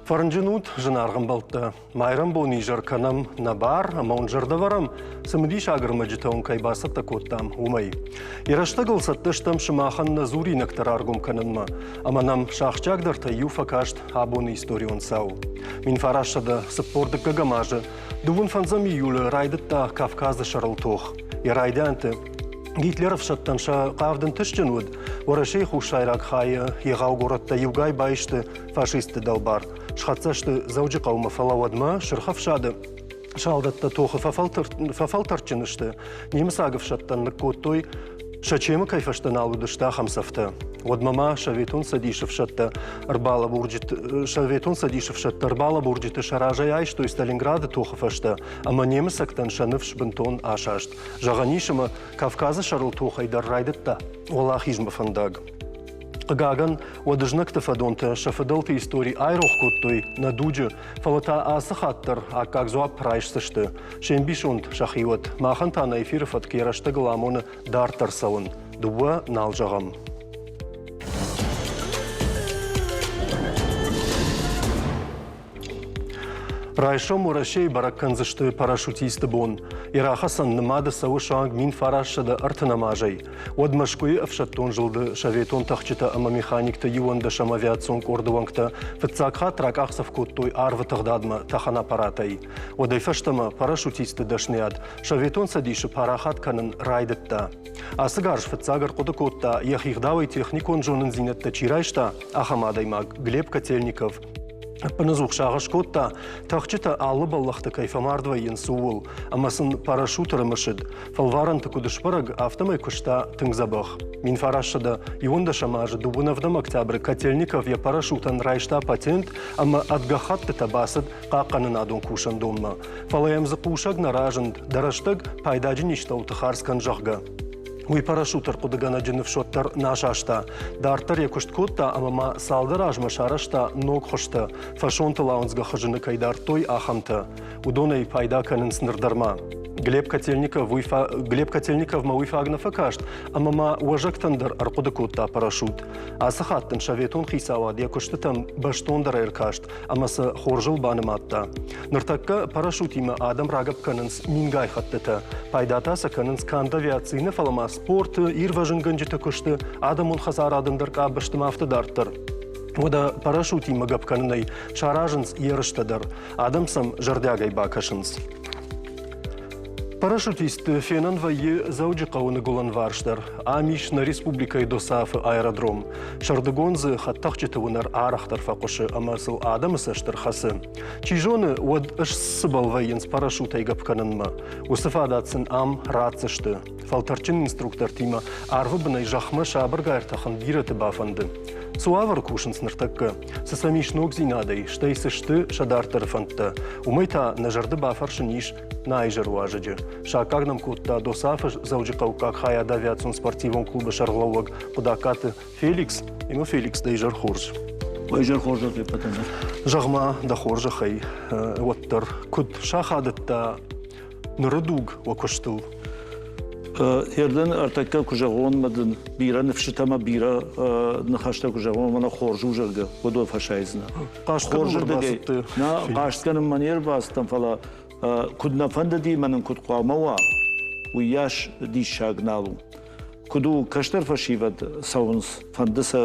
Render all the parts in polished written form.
Фӕрнджын ут, зынаргъ ӕмбӕлттӕ! Майрӕмбон изӕр кӕнӕм нӕ бар ӕмӕ уын зӕрдӕвӕрӕм, цымыдисаг ӕрмӕджытӕ уын кӕй бацӕттӕ кодтам, уымӕй. Йӕ рӕстӕгыл цӕттӕ стӕм сымахӕн нӕ дзуринӕгтӕ раргом кӕнынмӕ, ӕмӕ нӕм сӕ ахсджиагдӕртӕй иу фӕкаст абоны историон цау. 1942 азы дыууын фӕндзӕм июлы райдыдта Кавказы сӕрыл тох. Йӕ райдианты Гитлер ӕфсӕдтӕн сӕ хъавд ӕнтыстджын уыд, Уӕрӕсейы хуссайраг хайы егъау горӕттӕ иугай баисты фашистты дӕлбар. Схӕццӕ сты Дзӕуджыхъӕумӕ, фӕлӕ уӕдмӕ Сырх ӕфсады салдӕттӕ тохы фӕфӕлтӕрдджын сты. Немыцаг ӕфсӕдтӕн ныккодтой, сӕ чемы кӕй фӕстӕ нал уыдысты, ахӕм цӕфтӕ. Уӕдмӕ ма Советон Цӕдисы ӕфсӕдтӕ ӕрбалӕбурджыты Советон Цӕдисы ӕфсӕдтӕ ӕрбалӕбурджыты сӕ разӕй айстой Сталинграды тохы фӕстӕ ӕмӕ немыцӕгтӕн сӕ ныфс бынтон асаст. Зӕгъӕн ис, ӕмӕ Кавказы сӕрыл тохӕй дӕр райдыдта уӕлахизмӕ фӕндаг. Хъыгагӕн, уӕд знӕгты фӕдонтӕ сӕ фыдӕлты истори айрох кодтой нӕ дуджы, фӕлӕ та ацы хатт дӕр аккаг дзуапп райсдзысты. Се мбисонд сӕхи уӕд. Махӕн та нӕ эфиры фӕтк йӕ рӕстӕгыл амоны дарддӕр цӕуын. Дыууӕ нал зӕгъӕм. Райсом Уӕрӕсейы бӕрӕг кӕндзысты парашютисты бон. Йӕ рахӕцӕн нымады цӕуы суанг 1930 азӕй. Уӕд Мӕскуыйы ӕфсӕддон зылды советон тӕхджытӕ ӕмӕ механикты иуӕндӕсӕм авиацион къорды уӕнгтӕ фыццаг хатт ракъахдзӕф кодтой арвы тыгъдадмӕ тӕхӕн аппаратӕй. Уӕдӕй фӕстӕмӕ парашютистты дӕсныйад Советон Цӕдисы парахат кӕнын райдыдта. Ацы гарз фыццаг ӕрхъуыды кодта, йӕхи гъдауӕй техникон зонындзинӕдтӕ чи райста, ахӕм адӕймаг Глеб Котельников. Ӕппынӕдзух сагъӕс кодта, тӕхджытӕ алы бӕллӕхты кӕй фӕмард вӕййынц, ууыл, ӕмӕ сын парашют ӕрымысыд. Фӕлварӕнты куыд сбӕрӕг, афтӕмӕй куыста тынг дзӕбӕх. 1911 азы дыууын ӕвдӕм октябры Котельников йӕ парашютӕн райста патент ӕмӕ ӕд гӕххӕттытӕ бацыд хъахъхъӕнынадон кусӕндонмӕ. Фӕлӕ йӕм дзы хъусӕг нӕ разынд, дӕ рӕстӕг пайдаджын истӕуылты хардз кӕн, зӕгъгӕ. Уый парашют ӕрхъуыдыгӕнӕджы ныфс уӕддӕр нӕ саста. Дарддӕр йӕ куыст кодта ӕмӕ ма цалдӕр азмӕ сарӕзта ног хуызтӕ, фӕсонтыл ауындзгӕ хызыны кӕй дардтой, ахӕмтӕ. Уыдонӕй пайда кӕнынц ныр дӕр ма. Глеб Котельников уый Глеб Котельниковмӕ уый фаг нӕ фӕкаст, ӕмӕ ма уӕзӕгтӕн дӕр ӕрхъуыды кодта парашют. Ацы хатт ын советон хицауад йӕ куыстытӕм бӕстондӕр ӕркаст ӕмӕ сӕ хорзыл банымадта. Ныртӕккӕ парашютимӕ адӕм рагӕпп кӕнынц мингай хӕттытӕ. Пайда та сӕ кӕнынц канд авиацийы нӕ, фӕлӕ ма спорты, ирвӕзынгӕнджыты куысты, адӕмон хӕдзарады ӕндӕр къабӕзты ма афтӕ дарддӕр. Уӕдӕ парашютимӕ гӕпп кӕнынӕй саразынц ерыстӕ дӕр. Адӕм сӕм зӕрдиагӕй бакӕсынц. Парашютистты фенӕн вӕййы Дзӕуджыхъӕуы ныгуылӕнварс дӕр. Ам ис нӕ республикӕйы ДОСААФ-ы аэродром. Сӕрдыгон дзы хӕдтӕхджыты уынӕр арӕхдӕр фӕхъуысы ӕмӕ сыл адӕмы цӕст ӕрхӕцы. Чи зоны, уӕд сцыбӕл вӕййынц парашютӕй гӕпп кӕнынмӕ. Уыцы фадат сын ам ратдзысты. Фӕлтӕрдджын инструктортимӕ арвы бынӕй зӕхмӕ сабыргай ӕртӕхын бирӕты бафӕнды. Цы уавӕры кусынц ныртӕккӕ? Цы сӕм ис ногдзинадӕй, стӕй цы сты сӕ дарддӕры фӕндтӕ? Уымӕй та нӕ зӕрды бафӕрсын ис нӕ изӕр уазӕджы. Саккаг нӕм кодта ДОСААФ-ы Дзӕуджыхъӕуккаг хайады авиацион спортивон клубы сӕргълӕууӕг Хъуыдакаты Феликс. Ӕмӕ Феликс, дӕ изӕр хорз. Уӕ изӕр хорз ӕппӕтӕн дӕр. Зӕгъ-ма, дӕ хорзӕхӕй, уӕддӕр куыд сахадыдта ныры дуг уӕ куыстыл? Ерден ӕртӕккӕ куы зӕгъон, мӕ дын бирӕ ныфсытӕ ӕмӕ бирӕ ныхӕстӕ куы зӕгъон, мӕнӕ хорз у, зӕгъгӕ, уыдон фӕсайдзынӕ. Хорзырдыгӕй. Нӕ, хъаст кӕнынмӕ не рбацыдтӕн, фӕлӕ куыд нӕ фӕндыди мӕ нын куыд хъуамӕ уа, уыйас диссаг нал у. Куыд у, кӕстӕр фӕсивӕд цӕуынц, фӕнды сӕ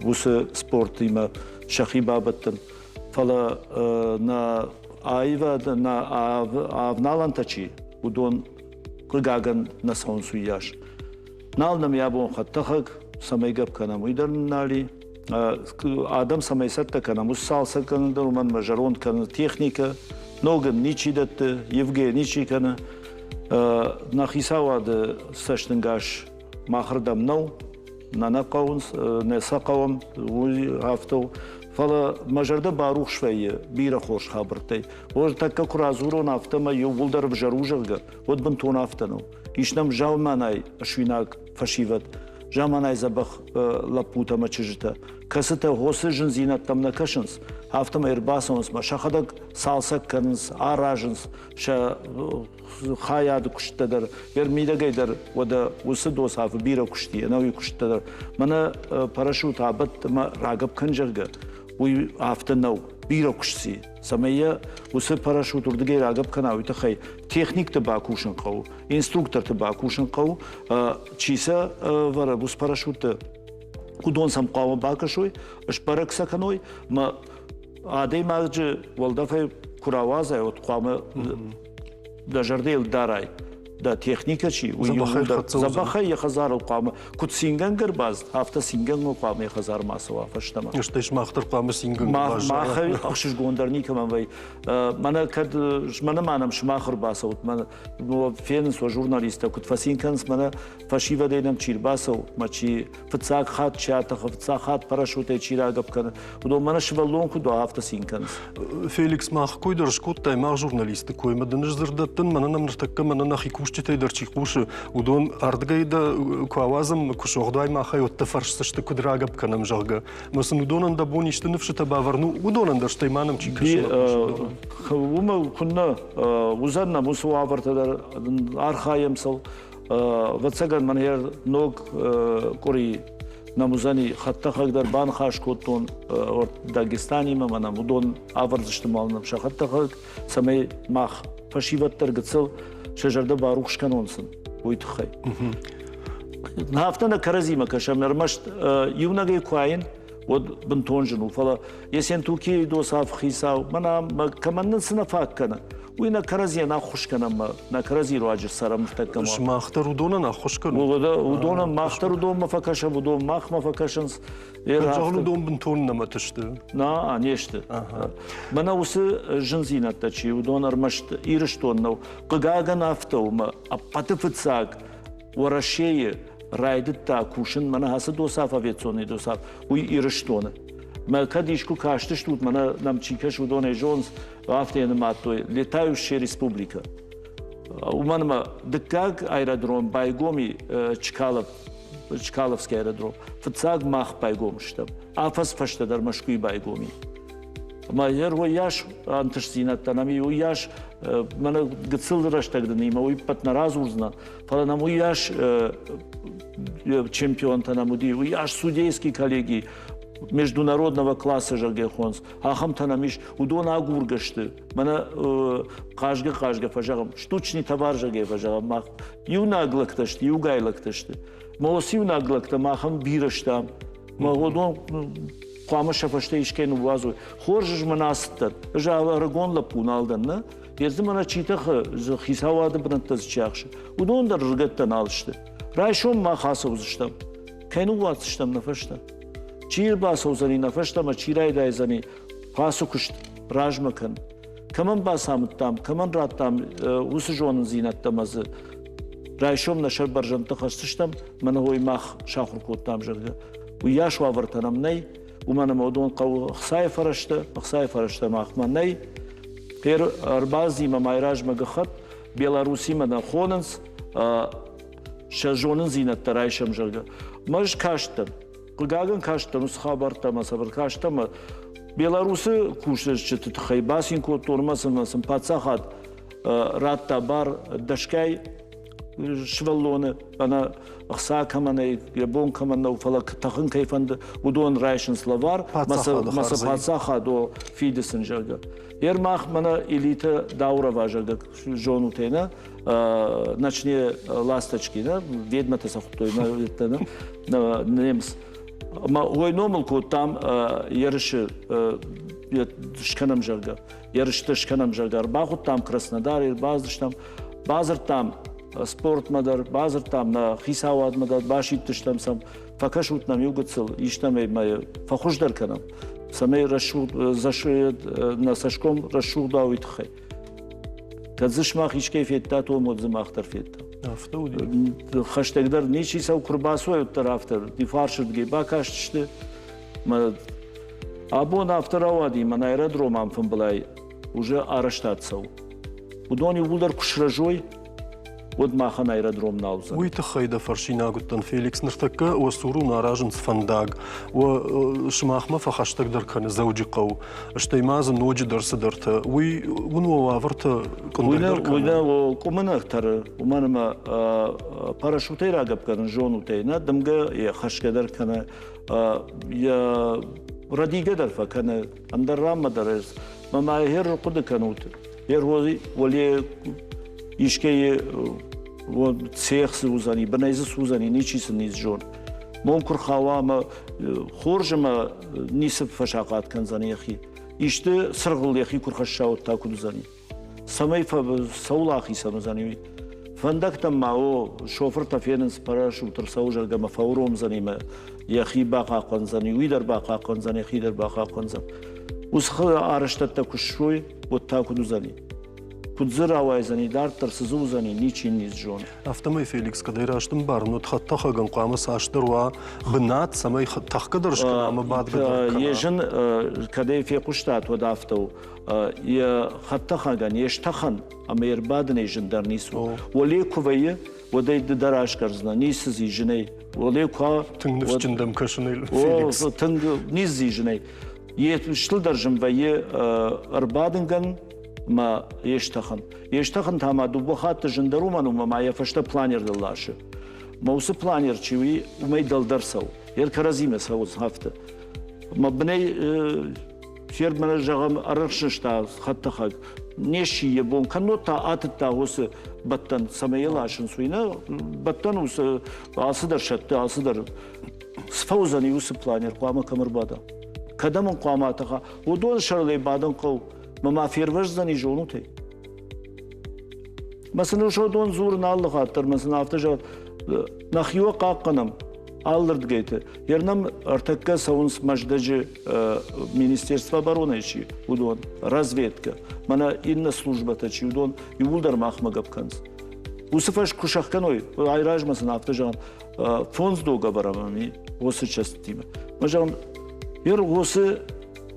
уыцы спортимӕ сӕхи бабӕттын, фӕлӕ нӕ аивад, нӕ авналӕнтӕ чи, уыдон хъыгагӕн нӕ цӕуынц уыйас. Нал нӕм йӕ бон хӕдтӕхӕг, цӕмӕй гӕпп кӕнӕм, уый дӕр нал и. Адӕм цӕмӕй цӕттӕ кӕнӕм, уыцы цалцӕг кӕнын дӕр, уымӕн ӕмӕ зӕронд кӕны техникӕ, ног ын ничи дӕтты, ивгӕ ничи кӕны. Нӕ хицауады цӕстӕнгас махырдӕм нӕу, нӕ нӕ хъӕуынц, нӕ сӕ хъӕуӕм, уый афтӕ у. Фӕлӕ мӕ зӕрдӕ барухс вӕййы бирӕ хорз хабӕрттӕй. Тӕккӕ куы радзурон, афтӕмӕй иууылдӕр ӕвзӕр у, зӕгъгӕ, уӕд бынтон афтӕ нӕу. Ис нӕм заманай суинаг фӕсивӕд, заманай дзӕбӕх лӕппутӕ ӕмӕ чызджытӕ, кӕцытӕ хосы зындзинӕдтӕм нӕ кӕсынц, афтӕмӕй ӕрбацӕуынц мӕ сӕхӕдӕг цалцӕг кӕнынц, аразынц сӕ хайады куысттӕ дӕр, йе мидӕгӕй дӕр уӕдӕ уыцы досафы бирӕ куыст и, ӕнӕуи куысттӕ дӕр. Мӕнӕ парашют абадт ӕмӕ рагӕпп кӕн, зӕгъгӕ, уый афтӕ нӕу. Бирӕ куыст си, цӕмӕй йӕ уыцы парашют уырдыгӕй рагӕпп кӕна, уый тыххӕй техникты бакусын хъӕуы, инструкторты бакусын хъӕуы, чи сӕ вӕры уыцы парашютты, уыдон сӕм хъуамӕ бакӕсой, сбӕрӕг сӕ кӕной, мӕ адӕймаджы уӕлдӕфӕй куы рауадзай, уӕд хъуамӕ дӕ зӕрдӕйыл дарай, дӕ техникӕ чи, уый дзӕбӕхӕй йӕ хӕдзарыл хъуамӕ куыд цингӕнгӕ ӕрбацыд, афтӕ цингӕнгӕ хъуамӕ йӕ хӕдзармӕ ацӕуа фӕстӕмӕ. Стӕй сымах дӕр хъуамӕ цингӕнгӕ Махӕй ӕхсызгондӕр никӕмӕн вӕййы. Мӕнӕ кӕд мӕнӕ ма нӕм сымах ӕрбацӕут, мӕнӕ фенынц уӕ журналисттӕ, куыд фӕцин кӕнынц, мӕнӕ фӕсивӕдӕй нӕм чи рбацӕуы, мӕ чи фыццаг хатт чи атӕхы, фыццаг хатт парашютӕй чи рагӕпп кӕны, уыдон мӕнӕ сывӕллон куыд уа, афтӕ цин кӕнынц. Феликс, мах кой дӕр скодтай, мах журналистты кой, мӕ дын ӕз дзырд дӕттын, мӕнӕ нӕм ныртӕккӕ мӕнӕ нӕхи кусджытӕй дӕр чи хъусы, уыдон ардыгӕй дӕ куы ауадзӕм, куы согъдуай махӕй, уӕд дӕ фӕрсдзысты, куыд рагӕпп кӕнӕм, зӕгъгӕ. Мӕ сын уыдонӕн дӕ бон исты ныфсытӕ бавӕрын у, уыдонӕн дӕр, стӕй ма нӕм чи кӕсы, Уымӕ куыннӕ уыдзӕн нӕм уыцы уавӕртӕ дӕр, архайӕм сыл. Ӕвӕццӕгӕн мӕн ног къуыри нӕм уыдзӕни хӕдтӕхӕг дӕр баныхас кодтон Дагестанимӕ, мӕнӕ уыдон ӕвӕрдзысты мал нӕм сӕ хӕдтӕхӕг, цӕмӕй мах фӕсивӕд дӕр гыццыл сӕ зӕрдӕ барухс кӕнон сын, уый тыххӕй. Афтӕ нӕ кӕрӕдзимӕ кӕсӕм, ӕрмӕст иунӕгӕй куы айын, уӕд бынтон зын у, фӕлӕ Есентукийы досаф хицау, мӕнӕ кӕмӕн нын цы нӕ фаг кӕны, уый нӕ кӕрӕдзийӕн ӕххуыс кӕнӕм, нӕ кӕрӕдзи руаджы цӕрӕм ныртӕккӕ. Сымах дӕр уыдонӕн ӕххуыс кӕнут? Уыдонӕн мах дӕр уыдонмӕ фӕкӕсӕм, уыдон махмӕ фӕкӕсынц. Зӕгъын, уыдон бынтон нӕмӕт сты. На, не сты. Мӕнӕ уыцы зындзинӕдтӕ чи, уыдон ӕрмӕст Ирыстон нӕу. Хъыгагӕн афтӕ у, мӕ ӕппӕты фыццаг Уӕрӕсейы райдыдта кусын мӕнӕ ацы досаф, авиационный досаф, уый Ирыстоны. Мӕ кӕд искуы кастыстут, мӕнӕ нӕм чи кӕсы, уыдонӕй зонынц, афтӕ йӕ нымадтой, летающая республика. Уымӕн ӕмӕ дыккаг аэродром байгом и Чкалов, Чкаловский аэродром. Фыццаг мах байгом стӕм. Афӕдз фӕстӕдӕр Мӕскуыйы байгом и. Ӕмӕ йӕ уыйас ӕнтыстдзинӕдтӕ нӕм и, уыйас мӕнӕ гыццыл рӕстӕг дын имӕ уый ппӕт нӕ радзурдзынӕн, фӕлӕ нӕм уыйас чемпионтӕ нӕм уыди, уыйас судейский коллеги международного класса зӕгъгӕ хонынц, ахӕмтӕ нӕм ис, уыдон агургӕ сты. Мӕнӕ хъазгӕ-хъазгӕ фӕзӕгъӕм, штучный товар зӕгъгӕ фӕзӕгъӕм мах. Иунӕг лӕгтӕ сты, иугай лӕгтӕ сты. Мӕ уыцы иунӕг лӕгтӕ махӕн бирӕ стӕм. Мӕ уыдон хъуамӕ сӕ фӕстӕ искӕй ныууадзой. Хорз ӕз мӕн ацыдтӕн. Ӕз ӕрыгон лӕппу нал дӕн, нӕ? Йе мӕнӕ чи тӕхы, хицауады бынӕттӕ дзы чи ахсы, уыдон дӕр ӕрыгӕттӕ нал сты. Райсом мах ацӕудзыстӕм. Кӕй ныууадздзыстӕм нӕ фӕстӕ? Чи ӕрбацӕудзӕни нӕ фӕстӕмӕ, чи райдайдзӕни ацы куыст размӕ кӕн? Кӕмӕн бацамыдтам, кӕмӕн радтам уыцы зонындзинӕдтӕ ӕмӕ дзы райсом нӕ сӕр бӕрзӕндты хӕсдзыстӕм, мӕнӕ уый мах сахуыр кодтам, зӕгъгӕ. Уыйас уавӕртӕ нӕм нӕй, уымӕн ӕмӕ уыдон хъӕуы ӕхцайы фӕрӕзтӕ, ӕхцайы фӕрӕзтӕ махмӕ нӕй. Гъер ӕрбадзимӕ майразмӕ гӕххӕтт Белоруссимӕ нӕ хонынц, сӕ зонындзинӕдтӕ райсӕм, зӕгъгӕ. Мӕ ӕз кастӕн, хъыгагӕн кастӕн уыцы хабӕрттӕ ӕмӕ цавӕр кастӕн ӕмӕ Беларусы кусджыты тыххӕй бацин кодтон ӕмӕ сын паддзахад радта бар дӕсгай сывӕллоны ӕнӕ ӕхца кӕмӕн нӕй, йӕ бон кӕмӕн нӕу, фӕлӕ тӕхын кӕй фӕнды, уыдон райсынц лӕвар, мӕ сӕ паддзахад о фиды сын, зӕгъгӕ. Ер мах мӕнӕ элитӕ Даурова, зӕгъгӕ, зонут нӕ, ночные ласточки, нӕ, ведьматӕ сӕ хуыдтой, нӕ, немец. Ӕмӕ уой номыл кодтам ерысы скӕнӕм, зӕгъгӕ. Ерыстӕ скӕнӕм, зӕгъгӕ, ӕрбахуыдтам Краснодар, ӕрбацыдыстӕм, бадзырдтам спортмӕ дӕр, бадзырдтам нӕ хицауадмӕ дӕр, басидтыстӕм сӕм, фӕкӕсут нӕм иу гыццыл, истӕмӕй ма фӕхуыздӕр кӕнӕм, цӕмӕй рӕсугъд нӕ цӕсгом рӕсугъд уа, уый тыххӕй. Кӕд дзы сымах искӕй федтат, уым уӕд дзы мах дӕр федтам. Афтӕ уыди. Хӕстӕгдӕр ничи сӕ куы рбацуа, уӕддӕр афтӕ фарсырдыгӕй бакастысты. Мӕ абон афтӕ рауади, мӕн аэродром ам фымбылӕй уже арӕзтад цӕуы. Уыдон иууылдӕр куы срӕзой, уӕд махӕн аэродром нал уыдзӕн. Уый тыххӕй дӕ фӕрсинаг уыдтӕн, Феликс. Ныртӕккӕ уӕ цуры уын аразынц фӕндаг. Уӕ сымахмӕ фӕхӕстӕгдӕр кӕны Дзӕуджыхъӕу. Стӕй ма дзы ноджыдӕр цыдӕртӕ. Уый уын уӕ уавӕртӕ къуындӕгдӕр кӕны? Уый нӕ къуымы нӕ тӕры, уымӕн ӕмӕ парашютӕй рагӕпп кӕнын зонут ӕй, нӕ дымгӕ йӕ хӕсгӕ дӕр кӕны, йӕ. Рӕдийгӕ дӕр фӕкӕны, ӕндӕр ранмӕ дӕр ӕз. Мӕ ма хер хъуыды кӕнут, хер уӕле искӕйы цех цы уыдзӕни, бынӕй дзы цы уыдзӕни, ничи сын ницы зоны. Мон куы рхауа ӕмӕ хорз ӕмӕ ницы фӕсахъат кӕндзӕн йӕхи. Исты цыргъыл йӕхи куы рхӕсса, уӕд та куыд уыдзӕни? Цӕмӕй цӕуыл ахицӕн уыдзӕни, уый. Фӕндӕгтӕм ма, о, шофыртӕ фенынц парашют ӕрцӕуы, зӕгъгӕ, мӕ фӕуромдзӕни мӕ йӕхи бахъахъхъӕндзӕни, уый дӕр бахъахъхъӕндзӕн, йӕхи дӕр бахъахъхъӕндзӕн. Уыцы арӕзтӕдтӕ куы ссой, уӕд та куыд уыдзӕни? Куыд дзы рауайдзӕни, дарддӕр цы дзы уыдзӕни, ничи ницы зоны. Афтӕмӕй Феликс кӕдӕй раст ӕмбарын, уӕд хӕдтӕхӕгӕн хъуамӕ цасдӕр уа бынат, цӕмӕй тӕхгӕ дӕр скӕна ӕмӕ бадгӕ дӕр кӕна. Йе зын кӕдӕй фехъуыстат, уӕд афтӕ у. Йӕ хӕдтӕхӕгӕн йе стӕхӕн ӕмӕ йе рбадынӕй зындӕр ницы у. Уӕле куы вӕййы, уӕд ӕй ды дӕр асгӕрдзынӕ, ницы дзы зынӕй. Уӕле куы Тынг ныфсджын дӕм кӕсын, Феликс. Тынг ницы дзы зынӕй. Йе стылдӕр зын вӕййы ӕрбадынгӕн ӕмӕ йе стӕхын. Йе стӕхын та ма дыууӕ хатты зындӕр уымӕн у, ӕмӕ ма йӕ фӕстӕ планер ласы. Мӕ уыцы планер чи уый, уымӕй дӕлдӕр цӕуы. Йе кӕрӕдзимӕ цӕуынц афтӕ. Мӕ бынӕй фермӕ, зӕгъӕм, ӕрӕхсыста хӕдтӕхӕг, не сси йӕ бон, кӕннод та атыдта уыцы бӕттӕн, цӕмӕй йӕ ласынц, уый нӕ бӕттӕн у, алцыдӕр сӕтты, алцыдӕр цы фӕуыдзӕни уыцы планер, хъуамӕ кӕм ӕрбада? Кӕдӕм ын хъуамӕ атӕха? Уыдон сӕрылӕй бадын хъӕуы, мӕ ма фервӕздзӕни зонут ӕй? Мӕ сын уыдон дзурын алы хатт дӕр, мӕ сын афтӕ зӕгъ, нӕхиуӕ хъахъхъӕнӕм алырдгӕйты. Йер нӕм ӕртӕккӕ цӕуынц Мӕздӕджы Министерство обороны чи, уыдон, разведкӕ, мӕнӕ иннӕ службӕтӕ чи, уыдон иууылдӕр махмӕ гӕпп кӕнынц. Уыцы фӕз куы сӕхгӕной, айразмӕ сын афтӕ зӕгъын, фондз договор ӕм уыцы частитимӕ. Мӕ зӕгъын, ер уыцы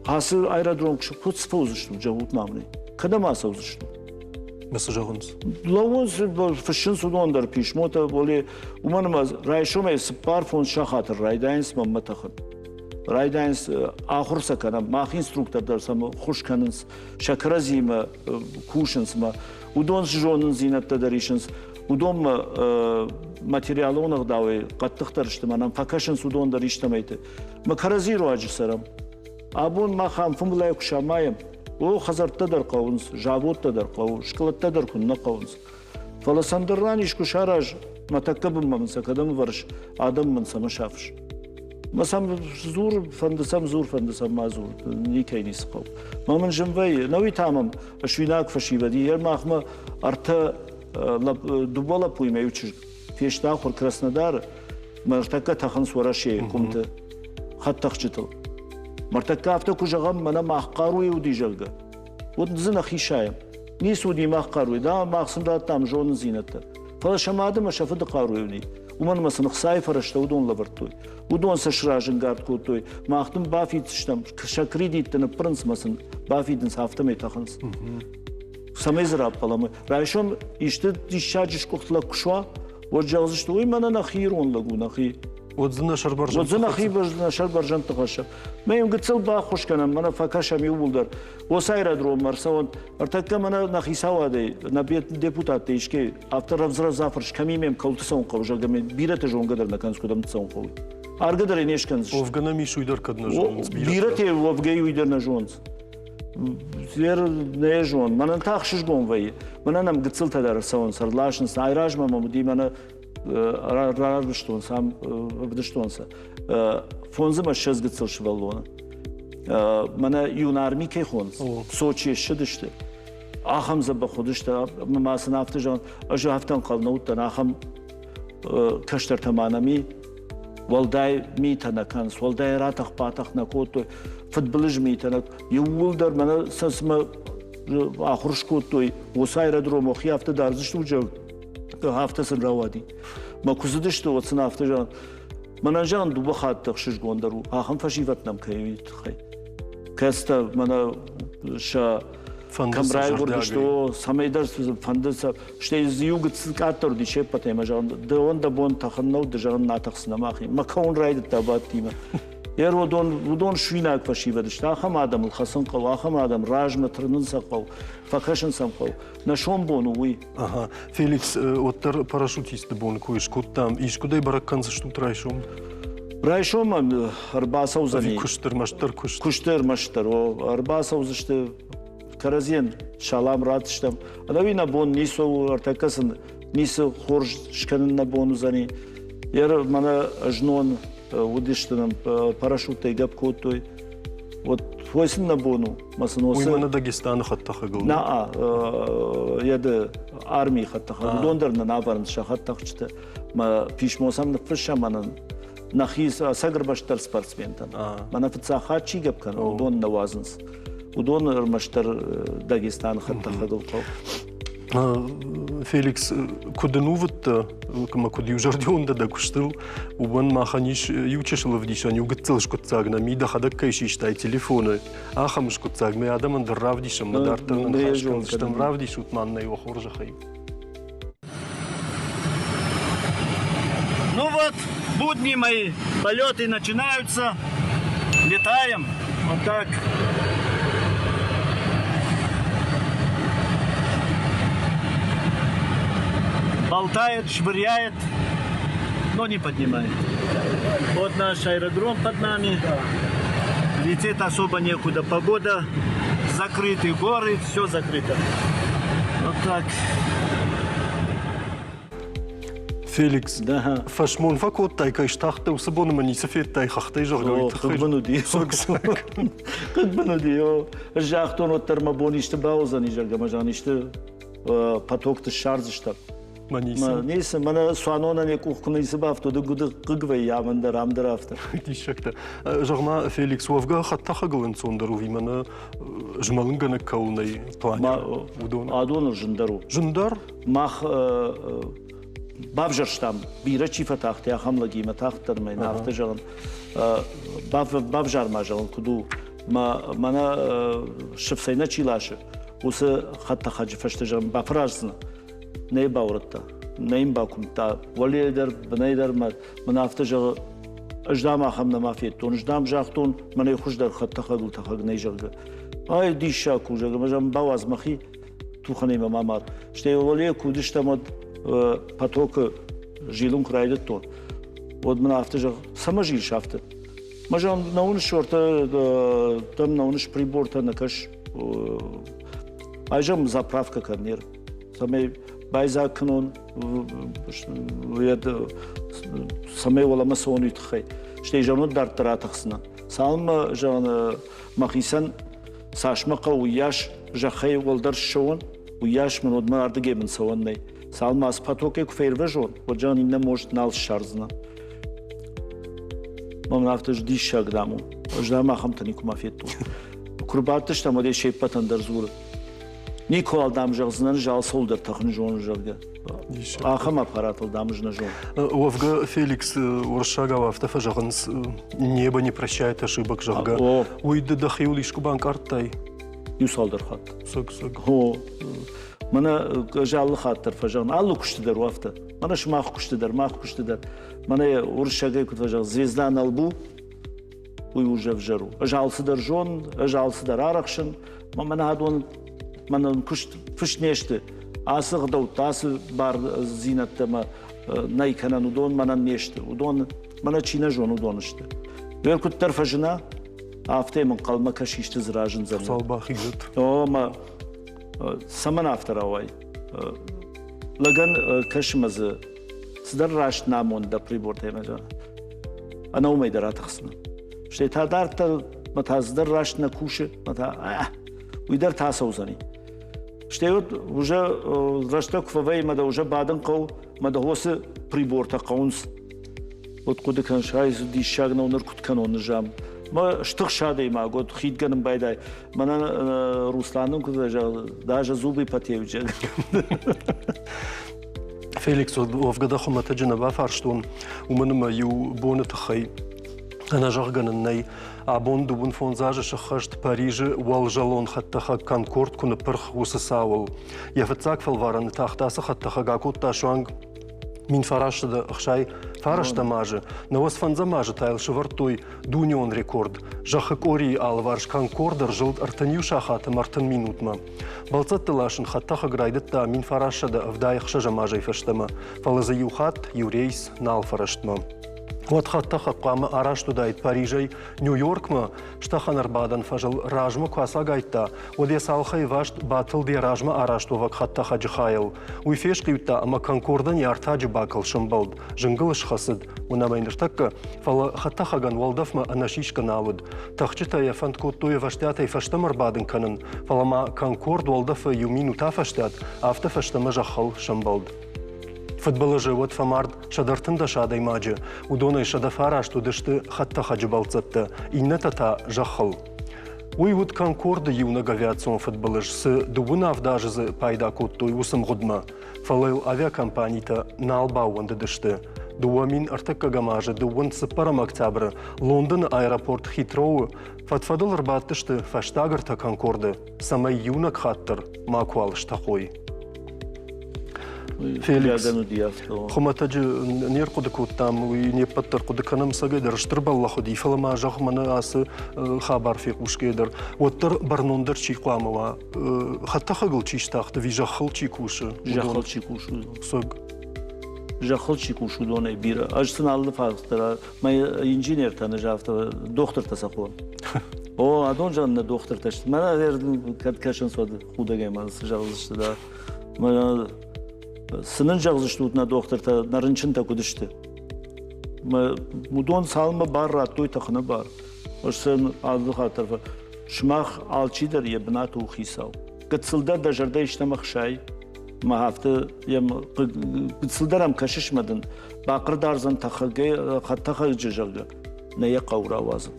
ацы аэродром куыд сфӕуыдзыстут, зӕгъут ма мын, кӕдӕм ацӕудзыстут? Цы зӕгъынц? Лӕууынц, фыссынц уыдон дӕр писмотӕ, боле, уымӕн ӕмӕ райсомӕй 4-5 сахаты райдайынц мӕнмӕ тӕхын. Райдайынц ахуыр сӕ кӕнӕм, мах инструктор дӕр сӕм ххуыс кӕнынц, сӕ кӕрӕдзиимӕ кусынц мӕ уыдон цы зонындзинӕдтӕ дӕр исынц, уыдонмӕ материалон ӕгъдауӕй хъӕддыхдӕр сты, мӕнӕн фӕкӕсынц уыдон дӕр истӕмӕйты. Мӕ кӕрӕдзи руаджы цӕрӕм. Абон мах ам фымлӕй куы самайӕм, о, хӕдзӕрттӕ дӕр хъӕуынц, заводтӕ дӕр хъӕуы, скълӕдтӕ дӕр куыннӕ хъӕуынц. Фӕлӕ сӕ ӕндӕр ран искуы сараз, мӕ тӕккӕ бынмӕ мын сӕ кӕдӕм ӕвӕрыс, адӕм мын цӕмӕ сафыс. Мӕ сӕм дзур, фӕнды сӕм дзур, фӕнды сӕм ма дзур, никӕй ницы хъӕуы. Мӕ мын зын вӕййы, науи та мӕм суинаг фӕсивӕд, йе махмӕ ӕртӕ дыууӕ лӕппуимӕ иу чызг фесты ахуыр Краснодары, мӕ ӕртӕккӕ тӕхынц Уӕрӕсейы къуымты хӕдтӕхджытыл. Мӕртӕккӕ афтӕ куы зӕгъӕм, мӕнӕ мах хъаруйы уыди, зӕгъгӕ, уӕд дзы нӕхи сайӕм. Ницы уыди мах хъаруйы, да, мах сын радтам зонындзинӕдтӕ. Фӕлӕ сӕ мад ӕмӕ сӕ фыды хъаруйы уыди. Уымӕн ӕмӕ сын ӕхцайы фӕрӕзтӕ уыдон лӕвӕрдтой. Уыдон сӕ сразӕнгард кодтой, мах дын бафиддзыстӕм, сӕ кредитты ныппырынц ӕмӕ сын бафидынц, афтӕмӕй тӕхынц. Цӕмӕй дзы раппӕлӕм? Райсом исты диссаджы сгуыхт лӕг куы суа, уӕд зӕгъдзысты, уый мӕнӕ нӕхи ирон лӕг у, нӕхи. Уӕд дзы нӕ сӕрбӕрзӕндты Уӕд дзы нӕхи нӕ сӕрбӕрзӕндты хӕссӕм. Мӕ йын гыццыл баххуыс кӕнӕм, мӕнӕ фӕкӕсӕм иууылдӕр. Уыцы аэродроммӕ ӕрцӕуӕнт. Ӕртӕккӕ мӕнӕ нӕ хицауадӕй, нӕ депутаттӕ искӕй афтӕ рӕвдз-рӕвдз афӕрс, кӕм и мӕм кӕуылты цӕуын хъӕуы, зӕгъгӕ, мӕ бирӕтӕ зонгӕ дӕр нӕ кӕнынц, куыдӕм цӕуын хъӕуы. Аргӕ дӕр ӕй не скӕндзысты. Уӕвгӕ нӕм ис уый дӕр кӕд нӕ зонынц бирӕтӕ. Бирӕтӕ уӕвгӕ уый дӕр нӕ зонынц. Нӕ зон. Мӕнӕн та ӕхсызгон вӕййы. Мӕнӕн ӕм гыццылтӕ дӕр ӕрцӕуынц, ӕрласынц. Айразмӕ мӕм уыди мӕнӕ рарвыстон сӕ, ӕвдыстон сӕ. 25 гыццыл сывӕллоны. Мӕнӕ юнарми кӕй хонынц, Сочийы ссыдысты. Ахӕм дзӕбӕх уыдысты, ӕмӕ сын афтӕ зӕгъын, ӕз афтӕ ӕнхъӕл нӕ уыдтӕн, ахӕм кӕстӕртӕ ма нӕм и. Уӕлдай митӕ нӕ кӕнынц, уӕлдай ратӕх-батӕх нӕ кодтой, фыдбылыз митӕ нӕ. Иууылдӕр мӕнӕ сӕ цыма ахуыр скодтой, уыцы аэродромы хи афтӕ дардзысты, афтӕ сын рауади. Мӕ куы цыдысты, уӕд сын афтӕ зӕгъын, мӕнӕн зӕгъын дыууӕ хатты ӕхсызгондӕр у, ахӕм фӕсивӕд нӕм кӕй уый тыххӕй. Кӕцытӕ мӕнӕ сӕ кӕм райгуырдысты, цӕмӕйдӕр фӕнды сӕ, стӕй дзы иу гыццыл къаддӕр уыди се ппӕтӕй, мӕ зӕгъын, дӕуӕн дӕ бон тӕхын нӕу, ды зӕгъын нӕ тӕхдзынӕ махи. Мӕ кӕуын райдыдта бадтимӕ. Ер уыдон, уыдон суинаг фӕсивӕд сты, ахӕм адӕмыл хӕцын хъӕуы, ахӕм адӕм размӕ тырнын сӕ хъӕуы, фӕкӕсын сӕм хъӕуы. Нӕ сомбон у уый. Ага. Феликс, уӕддӕр парашютисты бон куы скодтам, искуыдӕй бӕрӕг кӕндзыстут райсом? Райсом ӕрбацӕудзӕни. Куыст ӕрмӕстдӕр куыст. Куысты ӕрмӕстдӕр, о, ӕрбацӕудзысты кӕрӕдзийӕн салам ратдзыстӕм. Ӕнӕуи нӕ бон ницы у, ӕртӕккӕ сын ницы хорз скӕнын нӕ бон уыдзӕни. Ер мӕнӕ знон уыдысты нӕм парашюттӕй гӕпп кодтой. Вот твой сын нӕ бон у. Мӕ сын Уый мӕнӕ Дагестаны хӕдтӕхӕгыл. На, йӕ армийы хӕдтӕхӕг. Уыдон дӕр нын ӕвӕрынц сӕ хӕдтӕхджыты. Мӕ писмо сӕм ныффыссӕм мӕнӕн нӕхи ӕцӕг ӕрмӕстдӕр спортсментӕн. Мӕнӕ фыццаг хатт чи гӕпп кӕны, уыдон нӕ уадзынц. Уыдон ӕрмӕстдӕр Дагестаны хӕдтӕхӕгыл хъӕуы. Феликс, куыд ӕнувыдтӕ ӕмӕ куыд иузӕрдион дӕ дӕ куыстыл, уымӕн махӕн ис иу чысыл ӕвдисӕн, иу гыццыл скъуыддзаг нӕм и, дӕхӕдӕг кӕй систай телефоны, ахӕм скъуыддзаг мӕ адӕмӕн дӕр равдисӕм, мӕ дарддӕр нын ныхас кӕндзыстӕм, равдисут ма нӕ уӕ хорзӕхӕй. Ну вот, будни мои, полеты начинаются. Летаем. Вот так. Болтает, швыряет, но не поднимает. Вот наш аэродром под нами. Лететь особо некуда. Погода, закрыты горы, все закрыто. Вот так. Феликс, фӕсмон фӕкодтай, кӕй стахтӕ, уыцы боны мӕ ницы федтай хӕхтӕй, зӕгъгӕ, уый тыххӕй. Хъыг мын уыди. Хъыг мын уыди. Ӕз загътон, уӕддӕр мӕ бон исты бауыдзӕни, зӕгъгӕ, мӕ зӕгъын, исты потокты ссардзыстӕм. Мӕ ницы. Ницы, мӕнӕ цуанонӕн йӕ къух куы ницы бафтыд, хъыг вӕййы амӕн дӕр, ам дӕр афтӕ. Диссӕгтӕ. Зӕгъ-ма, Феликс, уӕвгӕ хӕдтӕхӕгыл ӕнцондӕр у, мӕнӕ змӕлынгӕнӕг кӕуыл нӕй планер, уыдон? Адоныл зындӕр у. Зындӕр? Мах бавзӕрстам, бирӕ чи фӕтахти, ахӕм лӕгимӕ тагъддӕр мӕ афтӕ зӕгъын, бавзар ма зӕгъын, куыд у, мӕнӕ сыфцӕй нӕ чи ласы, уыцы хӕдтӕхӕджы фӕстӕ зӕгъын, бафӕраздзынӕ. Нӕ баурӕдта, нӕ йын бакуымдта. Уӕлейӕ дӕр, бынӕй дӕр мӕн афтӕ зӕгъы, ӕз дам ахӕм нӕма федтон, ӕз дам загътон, мӕнӕй хуыздӕр хӕдтӕхӕгыл тӕхӕг нӕй, зӕгъгӕ. Ай, диссаг у, зӕгъгӕ, мӕ зӕгъын, бауадз мӕхи, тухӕнӕй мӕ ма мар. Стӕй уӕлейӕ куы уыдыстӕм, уӕд потокы зилын куы райдыдтон, уӕд мын афтӕ зӕгъ, цӕмӕ зилыс афтӕ? Мӕ зӕгъын, нӕ уыныс шортӕ, дӕм нӕ уыныс прибортӕ, нӕ кӕс. Ай зӕгъын, заправка кӕн нер. Цӕмӕй байдзаг кӕнон, цӕмӕй уӕлӕмӕ цӕуон, уый тыххӕй. Стӕй зӕгъын, дарддӕр атӕхдзынӕн. Цалынмӕ, зӕгъын, мӕхицӕн цас мӕ хъӕуы, уыйас зӕххӕй уӕлдӕр ссӕуон, уыйас мын уӕдмӕ ардыгӕй мын цӕуӕн нӕй. Цалынмӕ ацы потокӕй куы фервӕзон, уӕд зӕгъын, иннӕ может нал ссардзынӕн. Мӕн афтӕ диссаг, дам, у. Ӕз, дам, ахӕмтӕ никуыма федтон. Куы рбадтыстӕм, уӕд се ппӕтӕн дӕр дзуры. Никуал, дам, зӕгъдзынӕн, зал цӕуылдӕр тӕхын зоны, зӕгъгӕ. Ахӕм аппаратыл, дам, ӕз нӕ зонын. Уӕвгӕ, Феликс, уырыссагау афтӕ фӕзӕгъынц, небо не прощает ошибок, зӕгъгӕ. Уый ды дӕхиуыл искуы банкъардтай? Иу цалдӕр хатт. Цыг-цыг. О, мӕнӕ ӕз алы хатт дӕр фӕзӕгъын, алы куысты дӕр у афтӕ. Мӕнӕ сымах куысты дӕр, мах куысты дӕр. Мӕнӕ уырыссагӕй куыд фӕзӕгъынц, звезда на лбу, уый уже ӕвзӕр у. Ӕз алцыдӕр зонын, ӕз алцыдӕр арӕхсын, мӕнӕ адон мӕнӕн куыст фыст не сты. Ацы гъдӕуттӕ, ацы бардзинӕдтӕ мӕ нӕй кӕнӕн, уыдон мӕнӕн не сты. Уыдон мӕнӕ чи нӕ зоны, уыдон сты. Уӕр куыддӕр фӕзына, афтӕ мын хъӕлмӕ кӕсисты дзы разындзӕн. Хуыцау бахизӕд. О, мӕ цӕмӕн афтӕ рауай? Лӕгӕн кӕсы мӕ дзы цыдӕр раст намонд дӕ прибортӕй мӕ ӕнӕ уымӕй дӕр атыхсынӕн. Стӕй та дарддӕр мӕ та цыдӕр раст нӕ кусы, мӕ та уый дӕр та ацӕудзӕни. Стӕй вот уже рӕстӕг куы фӕвӕййы мӕ дӕ уже бадын хъӕуы, мӕ дӕ хосы прибортӕ хъӕуынц. Вот хъуыды кӕныс, ай диссаг нӕу, ныр куыд кӕнон нызам. Мӕ стыхс адӕймаг, вот хидгӕнын байдай. Мӕнӕн Русланӕн куыд зӕгъы, даже зубы потеют. Феликс, уӕвгӕ дӕ хуымӕтӕджы нӕ бафарстон, уымӕн ӕмӕ иу боны тыххӕй ӕнӕзӕгъгӕ нын нӕй. Абон дыууын фондз азы сыххӕст Парижы уӕлзӕлон хӕдтӕхӕг «Конкорд» куы ныппырх, уыцы цауыл. Йӕ фыццаг фӕлварӕны тахт ацы хӕдтӕхӕг акодта суанг 1969 азы, науӕдз фӕндзӕм азы та йыл сӕвӕрдтой дунеон рекорд. Зӕххы къорийы алыварс «Конкорд» ӕрзылд 31 сахат ӕмӕ 30 минутмӕ. Бӕлццӕтты ласын хӕдтӕхӕг райдыдта 1976 азӕй фӕстӕмӕ, фӕлӕ дзы иу хатт иу рейс нал фӕрӕстмӕ. Уӕд хӕдтӕхӕг хъуамӕ араст уыдаид Парижӕй Нью-Йоркмӕ, стӕхӕн ӕрбадӕн фӕзыл размӕ куы ацагайдта, уӕд йӕ цалхӕй васт батылд йӕ размӕ арӕзтуӕвӕг хӕдтӕхӕджы хайыл. Уый фесхъиудта ӕмӕ Конкордӕн йӕ артаджы бакыл сӕмбӕлд, зынгыл схӕцыд, уынӕм ӕй ныртӕккӕ, фӕлӕ хӕдтӕхӕгӕн уӕлдӕфмӕ ӕнӕсисгӕ нал уыд. Тӕхджытӕ йӕ фӕнд кодтой ӕвӕстиатӕй фӕстӕмӕ ӕрбадын кӕнын, фӕлӕ ма Конкорд уӕлдӕфы иу минут афӕстиат, афтӕ фӕстӕмӕ зӕххыл сӕмбӕлд. Фыдбылызы уӕд фӕмард 113 адӕймаджы, уыдонӕй 109 уыдысты хӕдтӕхӕджы бӕлццӕттӕ, иннӕтӕ та зӕххыл. Уый уыд Конкорды иунӕг авиацион фыдбылыз, цы дыууын авд азы дзы пайда кодтой, уыцы мгъуыдмӕ. Фӕлӕ йыл авиакомпанитӕ нал баууӕндыдысты. 2000 ӕртыккӕгӕм азы дыууын цыппӕрӕм октябры Лондоны аэропорт Хитроуы фӕдфӕдыл ӕрбадтысты фӕстаг ӕртӕ Конкорды, цӕмӕй иунӕг хатт дӕр макуал стӕхой. Феликс, хуымӕтӕджы не рхъуыды кодтам, уый не ппӕт дӕр хъуыды кӕнӕм, цӕгӕй дӕр стыр бӕллӕх уыди, фӕлӕ ма зӕгъ мӕнӕ ацы хабар фехъусгӕйӕ дӕр, уӕддӕр бӕрнондӕр чи хъуамӕ уа, хӕдтӕхӕгыл чи стахт ӕви зӕххыл чи кусы? Зӕххыл чи кусы. Цӕг. Зӕххыл чи кусы, уыдонӕй бирӕ. Ӕз сын алы фарст дӕр мӕ инженертӕ ӕз афтӕ дохтыртӕ сӕ хонын. О, адон зӕгъын нӕ дохтыртӕ сты. Мӕнӕ кӕд кӕсынц, уӕд худӕгӕй ма цы зӕгъдзысты да. Цы нын зӕгъдзыстут нӕ дохтыртӕ, нӕ рынчынтӕ куыд сты? Уыдон цалынмӕ бар радтой тӕхыны бар. Ӕз сын алы хатт дӕр сымах алчидӕр йӕ бынаты у хицау. Гыццылдӕр дӕ зӕрдӕ истӕмӕ хсай, мӕ афтӕ йӕм гыццылдӕр ӕм кӕсыс мӕ дын бахъырдардзӕн тӕхӕгӕй хӕдтӕхӕджы, зӕгъгӕ, нӕ йӕ хъӕуы рауадзын.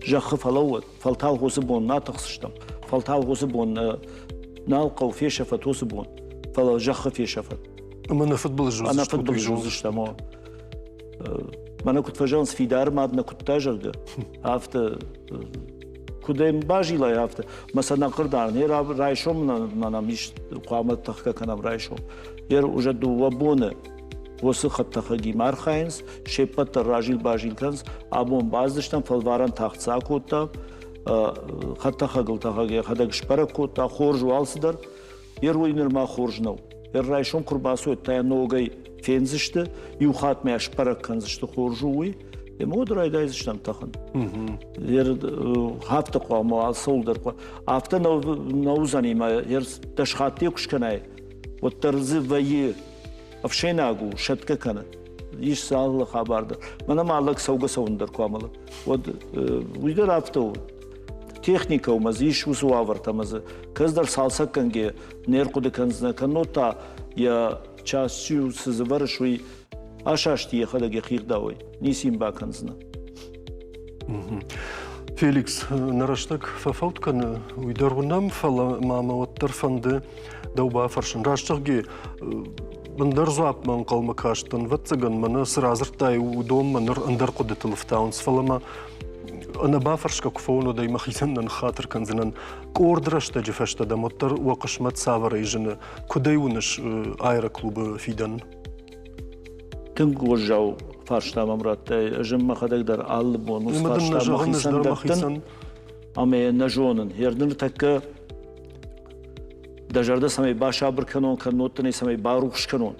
Зӕххы фӕлӕууӕд, фӕлтау уыцы бон нӕ тыхсдзыстӕм, фӕлтау уыцы бон нал хъӕу фесӕфӕт уыцы бон, фӕлӕ зӕххы фесӕфӕт. Ӕмӕ нӕ фыдбылыз уыдзыстут. Ӕнӕ фыдбылыз уыдзыстӕм, о. Мӕнӕ куыд фӕзӕгъынц, фидар мад нӕ куыдта, зӕгъгӕ, афтӕ куыд ӕм базилай, афтӕ. Мӕ сӕ нӕ хъырдар, не райсом нӕм ис, хъуамӕ тӕхгӕ кӕнӕм райсом. Ер уже дыууӕ боны уыцы хӕдтӕхӕгимӕ архайынц, се ппӕт дӕр разил-базил кӕнынц. Абон бацыдыстӕм, фӕлварӕн тахт цы акодта, хӕдтӕхӕгыл тӕхӕг йӕхӕдӕг сбӕрӕг кодта, хорз у алцыдӕр. Ер уый нырма хорз нӕу. Ер райсом куы рбацӕуой, та йӕ ногӕй фендзысты, иу хатт мӕ сбӕрӕг кӕндзысты, хорз у уый. Ӕмӕ уӕд райдайдзыстӕм тӕхын. Ер афтӕ хъуамӕ алцӕуыл дӕр афтӕ нӕ уыдзӕни мӕ ер дӕс хатты куы скӕнай, уӕддӕр дзы вӕййы ӕфсӕйнаг у, сӕтгӕ кӕны. Ис дзы алы хабар дӕр. Мӕнӕ ма лӕг цӕугӕ-цӕуын дӕр куы амӕлы, уӕд уый дӕр афтӕ у. Техникӕ у, мӕ дзы ис уыцы уавӕртӕ, мӕ дзы кӕцыдӕр цалцӕггӕнгӕ не рхъуыды кӕндзынӕ, кӕннод та йӕ час цы дзы вӕрыс, уый асасти йӕхӕдӕг йӕхи гъдауӕй, ницы йын бакӕндзынӕ. Феликс, нӕ рӕстӕг фӕфӕуд кӕны, уый дӕр уынӕм, фӕлӕ ма мӕ уӕддӕр фӕнды дӕу бафӕрсын. Раст зӕгъгӕ, ӕндӕр дзуапмӕ ӕнхъӕлмӕ кастӕн, ӕвӕццӕгӕн, мӕнӕ цы радзырдтай, уыдонмӕ ныр ӕндӕр хъуыдытыл ӕфтауынц, фӕлӕ мӕ ӕнӕбафӕрсгӕ куы фӕуон, уӕд ӕй мӕхицӕн нӕ ныххатыр кӕндзынӕн. Къорд рӕстӕджы фӕстӕ дӕм уӕддӕр уӕ хъысмӕт цавӕрӕй зыны? Куыд ӕй уыныс аэроклубы фидӕн? Тынг уӕззау фарста мӕм радтай. Ӕз ӕм мӕхӕдӕг дӕр алы бон уыцы фарста мӕхицӕн дӕттын ӕмӕ йӕ нӕ зонын. Йе ныртӕккӕ дӕ зӕрдӕ цӕмӕй басабыр кӕнон, кӕннод дын ӕй цӕмӕй барухс кӕнон,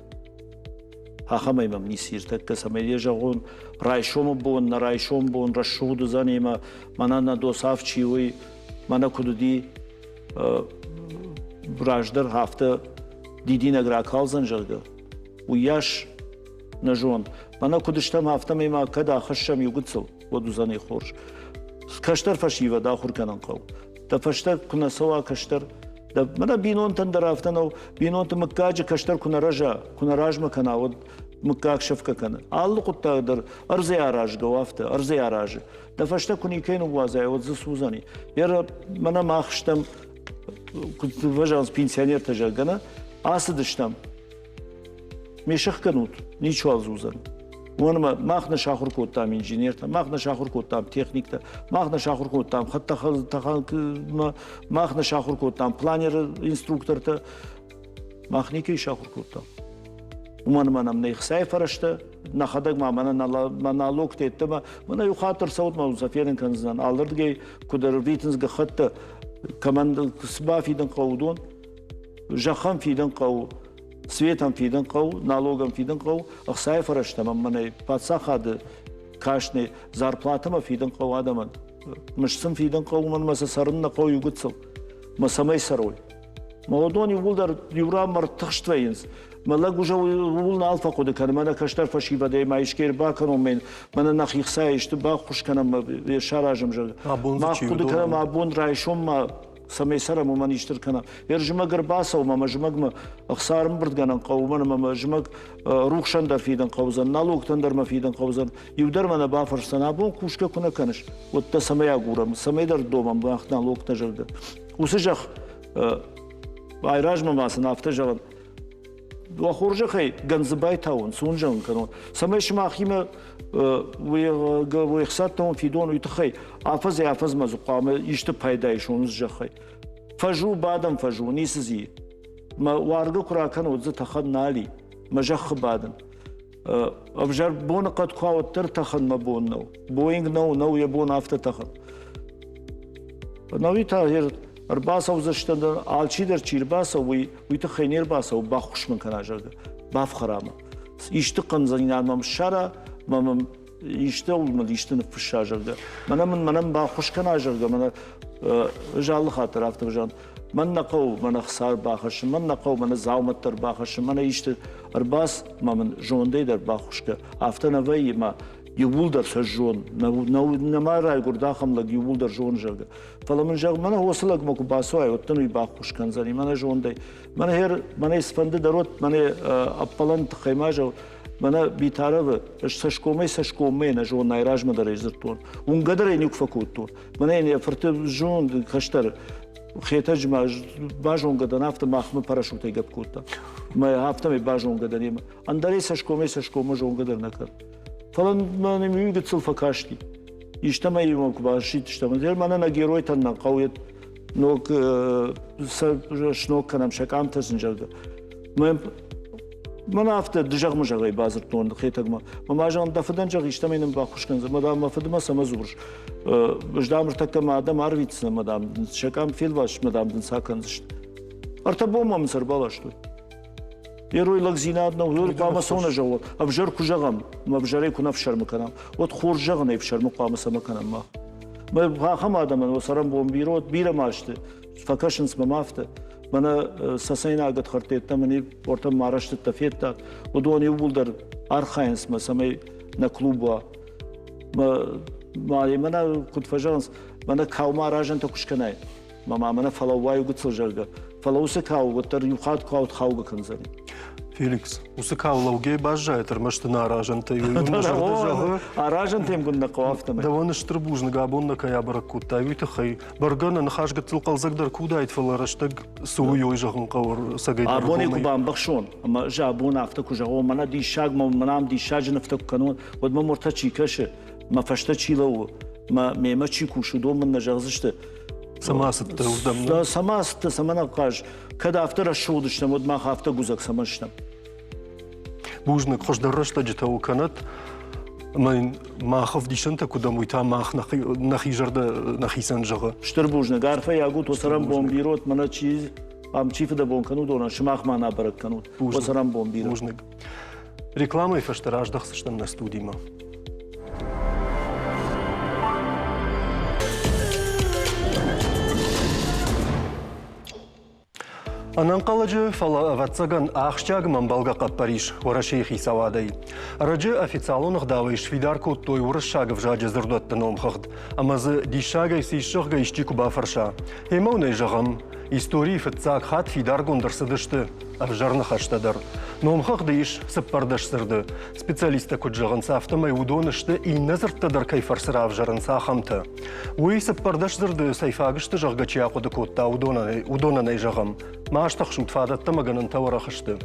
ахӕмӕй мӕм ницы иртӕккӕ, цӕмӕй йӕ зӕгъон, райсомы бон, нӕ райсом бон рӕсугъд уыдзӕн ӕмӕ мӕнӕ нӕ досаф чи уый, мӕнӕ куыд уыди раздӕр, афтӕ дидинӕг ракалдзӕн, зӕгъгӕ, уыйас нӕ зон. Мӕнӕ куыд стӕм, афтӕмӕй ма кӕд ахӕссӕм иу гыццыл, уӕд уыдзӕни хорз. Кӕстӕр фӕсивӕд ахуыр кӕнын хъӕуы. Дӕ фӕстӕ куы нӕ цӕуа кӕстӕр, дӕ мӕнӕ бинонтӕн дӕр афтӕ нӕу, бинонты мыггаджы кӕстӕр куы нӕ рӕза, куы нӕ размӕ кӕна, уӕд мыггаг сӕфгӕ кӕны. Алы хъуыддаг дӕр ӕрдзӕй аразгӕ у афтӕ, ӕрдзӕй аразы. Дӕ фӕстӕ куы никӕй ныууадзай, уӕд дзы судзӕни. Йӕ мӕнӕ мах стӕм, куыд фӕзӕгъынц пенсионертӕ, зӕгъгӕ, нӕ, ацыдыстӕм. Ме сӕхгӕнут, ничуал дзудзӕн. Уымӕн ӕмӕ мах нӕ сахуыр кодтам инженертӕ, мах нӕ сахуыр кодтам техниктӕ, мах нӕ сахуыр кодтам хӕдтӕхӕгмӕ, мах нӕ сахуыр кодтам планеры инструктортӕ. Мах никӕй сахуыр кодтам. Уымӕн ӕмӕ нӕм нӕ хцайы фӕрӕзтӕ, нӕхӕдӕг ма мӕнӕ мӕ налогтӕ йеддӕмӕ, мӕнӕ иу хатт ӕрцӕут мӕ уын сӕ фенын кӕндзынӕн. Алырдыгӕй куыд ӕрвитынц гӕххӕттӕ, кӕмӕн цы бафидын хъӕуы, уыдон. Зӕххӕн фидын хъӕуы. Светӕн фидын хъӕуы, налогӕн фидын хъӕуы, ӕхцайы фӕрӕзтӕ мӕм мӕнӕй паддзахады каст нӕй, зарплатӕмӕ фидын хъӕуы адӕмӕн. Мызд сын фидын хъӕуы, уымӕн ӕмӕ сӕ цӕрын нӕ хъӕуы иу гыццыл. Мӕ цӕмӕй цӕрой? Мӕ уыдон иууылдӕр иу ран мӕрдтыхст вӕййынц. Мӕ лӕг уже ууыл нал фӕхъуыды кӕны, мӕнӕ кӕстӕр фӕсивӕдӕй ма искӕй ӕрбакӕнон, мӕнӕ нӕхи хцайӕ исты баххуыс кӕнӕм, саразӕм, зӕгъгӕ. Мах хъуыды кӕнӕм абон райсом ма цӕмӕй цӕрӕм, уымӕн исты кӕнӕм. Йе зымӕг ӕрбацӕуы ӕмӕ зымӕгмӕ ӕхца ӕрӕмбырдгӕнӕн хъӕуы, уымӕн ӕмӕ мӕ зымӕг рухсӕн дӕр фидын хъӕудзӕн, налогтӕн дӕр мӕ фидын хъӕудзӕн. Иу дӕр мӕ нӕ бафӕрсдзӕн, абон кусгӕ куы нӕ кӕныс, уӕд дӕ цӕмӕй агурӕм, цӕмӕй дӕр домӕм мах налогтӕ, зӕгъгӕ. Уыцы зӕхх айразмӕ ма сын афтӕ зӕгъын, уӕ хорзӕхӕй гӕндзы байтауын, цы уын зӕгъын кӕнон, цӕмӕй сымахимӕ уе хцатӕ фидон, уый тыххӕй афӕдзӕй-афӕдзмӕ дзы хъуамӕ исты пайда исон уыцы зӕххӕй. Фӕзу, бадӕн фӕзу, ницы зи. Мӕ уаргӕ куы ракӕнон, дзы тӕхӕн нал и, мӕ зӕххы бадын. Ӕвзӕр боныхъӕд куы уӕддӕр тӕхын мӕ бон нӕу. Боинг нӕу, нӕу йӕ бон афтӕ тӕхын. Науи та ӕрбацӕудзысты, алчидӕр чи ӕрбацӕуы, уый, уый тыххӕй не рбацӕуы, баххуыс мын кӕна, зӕгъгӕ, бафхӕра мӕ. Исты хъӕндзӕнинад мӕм ссара, мӕ мӕм исты мыл исты ныффысса, зӕгъгӕ. Мӕнӕ мын мӕнӕн баххуыс кӕна, зӕгъгӕ, мӕнӕ ӕз алы хатт дӕр афтӕ зӕгъын, мӕн нӕ хъӕуы мӕнӕ хца ӕрбахӕссын, мӕн нӕ хъӕуы мӕнӕ дзаумӕттӕ ӕрбахӕссын, мӕнӕ исты ӕрбац, мӕ мын зондӕй дӕр баххуыс кӕ. Афтӕ нӕ вӕййы, мӕ иууылдӕр сӕ зон. Нӕма райгуырд ахӕм лӕг, иууылдӕр зон, зӕгъгӕ. Фӕлӕ мын зӕгъ, мӕнӕ уыцы лӕгмӕ куы бацӕуай, уӕд дын уый баххуыс кӕндзӕни, мӕнӕ зондӕй. Мӕнӕ хер, мӕнӕ цыфӕнды дӕр уӕд, мӕнӕ ӕппӕлӕн тыххӕй ма зӕгъ, мӕнӕ Битаровы ӕз цӕсгомӕй цӕсгоммӕ нӕ зонын, айразмӕ дӕр ӕй дзырдтон. Уынгӕ дӕр ӕй никуы фӕкодтон. Мӕнӕ йын йӕ фырты зонд кӕстӕр Хетӕджы ма базонгӕ дӕн, афтӕ махмӕ парашютӕй гӕпп кодта. Мӕ афтӕмӕй базонгӕ дӕн йемӕ. Ӕндӕрӕй цӕсгомӕй цӕсгоммӕ зонгӕ дӕр нӕ кӕн. Фӕлӕ мӕм иу гыццыл фӕкасти. Истӕмӕй иумӕ куы басидтыстӕм, мӕнӕ нӕ геройтӕн нӕ хъӕуы ног сӕ сног кӕнӕм сӕ къамтӕ сын, зӕгъгӕ. Мӕн афтӕ дызӕгъ-мызӕгъӕй бадзырдтон Хетӕгмӕ. Мӕ ма зӕгъын, дӕ фыдӕн зӕгъ, истӕмӕй нын баххуыс кӕндзӕн. Мӕ, дам, мӕ фыдмӕ цӕмӕ дзурыс? Ӕз, дам, ӕртӕккӕ мӕ адӕм арвитдзынӕ, мӕ, дам, сӕ къам фелвас, мӕ, дам, дын ца кӕндзысты. Ӕртӕ бонмӕ мын сӕ ӕрбаластой. Герой лӕгдзинад нӕу, герой хъуамӕ цӕуылнӕ зӕгъон? Ӕвзӕр куы зӕгъӕм, ӕмӕ ӕвзӕрӕй куы нӕ ӕфсӕрмы кӕнӕм, уӕд хорз зӕгъынӕй ӕфсӕрмы хъуамӕ цӕмӕ кӕнӕм мах? Мӕ ахӕм адӕмӕн уӕ цӕрӕнбон бирӕ уӕд, бирӕ ма сты, фӕкӕсынц мӕм афтӕ. Мӕнӕ цӕцӕйнаг ӕдхӕрдтӕ мын ортӕм ма рӕстыдтӕ федтат, уыдон иууылдӕр архайынц мӕ, цӕмӕй нӕ клуб уа. Мӕнӕ куыд фӕзӕгъынц, мӕнӕ каумӕ аразӕнтӕ куы скӕнай, мӕ ма мӕнӕ фӕлӕууай гыццыл, зӕгъгӕ. Фӕлӕ уыцы кау уӕддӕр иу хатт куы хаугӕ кӕндзӕни. Феликс, уыцы кау лӕугӕ баззайӕд ӕрмӕст ын аразӕнтӕй уый мӕ зӕрдӕ зӕгъы. Аразӕнтӕм куыд нӕ хъӕуы афтӕмӕй. Дӕуӕн стыр бузныг абон нӕ кӕй абӕрӕг кодтай, уый тыххӕй. Бӕргӕ нӕ ныхас гыццыл хъӕлдзӕгдӕр куы уыдаид, фӕлӕ рӕстӕг цы у, уый зӕгъын хъӕуы цӕгӕй дӕр. Абон куы бамбӕхсон, ӕмӕ ӕз абон афтӕ куы зӕгъон, мӕнӕ диссаг, мӕнӕ ам диссаджы нывтӕ куы кӕнон, уӕд мӕм уӕртӕ чи кӕсы, мӕ фӕстӕ чи лӕууы, мӕ мемӕ чи кусы, уыдон мын нӕ зӕгъдзысты, Цӕмӕ цыдтӕ уырдӕм? Цӕмӕ цыдтӕ, цӕмӕн ӕхъаз? Кӕд афтӕ рӕсугъд стӕм, уӕд мах афтӕ гуыдзӕг цӕмӕн стӕм? Бузныг, хуыздӕр рӕстӕджытӕ у кӕнӕт. Ӕмӕ мах ӕвдисӕнтӕ куыд ӕм, уый та мах нӕхи зӕрдӕ нӕхицӕн зӕгъы. Стыр бузныг, арфӕйаг ут, уӕ бирот, мӕнӕ чи ам чи фыдӕбон кӕнут, уыдонӕн сымах ма нӕ бӕрӕг кӕнут. Уӕ цӕрӕнбон бирӕ. Бузныг. Рекламӕйы фӕстӕ раздӕхдзыстӕм нӕ студимӕ. Ӕнӕнхъӕлӕджы, фӕлӕ, ӕвӕццӕгӕн, ахсджиаг ӕмбӕлгӕ хъӕппӕрис Уӕрӕсейы хицауадӕй. Ӕрӕджы официалон ӕгъдауӕй сфидар кодтой уырыссаг ӕвзаджы дзырдуӕтты номхыгъд, ӕмӕ дзы диссагӕй цы ис, зӕгъгӕ, исчи куы бафӕрса. Гъемӕ уын ӕй зӕгъӕм, историйы фыццаг хатт фидаргонд ӕрцыдысты ӕвзӕр ныхӕстӕ дӕр. Номхыгъды ис 14 дзырды. Специалисттӕ куыд зӕгъынц, афтӕмӕй уыдон сты, иннӕ дзырдтӕ дӕр кӕй фӕрцы равзӕрынц, ахӕмтӕ. Уый 14 дзырды цӕй фаг сты, зӕгъгӕ, чи ахъуыды кодта, уыдонӕн ӕй зӕгъӕм. Ма стыхсут, фадӕттӕ ӕмӕ гӕнӕнтӕ уӕрӕх сты.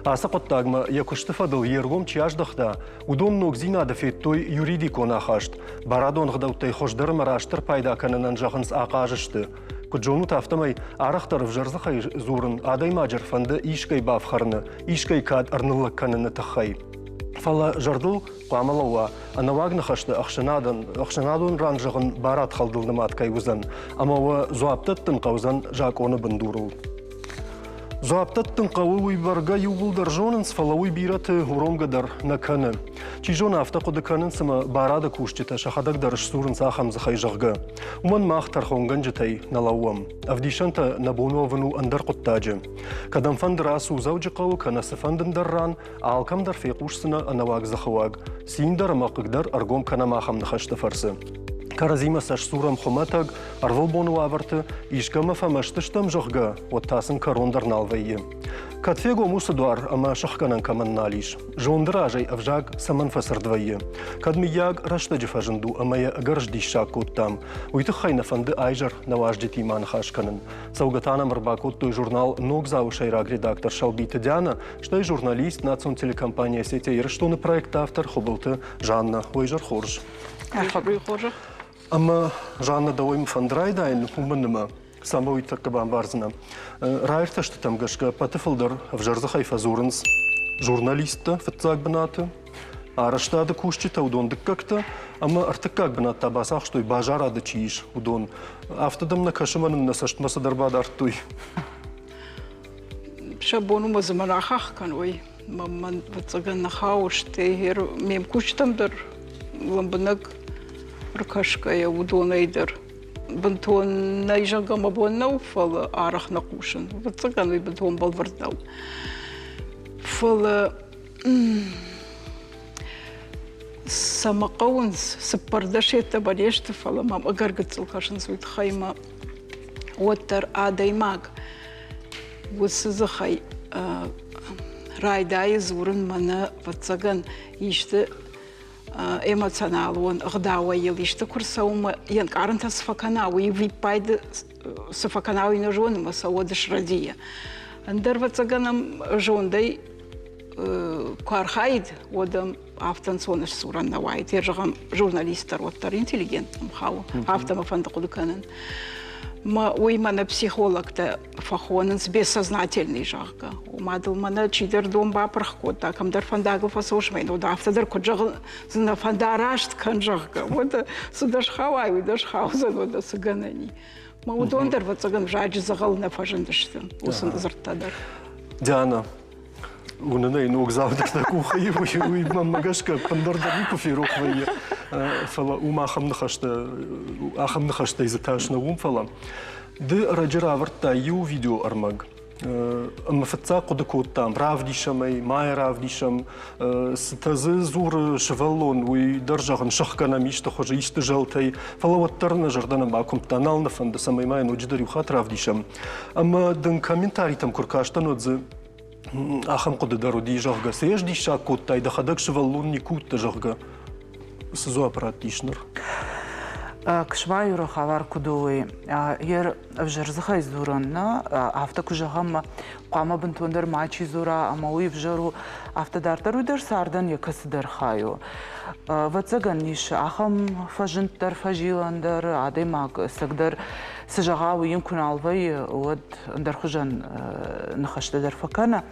Ацы хъуыддагмӕ йӕ куысты фӕдыл йе ргом чи аздӕхта, уыдон ногдзинады федтой юридикон ахаст. Барадон гъдӕуттӕй хуыздӕр ӕмӕ растдӕр пайда кӕнынӕн зӕгъынц ахъаз сты. Куыд зонут, афтӕмӕй арӕхдӕр ӕвзӕр дзыхӕй дзурын адӕймаджы ӕрфӕнды искӕй бафхӕрыны, искӕй кад ӕрныллӕг кӕныны тыххӕй. Фӕлӕ зӕрдыл хъуамӕ лӕууа, ӕнӕуаг ныхӕсты ӕхсӕнадӕн, ӕхсӕнадон ран зӕгъын барадхӕлдыл нымад кӕй уыдзӕн, ӕмӕ уӕ дзуапп дӕттын хъӕудзӕн закъоны бындурыл. Дзуапп дӕттын хъӕуы, уый бӕргӕ иууылдӕр зонынц, фӕлӕ уый бирӕты уромгӕ дӕр нӕ кӕны. Чи зоны, афтӕ хъуыды кӕнынц, ӕмӕ барады кусджытӕ сӕхӕдӕг дӕр сдзурынц ахӕм дзыхӕй, зӕгъгӕ. Уымӕн мах тӕрхонгӕнджытӕй нӕ лӕууӕм. Ӕвдисӕнтӕ нӕ бон уӕвын у ӕндӕр хъуыддаджы. Кӕдӕмфӕнды рацу Дзӕуджыхъӕуы кӕнӕ цыфӕнды ӕндӕр ран, алкӕм дӕр фехъусдзынӕ ӕнӕуаг дзыхыуаг. Цин дӕр ӕмӕ хъыг дӕр ӕргом кӕнӕм ахӕм ныхӕсты фӕрцы. Кӕрӕдзимӕ сӕ сдзурӕм хуымӕтӕг, ӕрвылбоны уавӕрты, искӕмӕ фӕмӕсты стӕм, зӕгъгӕ, уӕд та сын кӕрон дӕр нал вӕййы. Кӕд фегом уыцы дуар ӕмӕ сыхгӕнӕн кӕмӕн нал ис, зонды разӕй ӕвзаг цӕмӕн фӕцырд вӕййы? Кӕд мыййаг рӕстӕджы фӕзынд у ӕмӕ йӕ ӕгӕр сдиссаг кодтам, уый тыххӕй нӕ фӕнды айзӕр нӕ уазджытимӕ ныхас кӕнын. Цӕугӕ та нӕм ӕрбакодтой журнал «Ногдзау-ы сӕйраг редактор Сӕлбиты Диана, стӕй журналист, национ телекомпани «Осетия Ирыстоны» проекты автор Хуыбылты Жанна. Уый изӕр хорз. Хорзӕх. Ӕмӕ Жанна дӕуӕй фӕнд райдайын, уымӕн ӕмӕ цӕмӕ уый тӕккӕ бамбардзынӕ. Раиртӕстытӕм гӕсгӕ ӕппӕты фылдӕр ӕвзӕр дзыхӕй фӕдзурынц журналисттӕ фыццаг бынаты, арӕзтады кусджытӕ уыдон дыккӕгтӕ ӕмӕ ӕртыккаг бынат та бацахстой базарады чи ис, уыдон. Афтӕ дӕм нӕ кӕсы, мӕ нын нӕ цӕстмӕ цыдӕр бадардтой. Сӕ бон уымӕ дзы мӕн ахахх кӕной. Мӕн ӕвӕццӕгӕн нӕ хауы, стӕй ме мкусджытӕм дӕр лӕмбынӕг ӕркӕсгӕйӕ, уыдонӕй дӕр бынтон нӕй зӕгъгӕ мӕ бон нӕу, фӕлӕ арӕх нӕ хъусын. Ӕвӕццӕгӕн уый бынтон бӕлвырд нӕу. Фӕлӕ цӕмӕ хъӕуынц, цыппӕрдӕс йеддӕмӕ не сты, фӕлӕ мӕм ӕгӕр гыццыл кӕсынц уый тыххӕй мӕ уӕддӕр адӕймаг уыцы дзыхӕй райдайы дзурын мӕнӕ, ӕвӕццӕгӕн, исты эмоционалон ӕгъдауӕй йыл исты куы рцӕуы мӕ йе нкъарӕнтӕ цы фӕкӕна, уый виппайды цы фӕкӕна, уый нӕ зоны мӕ сӕ уӕд срӕдийы. Ӕндӕр, ӕвӕццӕгӕн ӕм зондӕй куы архаид, уӕд ӕм афтӕ ӕнцон сдзурӕн нӕ уаид. Йӕ зӕгъӕм, журналист дӕр уӕддӕр интеллигент ӕм хауы, афтӕ мӕ фӕнды хъуыды кӕнын. Мӕ уый мӕнӕ психологтӕ фӕхонынц бессознательный, зӕгъгӕ. Ома дыл мӕнӕ чидӕр дон бапырх кодта, кӕмдӕр фӕндагыл фӕцӕуыс мӕ уӕд афтӕ дӕр куыд зӕгъдзынӕ, фӕндараст кӕн, зӕгъгӕ. Уӕдӕ цы дӕ схауай, уый дӕ схаудзӕн, уӕдӕ цы гӕнӕн и. Мӕ уыдон дӕр, ӕвӕццӕгӕн, взаджы дзӕгъӕл нӕ фӕзындысты, уыцы дзырдтӕ дӕр. Диана, уынын ӕй ногдзау дӕр дӕ къухы уый, уый мӕнмӕ гӕсгӕ ӕппындӕр дӕр никуы ферох вӕййы. Фӕлӕ уым ахӕм ныхӕстӕ, ахӕм ныхӕстӕй дзы тас нӕ уым, фӕлӕ ды ӕрӕджы равӕрдтай иу видеоӕрмӕг. Ӕмӕ фыццаг хъуыды кодтам, равдисӕм ӕй, ма йӕ равдисӕм, цытӕ дзы дзуры сывӕллон, уый дӕр зӕгъын сыхгӕнӕм исты хуызы, исты зӕлтӕй, фӕлӕ уӕддӕр нӕ зӕрдӕ нӕ бакуымдта, нал нӕ фӕнды, цӕмӕй ма йӕ ноджыдӕр иу хатт равдисӕм. Ӕмӕ дын комментаритӕм куы ркастӕн, уӕд дзы ахӕм хъуыды дӕр уыди, зӕгъгӕ, цы йӕ сдиссаг кодтай, дӕхӕдӕг сывӕллон никуы уыдтӕ, зӕгъгӕ. Цы дзуапп раттис ныр? Ксвайуры хабар куыд у, уый йе ӕвзӕр дзыхӕй дзурӕн нӕ, афтӕ куы зӕгъӕм, хъуамӕ бынтондӕр мачи дзура ӕмӕ уый ӕвзӕр у, афтӕ дарддӕр уый дӕр цардӕн йӕ кӕцыдӕр хай у. Ӕвӕццӕгӕн ис ахӕм фӕзынд дӕр, фӕзилӕн дӕр, адӕймаг ӕцӕгдӕр цы зӕгъа, уый йын куы нал вӕййы, уӕд ӕндӕрхуызӕн ныхӕстӕ дӕр фӕкӕны.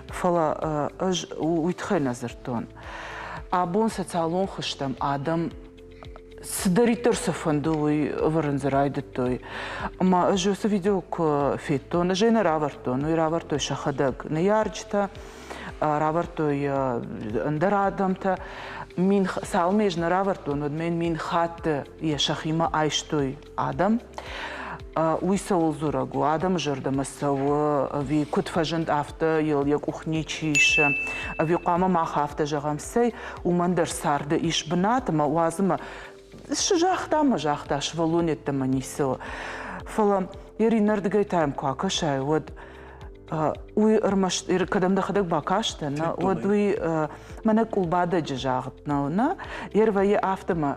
Фӕлӕ ӕз уый тыххӕй нӕ дзырдтон. Абон социалон хызтӕм адӕм цыдӕриддӕр сӕ фӕнды, уый ӕвӕрын дзы райдыдтой. Ӕмӕ ӕз уыцы видео куы федтон, ӕз ӕй нӕ равӕрдтон, уый равӕрдтой сӕхӕдӕг ныййарджытӕ, равӕрдтой ӕндӕр адӕмтӕ. Мин, цалынмӕ ӕз нӕ равӕрдтон, уӕдмӕ йын мин хатты йӕ сӕхимӕ айстой адӕм. Уый цӕуыл дзурӕг у? Адӕмы зӕрдӕмӕ цӕуы, ӕви куыд фӕзынд, афтӕ йыл йӕ къух ничи исы, ӕви хъуамӕ мах афтӕ зӕгъӕм, цӕй, уымӕн дӕр царды ис бынат ӕмӕ уадз ӕмӕ цы загъта ӕмӕ загъта, сывӕллон йеддӕмӕ ницы у. Фӕлӕ йӕ иннӕрдыгӕй та йӕм куы акӕсай, уӕд уый ӕрмӕст кӕдӕм дӕхӕдӕг бакастӕ, нӕ, уӕд уый мӕнӕ къулбадӕджы загъд нӕу, нӕ? Йе вӕййы афтӕ мӕ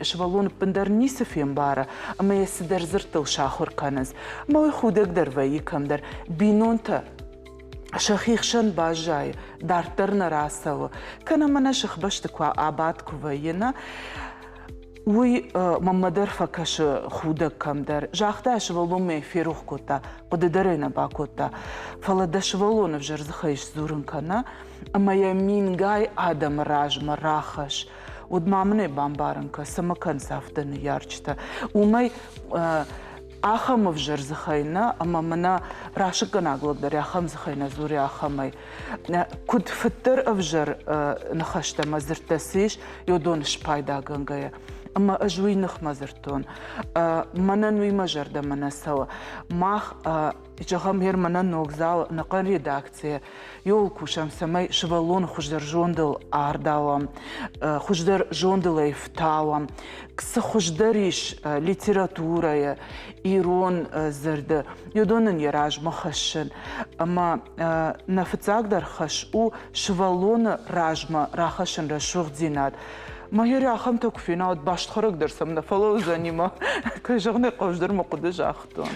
сывӕллон ӕппындӕр ницы фембары ӕмӕ йӕ цыдӕр дзырдтыл сахуыр кӕнынц. Ӕмӕ уый худӕг дӕр вӕййы кӕмдӕр. Бинонтӕ сӕхи хсӕн баззайы, дарддӕр нӕ рацӕуы. Кӕнӕ мӕнӕ сыхбӕсты куы абадт куы вӕййы, нӕ? Уый мӕнмӕ дӕр фӕкӕсы худӕг кӕмдӕр. Загъта, сывӕллонмӕ ферох кодта, хъуыды дӕр ӕй нӕ бакодта. Фӕлӕ дӕ сывӕллон ӕвзӕр дзыхӕй сдзурын кӕна ӕмӕ йӕ мингай адӕмы размӕ рахӕсс, уӕд ма мын ӕй бамбарын кӕ, цӕмӕ кӕнынц афтӕ ныййарджытӕ. Уымӕй. Ахӕм ӕвзӕр дзыхӕй нӕ, ӕмӕ мӕнӕ расыггӕнаг лӕг дӕр ахӕм дзыхӕй нӕ дзуры ахӕмӕй. Куыд фыддӕр ӕвзӕр ныхӕстӕ ӕмӕ дзырдтӕ цы ис, уыдон спайдагӕнгӕйӕ. Ӕмӕ ӕз уый ныхмӕ дзырдтон. Мӕнӕн уый мӕ зӕрдӕмӕ нӕ цӕуы. Мах зӕгъӕм, гъер мӕнӕн ногдзау ӕнӕхъӕн редакцийӕ иуыл кусӕм, цӕмӕй сывӕллоны хуыздӕр зондыл ардауӕм, хуыздӕр зондыл ӕй фтауӕм, цы хуыздӕр ис литературӕйы, ирон дзырды, уыдон ын йӕ размӕ хӕссын. Ӕмӕ нӕ фыццагдӕр хӕс у сывӕллоны размӕ рахӕссын рӕсугъддзинад. Мӕ ахӕмтӕ куы фена, уӕд бастхӕрӕг дӕр сӕм нӕ фӕлӕудзӕни мӕ, кӕй зӕгъын ӕй хъӕуы, дӕр мӕ хъуыды загътон.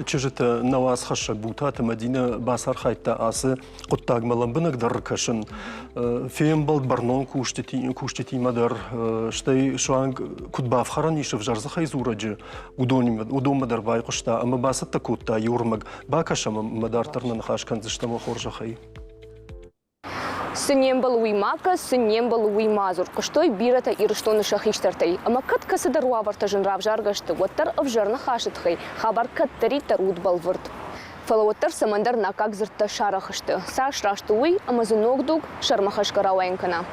Чызджытӕ нӕ уацхӕссӕг Бутаты Мӕдинӕ бацархайдта ацы хъуыддагмӕ лӕмбынӕгдӕр ркӕсын. Фембӕлд бӕрнон кусджытимӕ дӕр, стӕй суанг куыд бафхӕрӕн ис ӕвзӕр дзыхӕй дзурӕджы, уыдонмӕ дӕр байхъуыста ӕмӕ бацӕттӕ кодта иу ӕрмӕг. Бакӕсӕм ӕмӕ дарддӕр нӕ ныхас кӕндзыстӕм уӕ хорзӕхӕй. Цы не мбӕлы, уый ма кӕс, цы не мбӕлы, уый ма дзур, хъуыстой бирӕтӕ Ирыстоны сӕ хистӕртӕй. Ӕмӕ кӕд кӕцыдӕр уавӕртӕ зын равзаргӕ сты, уӕддӕр ӕвзӕр ныхасы тыххӕй хабар кӕддӕриддӕр уыд бӕлвырд. Фӕлӕ уӕддӕр цӕмӕндӕр накаг дзырдтӕ сарӕх сты. Цас раст у уый, ӕмӕ дзы ног дуг сӕрмӕ хӕсгӕ рауайын кӕна.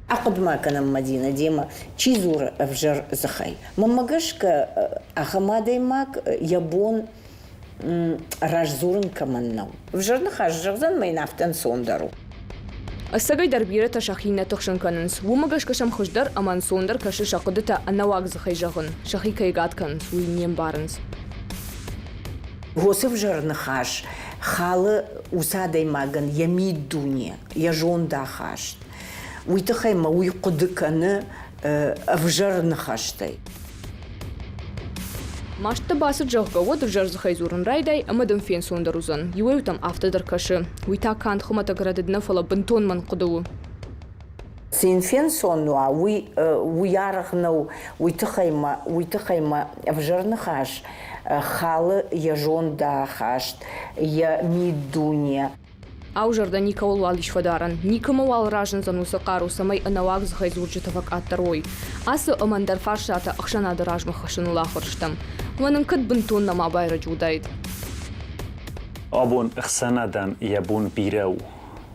Ахъуыды ма кӕнӕм, Мадинӕ, демӕ чи дзуры ӕвзӕр дзыхӕй? Мӕнмӕ гӕсгӕ, ахӕм адӕймаг йӕ бон раздзурын кӕмӕн нӕу. Ӕвзӕр ныхас зӕгъдзӕн, мӕ йын афтӕ ӕнцондӕр у. Ӕцӕгӕй дӕр бирӕтӕ сӕхи нӕ тыхсын кӕнынц. Уымӕ гӕсгӕ сӕм хуыздӕр ӕмӕ ӕнцондӕр кӕсы сӕ хъуыдытӕ ӕнӕуаг дзыхӕй зӕгъын, сӕхи кӕй ӕгад кӕнынц, уый не мбарынц. Уыцы ӕвзӕр ныхас халы уыцы адӕймагӕн йӕ миддуне, йӕ зондахаст. Уый тыххӕй мӕ уый хъуыды кӕны ӕвзӕр ныхӕстӕй. Маст дӕ бацыд, зӕгъгӕ, уӕд ӕвзӕр дзыхӕй дзурын райдай ӕмӕ дын фенцондӕр уыдзӕн. Иуӕй-иутӕм афтӕ дӕр кӕсы. Уый та канд хуымӕтӕг рӕдыд нӕ, фӕлӕ бынтон мӕнг хъуыды у. Цы йын фенцон уа, уый, уый аргъ нӕу, уый тыххӕй мӕ, уый тыххӕй мӕ ӕвзӕр ныхас халы йӕ зондахаст, йӕ миддуне. Ау, зӕрдӕ никӕуылуал ис фӕдарӕн, никӕмӕуал разындзӕн уыцы хъару, цӕмӕй ӕнӕуаг дзыхӕй дзурджытӕ фӕкъаддӕр уой. Ацы ӕмӕ ӕндӕр фарстатӕ ӕхсӕнады размӕ хӕссыныл ахуыр стӕм. Уӕ нын кӕд бынтон нӕма байрӕджы уыдаид. Абон ӕхсӕнадӕн йӕ бон бирӕ у.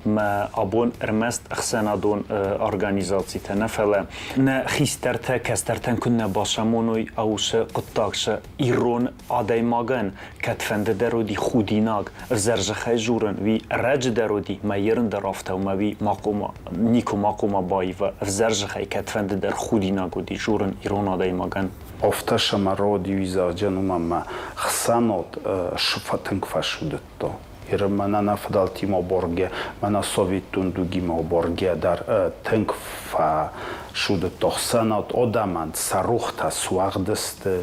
Мӕ абон ӕрмӕст ӕхсӕнадон организацитӕ нӕ, фӕлӕ нӕ хистӕртӕ кӕстӕртӕн куыннӕ бацамоной аусы хъуыддаг сӕ ирон адӕймагӕн кӕдфӕнды дӕр уыди худинаг, ӕвзӕр зӕххӕй дзурын, уый ӕрӕджы дӕр уыди, мӕ ерын дӕр афтӕ ӕмӕ уый ма хъуамӕ, никуы ма хъуамӕ баива, ӕвзӕр зӕххӕй кӕдфӕнды дӕр худинаг уыди дзурын ирон адӕймагӕн. Афтӕ сӕмӕ родиуи зӕгъджен уымӕн мӕ хсӕнад сыфа тынг фӕсудыдта. Иры мӕнӕ нӕ фыдӕлтимӕ боргӕ, мӕнӕ советтон дугимӕ боргӕ дӕр тынг фӕсудыдта. Хсӕнад адӕмӕн сӕ рухтӕ суӕгъд сты.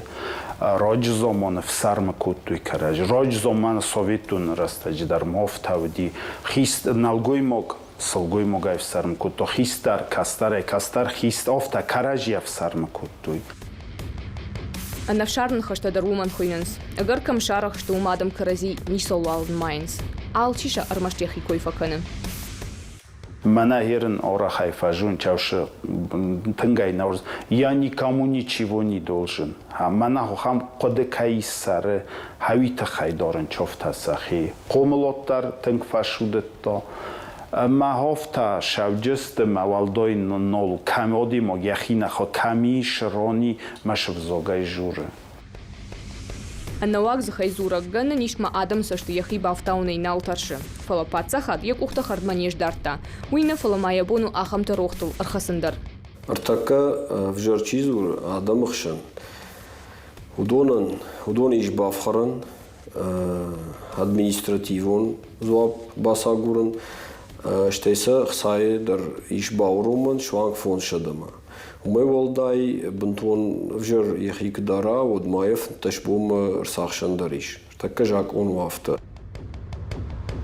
Раджы заманы фсӕрмы кодтой кӕрӕдзи. Раджы заманы советтон рӕстӕджы дӕр ма афтӕ уыди. Хист нӕлгоймаг сылгоймагӕй ӕфсӕрмы кодта, хистӕр кӕстӕрӕй, кӕстӕр хист афтӕ кӕрӕдзи ӕфсӕрмы кодтой. Ӕнӕфсарм ныхӕстӕ дӕр уымӕн хуыйнынц. Ӕгӕр кӕм сарӕх сты, уым адӕм кӕрӕдзи ницӕуылуал нымайынц. Алчи сӕ ӕрмӕст йӕхи кой фӕкӕны. Мӕнӕ ерын орахӕй фӕзун чаушы тынгӕй нӕуырз. Я никому ничего не должен. Мӕнӕ ахӕм хъуыды кӕй цӕры, хӕуи тыххӕй дарын чофтӕ сӕхи. Хъомылод дӕр тынг фӕсудыдта. Мӕ хофтӕ сӕвджысты мӕ уӕлдай нол кӕм одимог йӕхи нӕхо кӕм ис, рони мӕ сывзогӕй журы. Ӕнӕуаг дзыхӕй дзурӕг гӕнӕн ис ма адӕмы цӕсты йӕхи бафтауынӕй нал тӕрсы. Фӕлӕ паддзахад йӕ къухтӕ хӕрдмӕ не сдардта. Уый нӕ, фӕлӕ ма йӕ бон у ахӕмтӕ рохтыл ӕрхӕцын дӕр. Ӕртӕккӕ ӕвзӕр чи дзуры адӕмы хсӕн, уыдонӕн уыдон ис бафхӕрӕн, административон дзуапп бацагурын, стӕй сӕ хцайы дӕр ис бауромӕн суанг фондзсӕдӕмӕ. Уымӕй уӕлдай бынтон ӕвзӕр йӕхи куы дара, уӕд ма йӕ 15 бонмӕ ӕрцахсӕн дӕр ис. Тӕккӕ закъон у афтӕ.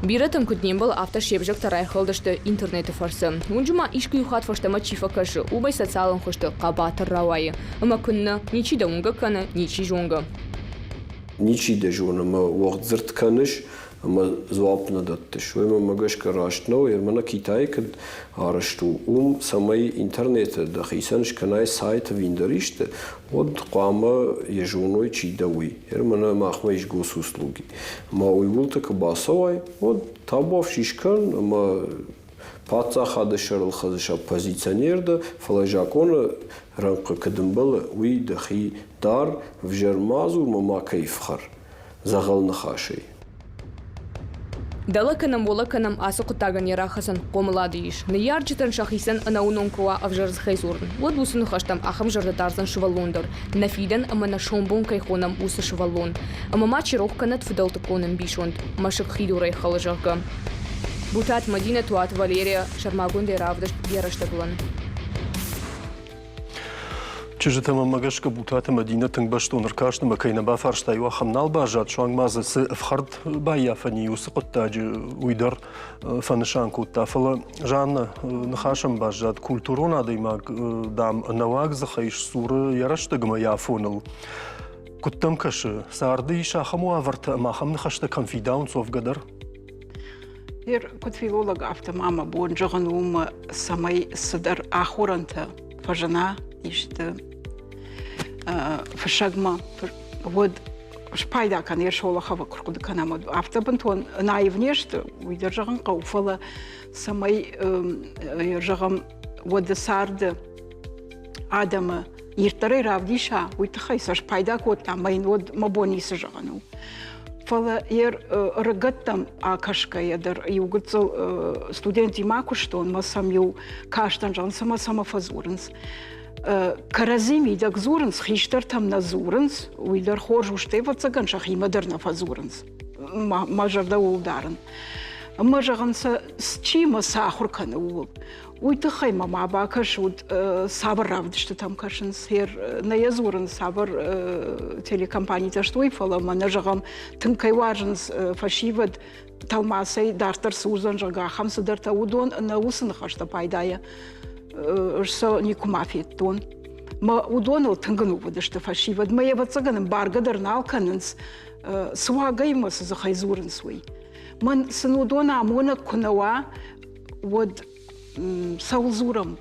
Бирӕтӕн куыд не мбӕлы, афтӕ се взӕгтӕ райхӕлдысты интернеты фӕрцы. Уынджы ма искуы иу хатт фӕстӕмӕ чи фӕкӕсы, уымӕй социалон хуызты хъӕбатыр рауайы. Ӕмӕ куыннӕ, ничи дӕ уынгӕ кӕны, ничи зонгӕ. Ничи дӕ зоны ӕмӕ уӕгъд дзырд кӕныс. ӕмӕ дзуапп нӕ дӕттыс. Уый мӕнмӕ гӕсгӕ раст нӕу, ӕмӕ Китайы куыд арӕзт у, уым цӕмӕй интернеты дӕхицӕн скӕнай сайт ӕви ӕндӕр исты, уӕд хъуамӕ йӕ зоной, чи дӕ, уый. Ӕмӕ махмӕ ис госуслуги. Ӕмӕ уый уылты куы бацӕуай, уӕд табуафси скӕн ӕмӕ паддзахады сӕрыл хӕцыс оппозиционер дӕ, фӕлӕ закъоны рӕнхъы куыд ӕмбӕлы, уый дӕхи дар, ӕвзӕр ма дзур ӕмӕ макӕй ӕфхӕр дзӕгъӕл ныхасӕй. Дӕлӕ кӕнӕм, уӕлӕ кӕнӕм, ацы хъуыддагӕн йӕ рахӕцӕн хъомылады ис. Ныййарджытӕн сӕхицӕн ӕнӕуынон куы уа ӕвзӕр дзыхӕй дзурын, уӕд уыцы ныхӕстӕм ахӕм зӕрдӕ дардзӕн сывӕллон дӕр, нӕ фидӕн ӕмӕ нӕ сомбон кӕй хонӕм, уыцы сывӕллон. Ӕмӕ ма чи рох кӕнӕд фыдӕлтыккон ӕмбисонд, мӕсыг хидурӕй хӕлы, зӕгъгӕ. Бутат Мӕдинӕ, Туаты Валерия, сӕрмагондӕй равдыст йӕ рӕстӕгылӕн. Чызджытӕ мӕнмӕ гӕсгӕ Бутаты Мӕдинӕ тынг бӕстон ӕркаст ӕмӕ кӕй нӕ бафарста, иу ахӕм нал баззад, суанг ма дзы цы ӕфхӕрд баййафӕн и уыцы хъуыддаджы, уый дӕр фӕнысан кодта. Фӕлӕ Жанна ныхасӕн баззад, культурон адӕймаг, дам, ӕнӕуаг дзыхӕй сдзуры йӕ рӕстӕгмӕ йӕ афоныл. Куыд дӕм кӕсы, царды ис ахӕм уавӕртӕ ӕмӕ ахӕм ныхӕстӕ кӕм фидауынц уӕвгӕ дӕр? Ныр куыд филолог, афтӕ ма мӕ бон зӕгъын у, цӕмӕй цыдӕр ахорӕнтӕ фӕзына исты фыссӕгмӕ, уӕд спайда кӕн йӕ Шолоховы куы рхъуыды кӕнӕм, уӕд афтӕ бынтон наив не сты, уый дӕр зӕгъын хъӕуы, фӕлӕ цӕмӕй зӕгъӕм, уӕды царды адӕмы ирддӕрӕй равдиса, уый тыххӕй сӕ спайда кодта, ӕмӕ йын уӕд мӕ бон ницы зӕгъын у. Фӕлӕ йе рыгӕттӕм акӕсгӕйӕ дӕр иу гыццыл студентимӕ куыстон, мӕ сӕм-иу кастӕн, зӕгъын, цӕмӕ цӕмӕ фӕдзурынц. Кӕрӕдзи мидӕг дзурынц, хистӕртӕм нӕ дзурынц, уый дӕр хорз у, стӕй, ӕвӕццӕгӕн, сӕхимӕ дӕр нӕ фӕдзурынц. Мӕ зӕрдӕ ууыл дарын. Ӕмӕ, зӕгъын, сӕ чи мӕ цы ахуыр кӕны, ууыл. Уый тыххӕй мӕ ма бакӕсут, цавӕр равдыстытӕм кӕсынц, нӕ йӕ дзурын, цавӕр телекомпанитӕ сты, уый, фӕлӕ мӕнӕ, зӕгъӕм, тынг кӕй уарзынц фӕсивӕд, тӕлмацӕй дарддӕр цы уыдзӕн, зӕгъгӕ, ахӕм цыдӕртӕ, уыдон нӕ уыцы ныхӕстӕ пайдайӕ сӕ никуыма федтон. Мӕ уыдоныл тынг ӕнувыд сты фӕсивӕд. Мӕ ӕвӕццӕгӕн ӕмбаргӕ дӕр нал кӕнынц, цы уагӕй мӕ цы дзыхӕй дзурынц, уый. Мӕн сын уыдон амонӕг куы нӕ уа, уӕд цӕуыл дзурӕм,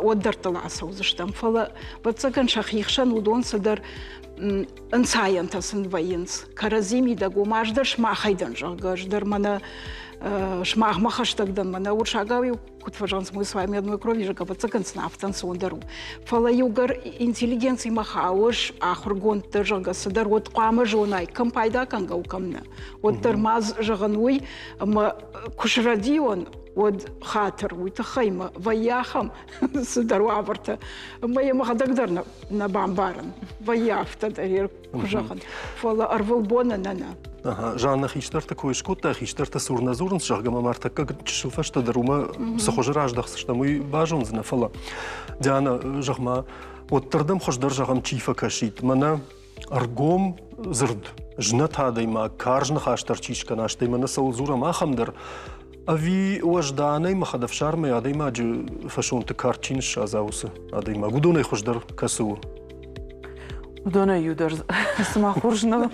уӕд дӕрдтыл ацӕудзыстӕм. Фӕлӕ, ӕвӕццӕгӕн, сӕхи хсӕн уыдон цыдӕр ӕнцайӕнтӕ сын вӕййынц. Кӕрӕдзи мидӕг, ома ӕз дӕр сымахӕй дӕн, зӕгъгӕ, ӕз дӕр мӕнӕ сымахмӕ хӕстӕг дӕн, мӕнӕ уырсагау-иу куыд фӕзӕгъынц, мы с вами одной крови, зӕгъгӕ, ӕвӕццӕгӕн сын афтӕ ӕнцондӕр у. Фӕлӕ иугӕр интеллигенцимӕ хауыс, ахуыргондтӕ, зӕгъгӕ, цыдӕр, уӕд хъуамӕ зонай, кӕм пайда кӕнгӕ у, кӕм нӕ. Уӕддӕр ма зӕгъын уый, ӕмӕ куы срӕдийон, уӕд хатыр, уый тыххӕй мӕ вӕййы ахӕм цыдӕр уавӕртӕ, ӕмӕ йӕ мӕхӕдӕг дӕр нӕ бамбарын. Вӕййы афтӕ дӕр, куы зӕгъын. Фӕлӕ ӕрвылбоны нӕ нӕ. Жанна хистӕрты кой скодта, хистӕртӕ цур нӕ дзурынц, зӕгъгӕ, мӕ ӕртӕккӕ чысыл фӕстӕдӕр уымӕ цы хуызы раздӕхдзыстӕм, уый базондзынӕ. Фӕлӕ, Диана, зӕгъ-ма, уӕддӕр дӕм хуыздӕр, зӕгъӕм, чи фӕкӕсид? Мӕнӕ ӕргом дзырд, знӕт адӕймаг, карз ныхас дӕр чи скӕна, стӕй мӕнӕ цӕуыл дзурӕм, ахӕм дӕр, ӕви уӕзданӕй мӕ хӕдӕфсармӕй адӕймаджы фӕсонты кард чи ныссадза, уыцы адӕймаг, уыдонӕй хуыздӕр кӕцы у? Уыдонӕй иу дӕр цыма хорз нӕу,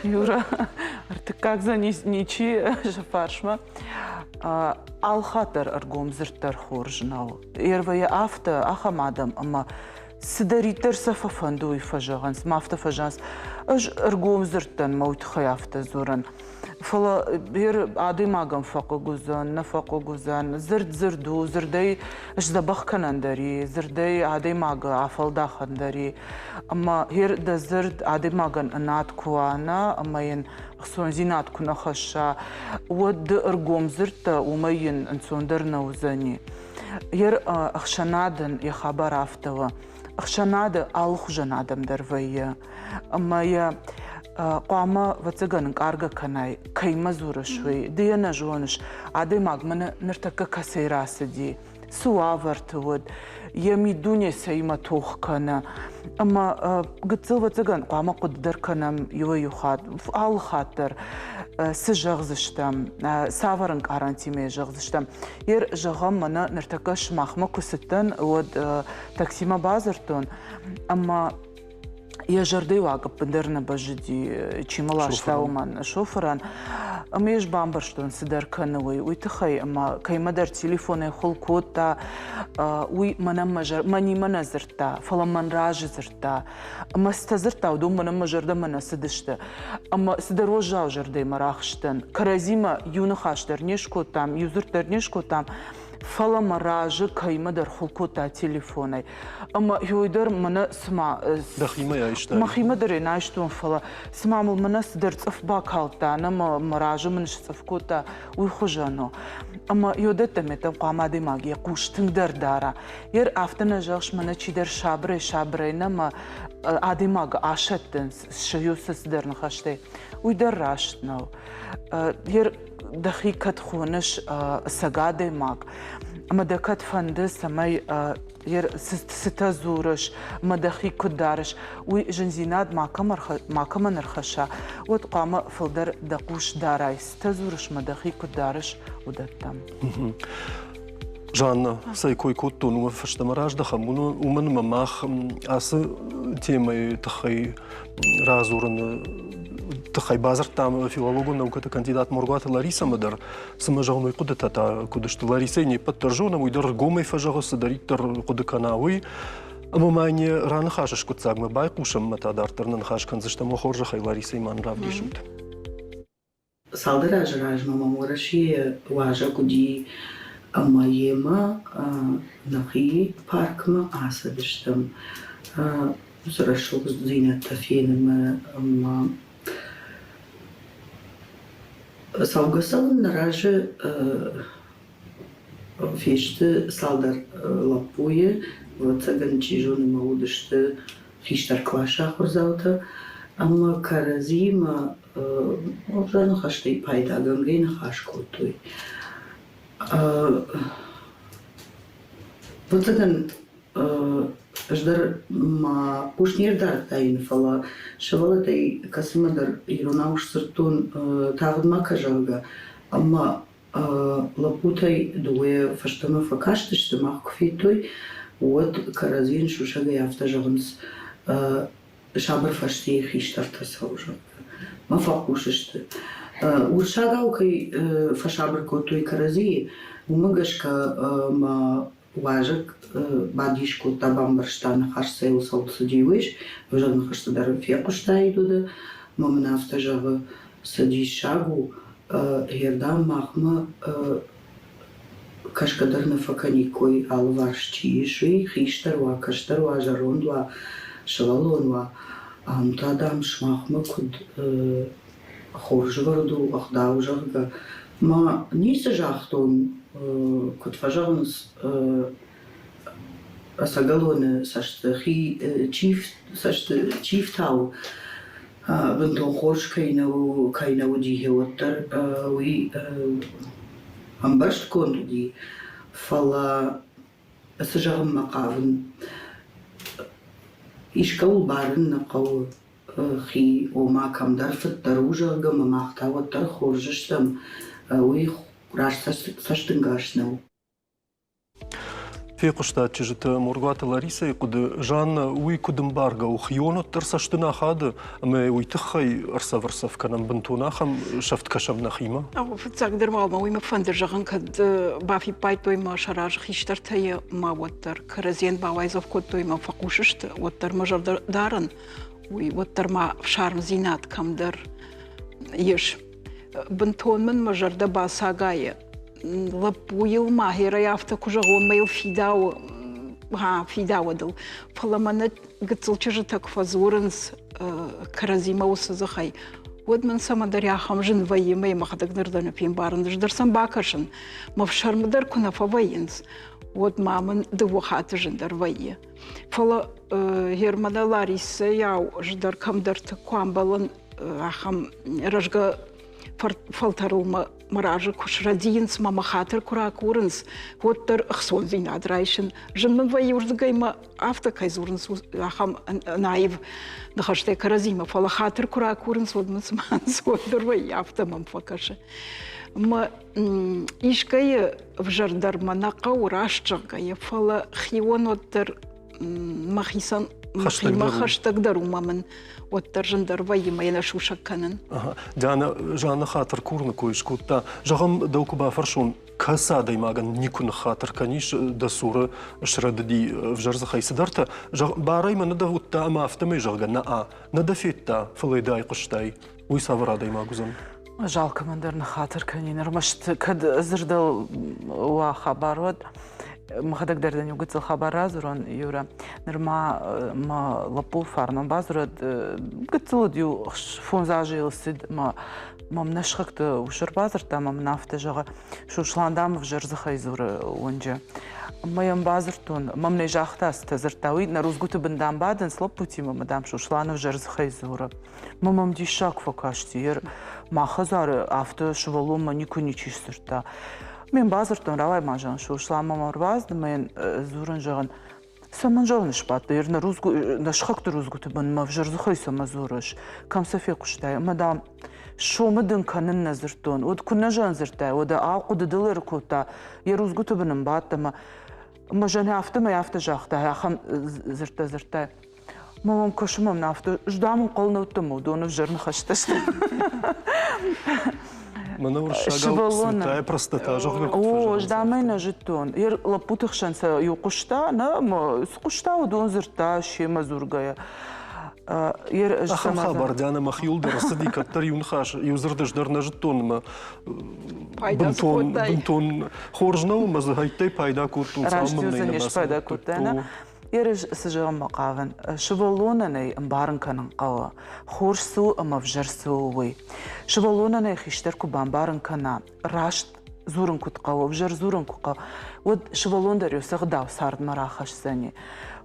Юра. Ӕртыккаг дзы ничи сӕ фарсмӕ. Алхатт дӕр ӕргом дзырд дӕр хорз нӕу. Ервӕйы афтӕ, ахӕм адӕм ӕмӕ цыдӕриддӕр сӕ фӕфӕнды, уый фӕзӕгъынц, ма афтӕ фӕзӕгъынц. Ӕз ӕргом дзырдтӕн мӕ уый тыххӕй афтӕ дзурын. Фӕлӕ адӕймагӕн фӕхъыг уыдзӕн, нӕ фӕхъыг уыдзӕн. Дзырд дзырд у, дзырдӕй сдзӕбӕх кӕнӕн дӕр и, дзырдӕй адӕймагы афӕлдахӕн дӕр и. Ӕмӕ гъер дӕ дзырд адӕймагӕн ӕнад куы уа, нӕ, ӕмӕ йын ӕхцондзинад куы нӕ хӕсса, уӕд ды ӕргом дзырдтӕ уымӕй йын ӕнцондӕр нӕ уыдзӕни. Йе ӕхсӕнадӕн йӕ хабар афтӕ у. Ӕхсӕнады алыхуызӕн адӕм дӕр вӕййы. Ӕмӕ йӕ хъуамӕ, ӕвӕццӕгӕн, ӕнкъаргӕ кӕнай, кӕимӕ дзурыс, уый. Ды йӕ нӕ зоныс, адӕймаг мӕнӕ ныртӕккӕ кӕцӕй рацыди, цы уавӕрты уыд, йӕ миддуне цӕимӕ тох кӕны. Ӕмӕ гыццыл, ӕвӕццӕгӕн, хъуамӕ хъуыды дӕр кӕнӕм иуӕй-иу хатт, алы хатт дӕр, цы зӕгъдзыстӕм, цавӕр ӕнкъарӕнтимӕ йӕ зӕгъдзыстӕм. Ер, зӕгъӕм, мӕнӕ ныртӕккӕ сымахмӕ куы цыдтӕн, уӕд таксимӕ бадзырдтон ӕмӕ Йӕ зӕрдӕйы уаг ӕппындӕр нӕ бӕззыди, чи мӕ ласта, уымӕн, шофырӕн. Ӕмӕ ӕз бамбӕрстон, цыдӕр кӕны уый. Уый тыххӕй ӕмӕ кӕимӕдӕр телефонӕй хуыл кодта, уый мӕнӕн мӕ зӕр... мӕнимӕ нӕ дзырдта, фӕлӕ мӕн разы дзырдта. Ӕмӕ цытӕ дзырдта, уыдон мӕнӕн мӕ зӕрдӕмӕ нӕ цыдысты. Ӕмӕ цыдӕр уӕззау зӕрдӕимӕ рахызтӕн. Кӕрӕдзимӕ иу ныхас дӕр не скодтам, иу дзырд дӕр не скодтам, фӕлӕ мӕ разы кӕимӕдӕр хуыл кодта телефонӕй. Ӕмӕ уый дӕр мӕнӕ цыма... Дӕхимӕ айстай? Мӕхимӕ дӕр ӕй айстон, фӕлӕ цыма мыл мӕнӕ цыдӕр цъыф бакалдта, нӕ мӕ мӕ разы мын сцъыф кодта, уый хуызӕн у. Ӕмӕ йодӕттӕ меттӕм хъуамӕ адӕймаг йӕ хъус тынгдӕр дара. Ер афтӕ нӕ зӕгъыс, мӕнӕ чидӕр сабырӕй-сабырӕй нӕ мӕ адӕймагы асӕттынц, цы цыдӕр ныхӕстӕй. Уый дӕр раст нӕу. Ер дӕхи кӕд хоныс ӕцӕг адӕймаг, ӕмӕ дӕ кӕд фӕнды, цӕмӕй цытӕ дзурыс ӕмӕ дӕхи куыд дарыс, уый зындзинад макӕмӕн ӕрхӕсса, уӕд хъуамӕ фылдӕр дӕ хъус дарай, цытӕ дзурыс ӕмӕ дӕхи куыд дарыс, уыдӕттӕм. Жанна, цӕй кой кодтон, уымӕ фӕстӕмӕ раздӕхӕм, уымӕн ӕмӕ мах ацы темӕйы тыххӕй радзурыны тыххӕй бадзырдтам филологон наукӕты кандидат Моргуаты Ларисӕмӕ дӕр. Цымӕ зӕгъын, уый хъуыдытӕ та куыд сты? Ларисӕйы не ппӕт дӕр зонӕм, уый дӕр ӕргомӕй фӕзӕгъы, цыдӕриддӕр хъуыды кӕна, уый. Ӕмӕ ма йын йӕ раныхасы скъуыддзагмӕ байхъусӕм ӕмӕ та дарддӕр нӕ ныхас кӕндзыстӕм. Уӕ хорзӕхӕй, Ларисӕйы ма нын равдисут. Цалдӕр азы размӕ мӕм Уӕрӕсейы уазӕг уыди ӕмӕ йемӕ нӕхи паркмӕ ацыдыстӕм уыцы рӕсугъддзинӕдтӕ фенынмӕ ӕмӕ цӕугӕ-цӕуын нӕ разы фесты цалдӕр лӕппуйы, ӕвӕццӕгӕн, чи зоны ма уыдысты хистӕр къласы ахуырдзаутӕ ӕмӕ кӕрӕдзиимӕ ӕвзӕр ныхӕстӕй пайдагӕнгӕ ныхас кодтой. Ӕвӕццӕгӕн, ӕз дӕр ма хъус не рдардтаин, фӕлӕ сывӕллӕттӕй кӕцымӕдӕр иронау сдзырдтон тагъд ма кӕ, зӕгъгӕ, ӕмӕ Лӕппутӕй дыууӕ фӕстӕмӕ фӕкастысты, мах куы федтой, уӕд кӕрӕдзийӕн сусӕгӕй афтӕ зӕгъынц, сабыр фӕстейы хистӕртӕ цӕуы, зӕгъгӕ. Мӕ фӕхъус сты. Уырыссагау кӕй фӕсабыр кодтой кӕрӕдзийы, уымӕ гӕсгӕ мӕ Уазӕг бадис кодта, бамбӕрста, ныхас цӕуыл цӕуыл цыди, уый. Ӕвзӕр ныхӕстӕ дӕр фехъуыстаид уыды. Мӕ мын афтӕ зӕгъы, цы диссаг у, гъердӕм махмӕ кӕсгӕ дӕр нӕ фӕкӕниккой, алыварс чи ис, уый, хистӕр уа, кӕстӕр уа, зӕронд уа, сывӕллон уа. Ам та, дам, сымахмӕ куыд хорз ӕвӕрд у ӕгъдау, зӕгъгӕ, ма ницы загътон, куыд фӕзӕгъынц, ӕцӕгӕлоны цӕсты хи чи цӕсты чи фтауы, бынтон хорз кӕй нӕ кӕй нӕ уыди, уӕддӕр уый ӕмбӕрстгонд уыди, фӕлӕ цы зӕгъынмӕ хъавын, искӕуыл барын нӕ хъӕуы. Хи, ома кӕмдӕр фыддӕр у, зӕгъгӕ, ӕмӕ мах та уӕддӕр хорз стӕм, уый раст цӕстӕнгас нӕу. Фехъуыстат чызджыты Моргуаты Ларисӕйы хъуыды. Жанна, уый куыд ӕмбаргӕ у, хион уӕддӕр цӕсты нӕ ахады, ӕмӕ уый тыххӕй ӕрцӕв-ӕрцӕв кӕнӕм бынтон ахӕм сӕфт кӕсӕм нӕхимӕ? Фыццагдӕр уал мӕ уый мӕ фӕнды зӕгъын, кӕд бафиппайдтой мӕ сӕ разы хистӕртӕ ма уӕддӕр кӕрӕдзийӕн бауайдзӕф кодтой мӕ фӕхъус сты, уӕддӕр мӕ зӕрдӕ дарын, уый уӕддӕр ма фсармдзинад кӕмдӕр ис. Бынтон мын мӕ зӕрдӕ бацагайы. Лӕппуйыл махерӕй афтӕ куы зӕгъон, мӕ йыл фидауы, ха, фидауӕдыл. Фӕлӕ мӕнӕ гыццыл чызджытӕ куы фӕдзурынц кӕрӕдзимӕ уыцы дзыхӕй, уӕд мын цӕмӕндӕр ахӕм зын вӕййы, мӕ мӕхӕдӕг ныр дӕр нӕ фембарын, ӕз дӕр сӕм бакӕсын. Мӕ фсӕрмы дӕр куы нӕ фӕвӕййынц, уӕд ма мын дыууӕ хатты зындӕр вӕййы. Фӕлӕ Германы Ларисӕйау ӕз дӕр кӕмдӕрты куы амбӕлын ахӕм рӕзгӕ фӕлтӕрыл мӕ мӕ разы куы срӕдийынц мӕ мӕ хатыр куы ракурынц, уӕддӕр ӕхцондзинад райсын. Зын мын вӕййы уырдыгӕй мӕ афтӕ кӕй дзурынц, ахӕм ӕнаив ныхӕстӕй кӕрӕдзимӕ, фӕлӕ хатыр куы ракурынц, уӕд мын цыма ӕнцондӕр вӕййы, афтӕ мӕм фӕкӕсы. Мӕ искӕйы ӕвзӕрдӕр мӕ нӕ хъӕуы раст зӕгъгӕйӕ, фӕлӕ хион уӕддӕр. мӕхицӕн мӕхимӕ хӕстӕгдӕр у мӕ мын уӕддӕр зындӕр вӕййы мӕ йӕ сусӕг кӕнын. Диана, Жанна хатыр курыны кой скодта. Зӕгъӕм, дӕу куы бафӕрсон, кӕцы адӕймагӕн никуы ныххатыр кӕнис дӕ цуры срӕдыди ӕвзӕр дзыхӕй цыдӕртӕ, зӕгъ, барӕй мӕ нӕ дӕ уыдта ӕмӕ афтӕмӕй, зӕгъгӕ, нӕ-а, нӕ дӕ федта, фӕлӕ дӕ айхъуыстай. Уый цавӕр адӕймаг уыдзӕн? Ӕз алкӕмӕн дӕр ныххатыр кӕнин, ӕрмӕст кӕд дзырдыл уа хабар, уӕд мӕхӕдӕг дӕр дын иу гыццыл хабар радзурон, Юра. Нырма мӕ лӕппу фарнон бадзурӕд, гыццыл уыд, иу фондз азы йыл цыд, мӕ мӕм нӕ сыхӕгты ус ӕрбадзырдта ӕмӕ мын афтӕ зӕгъы, Сослан, дам, ӕвзӕр дзыхӕй дзуры уынджы. Ӕмӕ йӕм бадзырдтон, мӕм нӕ загъта, цытӕ дзырдта, уый нӕ рудзгуыты бын, дам, бадынц лӕппутимӕ, ӕмӕ, дам, Сослан ӕвзӕр дзыхӕй дзуры. Мӕ мӕм диссаг фӕкасти, мӕ хӕдзары афтӕ сывӕллонмӕ никуы ничи сдзырдта. Ме бадзырдтон, рауай ма, зӕгъын, Сослан мӕм ӕрбацыд ӕмӕ йын дзурын, зӕгъын, цӕмӕн зӕгъын сбадтӕ, нӕ, рудзгу, нӕ сыхӕгты рудзгуыты бынмӕ ӕвзӕр дзыхӕй цӕмӕ дзурыс, кӕм сӕ фехъуыстай? Ӕмӕ, дам, сомы дын кӕнын нӕ дзырдтон. Уӕд куы нӕ зӕгъын дзырдтай, уӕдӕ ау хъуыды дыл ӕркодта, йӕ рудзгуыты бын ын бадт ӕмӕ мӕ зӕгъын, афтӕмӕй афтӕ загъта, ахӕм дзырдтӕ дзырдтай. Мӕ мӕм кӕсы мӕм афтӕ, ӕз дам ӕнхъӕл нӕ уыдтӕн, уыдон ӕвзӕр ныхӕстӕ сты. Мӕнӕ уырыссагау святая простота, зӕгъгӕ, куыд О, ӕз дам ӕй нӕ зыдтон. Йӕ лӕппуты хсӕн сӕ иу хъуыста, нӕ, ӕмӕ цы хъуыста, уыдон дзырдта семӕ дзургӕйӕ. Ахӕм хабар Диана мӕхиуыл дӕр ӕрцыди, кӕддӕр иу ныхас, иу дзырд ӕз дӕр нӕ зыдтон ӕмӕ бынтон, бынтон хорз нӕу, ӕмӕ дзы хӕйттӕй пайда кодтон, цалынмӕ нӕ спайда кодтай, нӕ? Ерыс цы зӕгъынмӕ хъавын, сывӕллонӕн ӕй ӕмбарын кӕнын хъӕуы, хорз цы у ӕмӕ ӕвзӕр цы у, уый. Сывӕллонӕн ӕй хистӕр куы бамбарын кӕна, раст дзурын куыд хъӕуы, ӕвзӕр дзурын куы хъӕуы, уӕд сывӕллон дӕр йӕ ӕгъдау цардмӕ рахӕсдзӕни.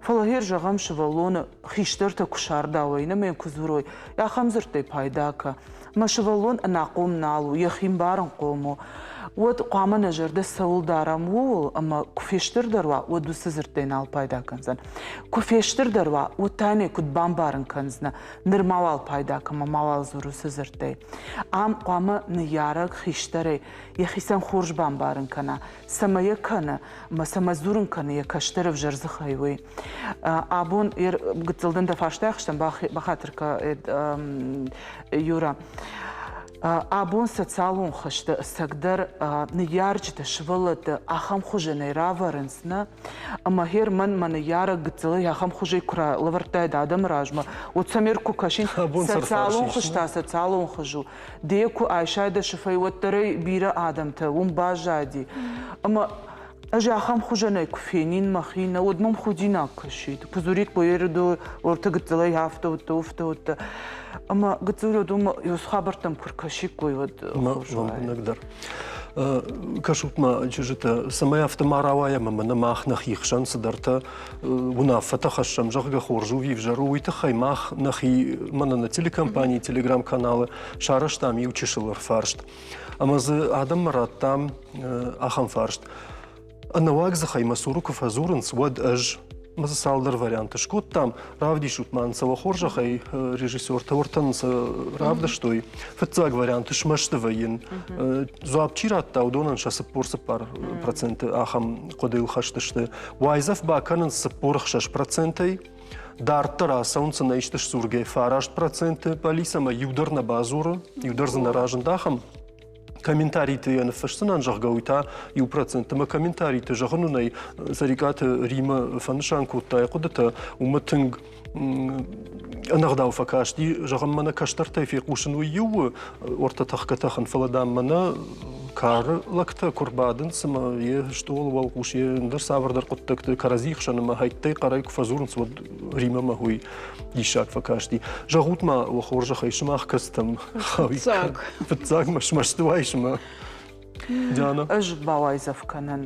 Фӕлӕ гъер зӕгъӕм, сывӕллоны хистӕртӕ куы сардауой, нӕ мӕ куы дзурой, ахӕм дзырдтӕй пайда кӕ. Мӕ сывӕллон ӕнахъом нал у, йӕхи мбарынхъом у, уӕд хъуамӕ нӕ зӕрдӕ цӕуыл дарӕм, ууыл, ӕмӕ куы фестырдӕр уа, уӕд уыцы дзырдтӕй нал пайда кӕндзӕн. Куы фестырдӕр уа, уӕд та йын куыд бамбарын кӕндзынӕ, ныр мауал пайда кӕм ӕмӕ мауал дзур уыцы дзырдтӕй. Ам хъуамӕ ныййарӕг хистӕрӕй йӕхицӕн хорз бамбарын кӕна, цӕмӕ йӕ кӕны ӕмӕ цӕмӕ дзурын кӕны йӕ кӕстӕр ӕвзӕр дзыхӕй, уый. Абон гыццыл дын дӕ фарстайы ӕхстӕн бахатыр кӕ, Юра. Абон социалон хызты ӕцӕгдӕр ныййарджытӕ сывӕллӕтты ахӕм хуызӕнӕй равӕрынц, нӕ? Ӕмӕ гъер мӕн мӕ ныййарӕг гыццылӕй ахӕм хуызӕй куы лӕвӕрдтаид адӕмы размӕ, уӕд сӕм ӕр куы кӕсин, социалон хыз та социалон хыз у. Де куы айсай дӕ сыфӕй, уӕддӕр ӕй бирӕ адӕмтӕ уым баззади. Ӕмӕ ӕз ахӕм хуызӕнӕй куы фенин мӕхи, нӕ уӕд мӕм худинаг кӕсид. Куы дзуриккой Ерыдо, уӕртӕ гыццылӕй афтӕ уыдтӕ, уфтӕ уыдтӕ. Ӕмӕ гыццыл уыдонмӕ ус хабӕрттӕм куы ркӕсиккой, уӕд хорз уаид. дӕр. Кӕсут-ма, чызджытӕ, цӕмӕй афтӕ ма рауайа ӕмӕ мӕнӕ мах нӕхи хсӕн цыдӕртӕ уынаффӕтӕ хӕссӕм, зӕгъгӕ, хорз у ӕви ӕвзӕр у, уый тыххӕй мах нӕхи, мӕнӕ нӕ телекомпанийы телеграм-каналы сарӕзтам иу чысыл ӕрфарст. Ӕмӕ дзы адӕммӕ радтам ахӕм фарст. Ӕнӕуаг дзыхӕй мӕ цуры куы фӕдзурынц, уӕд ӕз мӕ дзы цалдӕр варианты скодтам. Равдисут ма сӕ уӕ хорзӕхӕй, режиссертӕ уӕртӕн сӕ равдыстой. Фыццаг вариант смӕсты вӕййын. Дзуапп чи радта, уыдонӕн сӕ 44% ахӕм хъуыдыйыл хӕст сты. Уайдзӕф бакӕнынц 46%-ӕй. Дарддӕр ацӕуынц нӕ исты сдзургӕ 9%-ы полицӕмӕ иу дӕр нӕ бадзуры, иу дӕр дзы нӕ разынд ахӕм. Комментариты йӕ ныффысдзынӕн, зӕгъгӕ, уый та 1%. Ӕмӕ комментариты зӕгъын уын ӕй Цӕрикъаты Римӕ фӕнысан кодта йӕ хъуыдытӕ, уымӕ тынг ӕнӕгъдау фӕкасти, зӕгъын, мӕнӕ кӕстӕртӕй фехъусын уый иу у, ортӕ тӕхгӕ-тӕхын, фӕлӕ, дам, мӕнӕ кары лӕгтӕ куы рбадынц ӕмӕ йе стъолы уӕлхъус, йе ӕндӕр цавӕрдӕр хъуыддӕгты кӕрӕдзи хсӕн ӕмӕ хӕйттӕй хъӕрӕй куы фӕдзурынц, уӕд Римӕмӕ уый диссаг фӕкасти. Зӕгъут-ма, уӕ хорзӕхӕй, сымах кӕцытӕм Фыццаг. Фыццаг мӕ смӕсты уайыс ӕмӕ Диана? Ӕз бауайдзӕф кӕнын.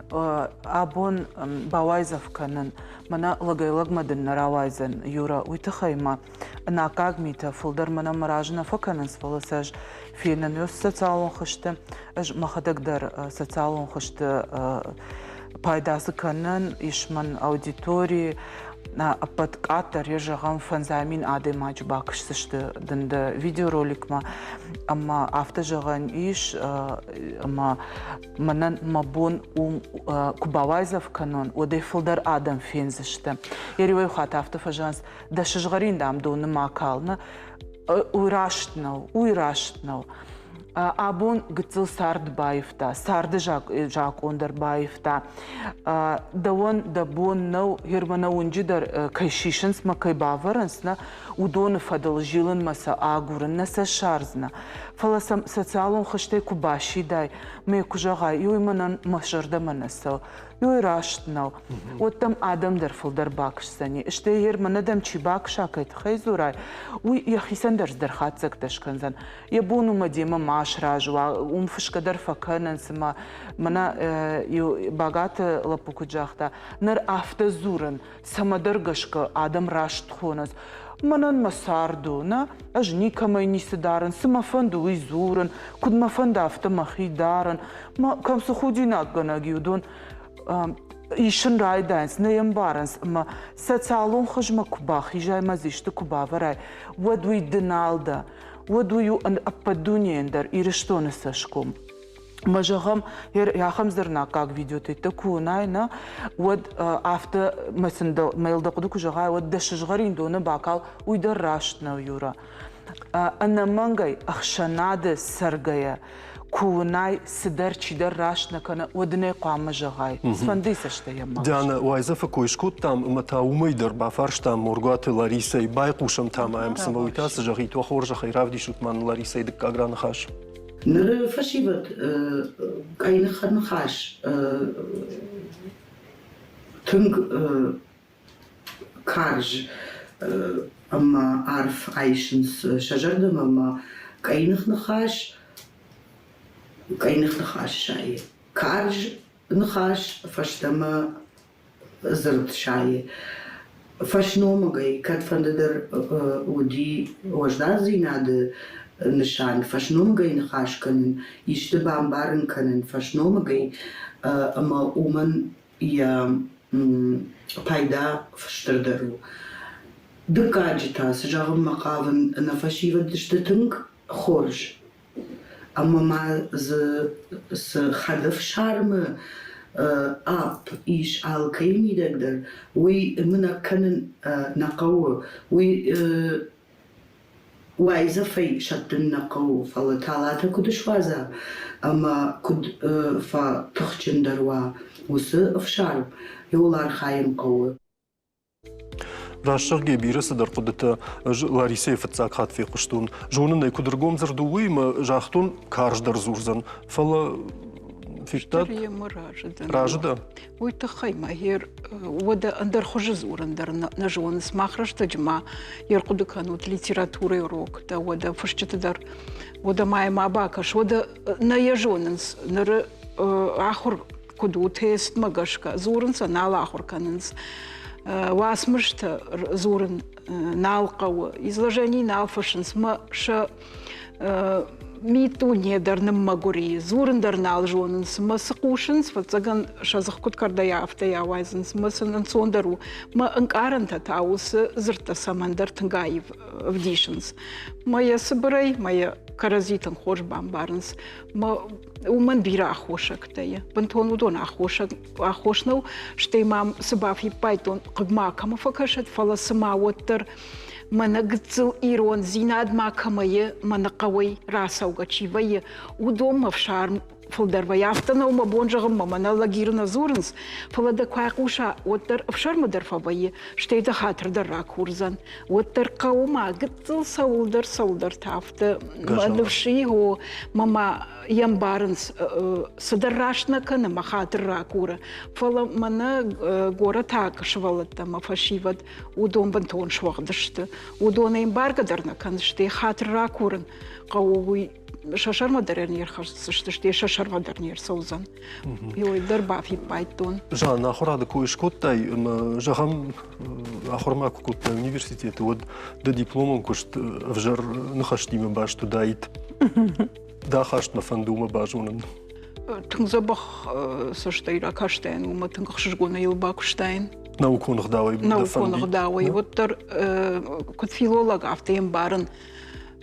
Абон бауайдзӕф кӕнын. Мӕнӕ лӕгӕй-лӕгмӕ дын нӕ рауайдзӕн, Юра. Уый тыххӕй ма ӕнаккаг митӕ фылдӕр мӕнӕ мӕ разы нӕ фӕкӕнынц, фӕлӕ сӕ ӕз фенын социалон хызты. Ӕз мӕхӕдӕг дӕр социалон хызты пайда цы кӕнын, ис мӕн аудитори. Ӕппӕт къаддӕр йӕ зӕгъӕм 5000 адӕймаджы бакӕсдзысты дын дӕ видеороликмӕ ӕмӕ афтӕ зӕгъӕн ис, ӕмӕ мӕнӕн мӕ бон у куы бауайдзӕф кӕнон, уӕд ӕй фылдӕр адӕм фендзысты. Йӕ риуӕй хатт афтӕ фӕзӕгъынц, дӕ сызгъӕрин, дам, доны ма кал. Нӕ, уый раст нӕу, уый раст нӕу. Абон гыццыл цард баивта, царды закъон дӕр баивта. Дӕуӕн дӕ бон нӕу, гермӕнӕ уынджы дӕр кӕй сисынц мӕ кӕй бавӕрынц, нӕ, уыдоны фӕдыл зилынмӕ сӕ агурын, нӕ сӕ ссардзынӕ. Фӕлӕ сӕм социалон хызтӕй куы басидай, мӕ куы зӕгъай, уый мӕнӕн мӕ зӕрдӕмӕ нӕ цӕуы, уый раст нӕу. Уӕд дӕм адӕм дӕр фылдӕр бакӕсдзӕни. Стӕй йе рмӕнӕ дӕм чи бакӕса, кӕй тыххӕй дзурай, уый йӕхицӕн дӕр цыдӕр хатдзӕгтӕ скӕндзӕн. Йӕ бон уымӕ демӕ ма сразы уа, уым фысгӕ дӕр фӕкӕнынц ӕмӕ мӕнӕ иу Багаты лӕппу куыд загъта, ныр афтӕ дзурын, цӕмӕдӕр гӕсгӕ адӕм раст хонынц. Мӕнӕн мӕ цард у, нӕ? Ӕз никӕмӕй ницы дарын, цы мӕ фӕнды, уый дзурын, куыд мӕ фӕнды, афтӕ мӕхи дарын. Мӕ кӕм цы худинаггӕнӕг и, уыдон исын райдайынц, нӕ йӕ ӕмбарынц ӕмӕ социалон хызмӕ куы бахизай ӕмӕ дзы исты куы бавӕрай, уӕд уый ды нал дӕ. Уӕд уый у ӕппӕт дунейӕн дӕр Ирыстоны цӕсгом. Мӕ зӕгъӕм, ахӕм зӕрнаккаг видеотӕ куы уынай, нӕ, уӕд афтӕ мӕ сын мӕ дӕ хъуыды куы зӕгъай, уӕд дӕ сызгъӕрин доны бакал, уый дӕр раст нӕу, Юра. Ӕнӕмӕнгӕй ӕхсӕнады цӕргӕйӕ куы уынай, цыдӕр чидӕр раст нӕ кӕны, уӕд ын ӕй хъуамӕ зӕгъай. Цыфӕндыйы цӕстӕй йӕм ма Диана, уайдзӕфы кой скодтам ӕмӕ та уымӕй дӕр бафарстам Моргуаты Ларисӕйы. Байхъусӕм та ма йӕм, цымӕ уый та цы зӕгъит, уӕ хорзӕхӕй равдисут ма нын Ларисӕйы дыккаг раныхас. Ныры фӕсивӕд къӕйных ныхас тынг карз ӕмӕ арф айсынц сӕ зӕрдӕмӕ ӕмӕ къӕйных ныхас къӕйных ныхас сайы. Карз ныхас фӕстӕмӕ дзырд сайы. Фӕсномыгӕй кӕдфӕндыдӕр уыди уӕздандзинады нысан фӕсномыгӕй ныхас кӕнын, исты бамбарын кӕнын фӕсномыгӕй ӕмӕ уымӕн йӕ пайда стырдӕр у. Дыккаджы та, цы зӕгъынмӕ хъавын, нӕ фӕсивӕд сты тынг хорз ӕмӕ ма дзы цы хӕдӕфсармы апп ис алкӕй мидӕг дӕр, уый мынӕг кӕнын нӕ хъӕуы. Уый уайдзӕфӕй сӕттын нӕ хъӕуы, фӕлӕ талатӕ куыд суадза ӕмӕ куыд фӕтыхджындӕр уа, уыцы ӕфсарм иуыл архайын хъӕуы. Раст зӕгъгӕ, бирӕ цыдӕр хъуыдытӕ ӕз Ларисӕйы фыццаг хатт фехъуыстон. Зонын ӕй, куыд ӕргом дзырд у, уый ӕмӕ загътон, карздӕр дзурдзӕн. Фӕлӕ федтат? Разы дӕн. Разы дӕ? Уый тыххӕй ма йе уӕдӕ ӕндӕр хуызы дзурын дӕр нӕ зонынц. Мах рӕстӕджы ма йе рхъуыды кӕнут литературӕйы уроктӕ, уӕдӕ фысджыты дӕр, уӕдӕ ма йӕ ма бакӕс, уӕдӕ нӕ йӕ зонынц. Ныры ахуыр куыд у тестмӕ гӕсгӕ, дзурын сӕ нал ахуыр кӕнынц. Уацмыстӕ дзурын нал хъӕуы, изложени нал фыссынц, мӕ сӕ миддуне дӕр ныммӕгуыр и, дзурын дӕр нал зонынц, мӕ цы хъусынц, фӕццӕгӕн сӕ дзых куыд кӕрдӕй, афтӕ ауайдзынц, мӕ сын ӕнцондӕр у. Мӕ ӕнкъарӕнтӕ та уыцы дзырдтӕ цӕмӕндӕр тынг аив ӕвдисынц. Мӕ йӕ цыбырӕй, мӕ йӕ кӕрӕдзи тынг хорз бамбарынц. Мӕ уымӕн бирӕ аххосӕгтӕ и. Бынтон уыдон аххосаг аххос нӕу, стӕй ма цы бафиппайдтон, хъыг ма кӕмӕ фӕкӕсӕд, фӕлӕ цыма уӕддӕр мӕнӕ гыццыл ирондзинад ма кӕмӕ и, мӕнӕ хъӕуӕй рацӕугӕ чи вӕййы, уыдонмӕ фсарм фылдӕр вӕййы. Афтӕ нӕу мӕ бон зӕгъынмӕ, мӕнӕ лӕгир нӕ дзурынц, фӕлӕ дӕ куы айхъуса, уӕддӕр ӕфсӕрмы дӕр фӕвӕййы, стӕй дӕ хатыр дӕр ракурдзӕн. Уӕддӕр хъӕуы ма гыццыл цӕуылдӕр цӕуылдӕр та афтӕ мӕ ныфс и, о, мӕ ма йӕ мбарынц, цыдӕр раст нӕ кӕны, мӕ хатыр ракуры. Фӕлӕ мӕнӕ горӕтаг сывӕллӕттӕ мӕ фӕсивӕд, уыдон бынтон суӕгъд сты. Уыдон ӕмбаргӕ дӕр нӕ кӕндзысты, хатыр ракурын хъӕуы, уый сӕ сӕрмӕ дӕр не рхӕсдзысты, стӕй сӕ сӕрмӕ дӕр не рцӕудзӕн. Ой дӕр бафиппайдтон. Жан, ахуырады кой скодтай ӕмӕ, зӕгъӕм, ахуырмӕ куы кодтай университеты, уӕд дӕ дипломон куыст ӕвзӕр ныхӕстимӕ баст уыдаид. Дӕ ахаст мӕ фӕнды уымӕ базонын. Тынг дзӕбӕх цӕстӕй ракастаин, уымӕ тынг ӕхсызгонӕй йыл бакуыстаин. Наукон ӕгъдауӕй Наукон ӕгъдауӕй, уӕддӕр куыд филолог, афтӕ йӕм барын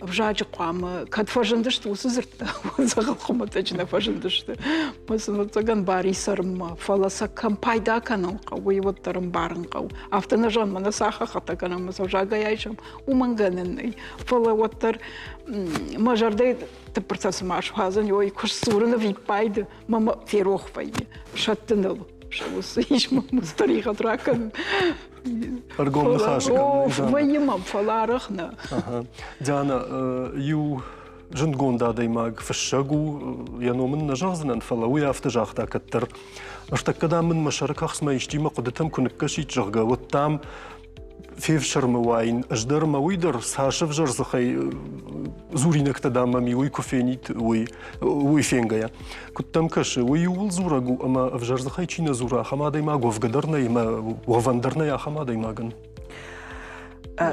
ӕвзаджы хъуамӕ кӕд фӕзындысты уыцы дзырдтӕ, дзӕгъӕл хуымӕтӕджы нӕ фӕзындысты. Мӕ сын ӕвӕццӕгӕн бари цӕрынмӕ, фӕлӕ сӕ кӕм пайда кӕнын хъӕуы, уый уӕддӕр ӕмбарын хъӕуы. Афтӕ нӕ зӕгъын, мӕнӕ сӕ хӕххӕтӕ кӕнӕм, мӕ сӕ ӕвзагӕй айсӕм, уымӕн гӕнӕн нӕй. Фӕлӕ уӕддӕр мӕ зӕрдӕйы тыппыртӕ цыма суадзын, ой, куы сдзурын ӕвиппайды, мӕ мӕ ферох вӕййы, сӕттыныл. Уыцы ис мӕ тӕригъӕд ракӕнын. Ӕргом ныхас вӕййы мӕм, фӕлӕ арӕх нӕ. Диана, иу зындгонд адӕймаг фыссӕг у, йӕ ном ын нӕ зӕгъдзынӕн, фӕлӕ уый афтӕ загъта кӕддӕр. Ныртӕккӕ, дам, мын мӕ сӕры кӕхцмӕ исчи мӕ хъуыдытӕм куы ныккӕсид, зӕгъгӕ, уӕд, дам, фефсӕрмы уаин, ӕз дӕр ӕмӕ уый дӕр цас ӕвзӕр дзыхӕй дзуринӕгтӕ дам мӕм уый куы фенид, уый, уый фенгӕйӕ. Куыд дӕм кӕсы, уый иууыл дзурӕг у ӕмӕ ӕвзӕр дзыхӕй чи нӕ дзура, ахӕм адӕймаг уӕвгӕ дӕр нӕй ӕмӕ уӕвӕн дӕр нӕй ахӕм адӕймагӕн?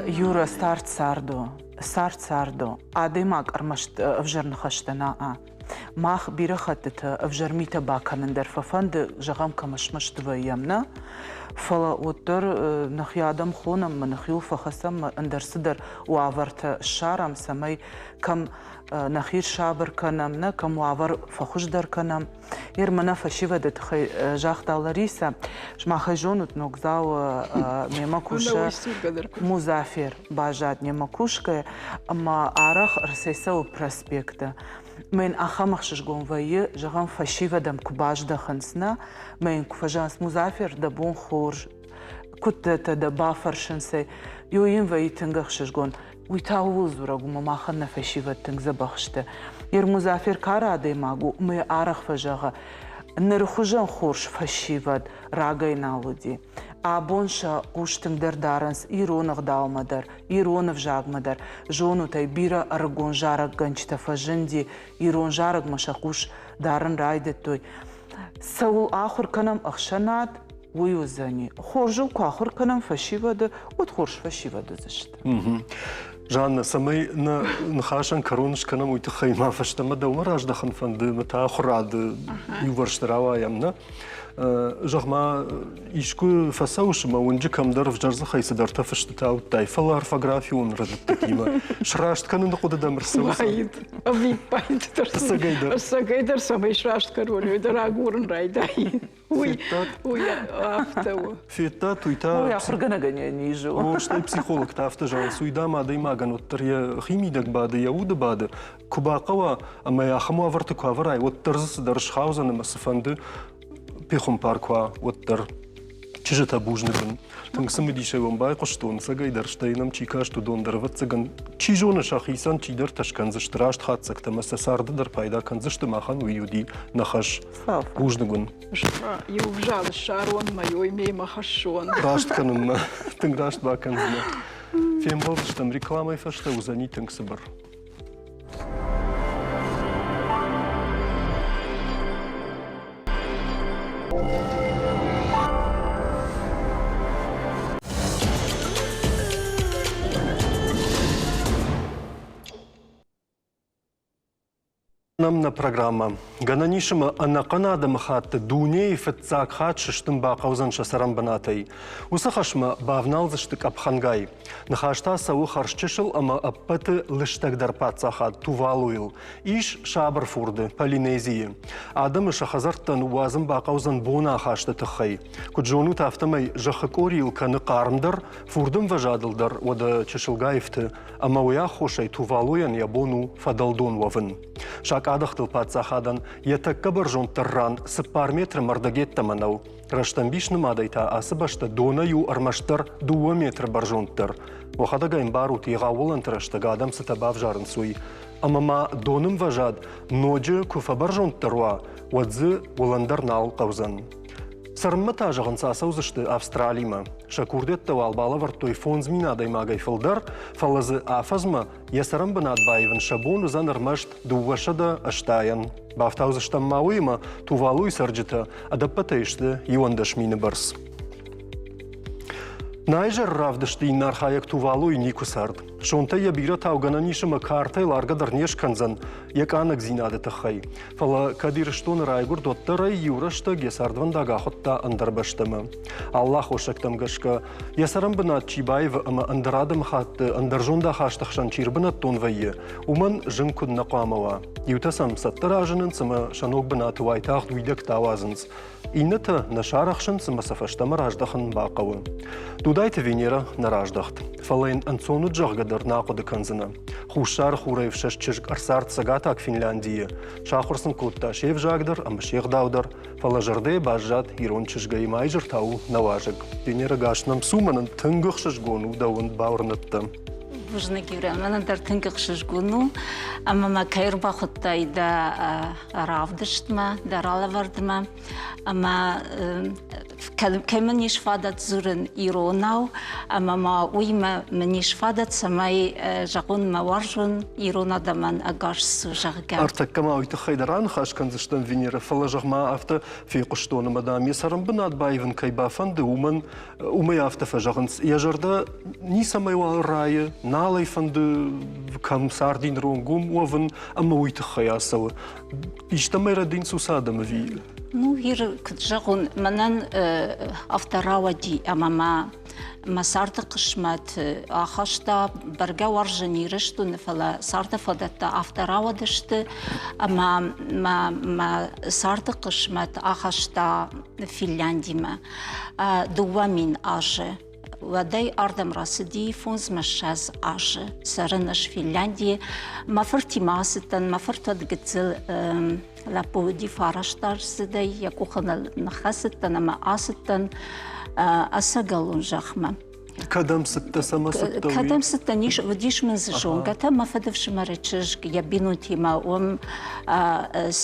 Юра, цард цард у. Цард цард у. Адӕймаг ӕрмӕст ӕвзӕр ныхӕстӕ нӕ Мах бирӕ хӕттыты ӕвзӕр митӕ бакӕнын дӕр фӕфӕнды, зӕгъӕм, кӕм смӕсты вӕййӕм, нӕ? Фӕлӕ уӕддӕр нӕхи адӕм хонӕм, мӕ нӕхиуыл фӕхӕцӕм, ӕндӕр цыдӕр уавӕртӕ ссарӕм, цӕмӕй кӕм нӕхи рсабыр кӕнӕм, нӕ кӕм уавӕр фӕхуыздӕр кӕнӕм. Ер мӕнӕ фӕсивӕды тыххӕй загъта Ларисӕ, сымахӕй зонут, ногдзауы мемӕ кусы Музафер. баззад немӕ кусгӕ ӕмӕ арӕх ӕрцӕйцӕуы проспекты. Мӕн ахӕм ӕхсызгон вӕййы, зӕгъӕм, фӕсивӕдӕм куы баздӕхынц, нӕ, мӕ йын куы фӕзӕгъынц, Музафер, дӕ бон хорз, куыдтӕ дӕ бафӕрсынц ӕй, иу йын вӕййы тынг ӕхсызгон. Уый та ууыл дзурӕг у, ӕмӕ махӕн нӕ фӕсивӕд тынг дзӕбӕх сты. Ер Музафер кары адӕймаг у, ӕмӕ арӕх фӕзӕгъы, ныры хуызӕн хорз фӕсивӕд рагӕй нал уыди. Абон сӕ хъус тынгдӕр дарынц ирон ӕгъдаумӕ дӕр, ирон ӕвзагмӕ дӕр. Зонут ӕй, бирӕ ӕрыгон зарӕггӕнджытӕ фӕзынди, ирон зарӕгмӕ сӕ хъус дарын райдыдтой. Цӕуыл ахуыр кӕнӕм ӕхсӕнад, уый уыдзӕни. Хорзыл куы ахуыр кӕнӕм фӕсивӕды, уӕд хорз фӕсивӕд уыдзысты. Жанна, цӕмӕй нӕ ныхасӕн кӕрон скӕнӕм, уый тыххӕй ма фӕстӕмӕ дӕумӕ раздӕхын фӕнды, мӕ та ахуырады иувӕрсты рауайӕм, нӕ? Зӕгъ-ма, искуы фӕцӕуыс ӕмӕ уынджы кӕмдӕр ӕвзӕр дзыхӕй цыдӕртӕ фыстытӕ ауыдтай, фӕлӕ орфографион рӕдыдтытимӕ сраст кӕныны хъуыды дӕм ӕрцӕуы? Уаид, ӕвиппайды дӕр. Ӕцӕгӕйдӕр. Ӕцӕгӕйдӕр цӕмӕй сраст кӕнон, уый дӕр агурын райдайын. Уый, уый афтӕ у. Федтат, уый та... Уый ахуыргӕнӕгӕн йӕ низ у. О, стӕй психологтӕ афтӕ зӕгъынц, уый, дам, адӕймагӕн уӕддӕр йӕ химидӕг бады, йӕ уды бады, куы бахъӕуа ӕмӕ йӕ ахӕм уавӕрты куы ӕвӕрай, уӕддӕр дзы цыдӕр схаудзӕн ӕмӕ цыфӕнды пехуымпар куы уа, уӕддӕр. Чызджытӕ бузныг ын. Тынг цымыдисӕй уӕм байхъуыстон, ӕцӕгӕйдӕр стӕй нӕм чи каст, уыдон дӕр, ӕвӕццӕгӕн, чи зоны, сӕхицӕн чидӕртӕ скӕндзысты раст хатдзӕгтӕ ӕмӕ сӕ царды дӕр пайда кӕндзысты, махӕн уый уыди нӕ хӕс. Бузныг уын. Иу взал ссарон мӕ, ой мемӕ хӕссон. Раст кӕнынмӕ, тынг раст бакӕндзынӕ. Фембӕлдзыстӕм рекламӕйы фӕстӕ уыдзӕни тынг цыбыр. Нӕм нӕ программӕ. Гӕнӕн ис ӕмӕ ӕнӕхъӕн адӕмыхатты дунейы фыццаг хатт сыстын бахъӕудзӕн сӕ цӕрӕнбынатӕй. Уыцы хӕсмӕ бавналдзысты къӕпхӕнгай. Ныхас та цӕуы хӕрзчысыл ӕмӕ ӕппӕты лыстӕгдӕр паддзахад Тувалуйыл. Ис сабыр фурды, Полинезийы. Адӕмы сӕ хӕдзӕрттӕ ныууадзын бахъӕудзӕн боны ахасты тыххӕй. Куыд зонут, афтӕмӕй зӕххы къорийыл кӕны хъармдӕр, фурды ӕмвӕзадыл дӕр уӕдӕ чысылгай ӕфты, ӕмӕ уый аххосӕй Тувалуйӕн йӕ бон у фӕдӕлдон уӕвын. Сакъадӕхтыл паддзахадӕн йӕ тӕккӕ бӕрзонддӕр ран 4 метры мӕрдӕгеттӕмӕ нӕу. Рӕстӕмбис нымадӕй та ацы бӕстӕ донӕй у ӕрмӕстдӕр 2 метры бӕрзонддӕр. Уӕхӕдӕг ӕй ӕмбарут, егъау уылӕнты рӕстӕг адӕм цытӕ бавзарынц, уый. Ӕмӕ ма доны мвӕзад ноджы куы фӕбӕрзонддӕр уа, уӕд дзы уылӕн дӕр нал хъӕудзӕн. Цӕрынмӕ та, зӕгъынц, ацӕудзысты Австралимӕ. Сӕ курдиӕттӕ уал балӕвӕрдтой 5000 адӕймагӕй фылдӕр, фӕлӕ дзы афӕдзмӕ йӕ цӕрӕнбынат баивын сӕ бон уыдзӕн ӕрмӕст 280-ӕн. Бафтаудзыстӕм ма уыимӕ, Тувалуйы цӕрджытӕ ӕдӕппӕтӕй сты 11 мины бӕрц. Найзӕр равдысты иннӕ архайӕг Тувалуйы никуы цард. Сонтӕй йӕ бирӕтау гӕнӕн ис ӕмӕ картӕй ларгӕ дӕр не скӕндзӕн йӕ къанӕгдзинады тыххӕй. Фӕлӕ кӕд Ирыстоны райгуырд, уӕддӕр ӕй иу рӕстӕг йӕ цардвӕндаг ахуыдта ӕндӕр бӕстӕмӕ. Алы аххосӕгтӕм гӕсгӕ йӕ цӕрӕнбынат чи баивы ӕмӕ ӕндӕр адӕмыхатты ӕндӕр зондахасты хсӕн чи рбынӕттон вӕййы, уымӕн зын куыд нӕ хъуамӕ уа. Иутӕ сӕм цӕттӕ разынынц ӕмӕ сӕ ног бынаты уайтагъд уидӕгтӕ ауадзынц. Иннӕтӕ нӕ сарӕхсынц ӕмӕ сӕ фӕстӕмӕ раздӕхын бахъӕуы. Дудайты Венера нӕ раздӕхт, фӕлӕ йын ӕнцон уыд зӕгъгӕ дӕр нӕ ахъуыды кӕндзынӕ. Хуссар хурӕй ӕфсӕст чызг ӕрцард цӕгатаг Финляндийы, сахуыр сын кодта се взаг дӕр ӕмӕ се гъдау дӕр, фӕлӕ зӕрдӕйы баззад ирон чызгӕй майзыр та у нӕ уазӕг. Венера гас нӕм цу, мӕнӕн тынг ӕхсызгон у дӕ уынд бауырныдта. Бузныг, Юрӕ, мӕнӕн дӕр тынг ӕхсызгон у, ӕмӕ мӕ кӕй ӕрбахуыдтай дӕ равдыстмӕ, дӕ ралӕвӕрдмӕ. Ӕмӕ кӕй мын ис фадат дзурын иронау, ӕмӕ ма уыимӕ мын ис фадат, цӕмӕй зӕгъон мӕ уарзон ирон адӕмӕн ӕгас цу, зӕгъгӕ. Ӕртӕккӕ ма уый тыххӕй дӕр аныхас кӕндзыстӕм, Венера, фӕлӕ зӕгъ ма афтӕ фехъуыстон, ӕмӕ дам йӕ цӕрӕнбынат баивын кӕй бафӕнды, уымӕн уымӕй афтӕ фӕзӕгъынц, йӕ зӕрдӕ ницӕмӕйуал райы, нал ӕй фӕнды кӕм царди ныронг уым уӕвын, ӕмӕ уый тыххӕй ацӕуы. Истӕмӕй рӕдийынц уыцы адӕм ӕви? Ну, Ир, куыд зӕгъон, мӕнӕн афтӕ рауади, ӕмӕ мӕ мӕ царды хъысмӕт ахаста бӕргӕ уарзын Ирыстоны, фӕлӕ царды фадӕттӕ афтӕ рауадысты, ӕмӕ мӕ мӕ царды хъысмӕт ахаста Финляндимӕ. 2000 азы. Уӕдӕй ардӕм рацыди фондзмӕ 20 азы. Цӕрын ӕз Финляндийы. Мӕ фыртимӕ ацыдтӕн, мӕ фырт уӕд гыццыл лӕппу уыди фарастаздзыдӕй, йӕ къухы ныххӕцыдтӕн ӕмӕ ацыдтӕн ӕцӕгӕлон зӕхмӕ. Кӕдӕм цыдтӕ, цӕмӕ цыдтӕ? Кӕдӕм цыдтӕн, ис, уыдис мын дзы зонгӕтӕ. Мӕ фыдыфсымӕры чызг йӕ бинонтимӕ уым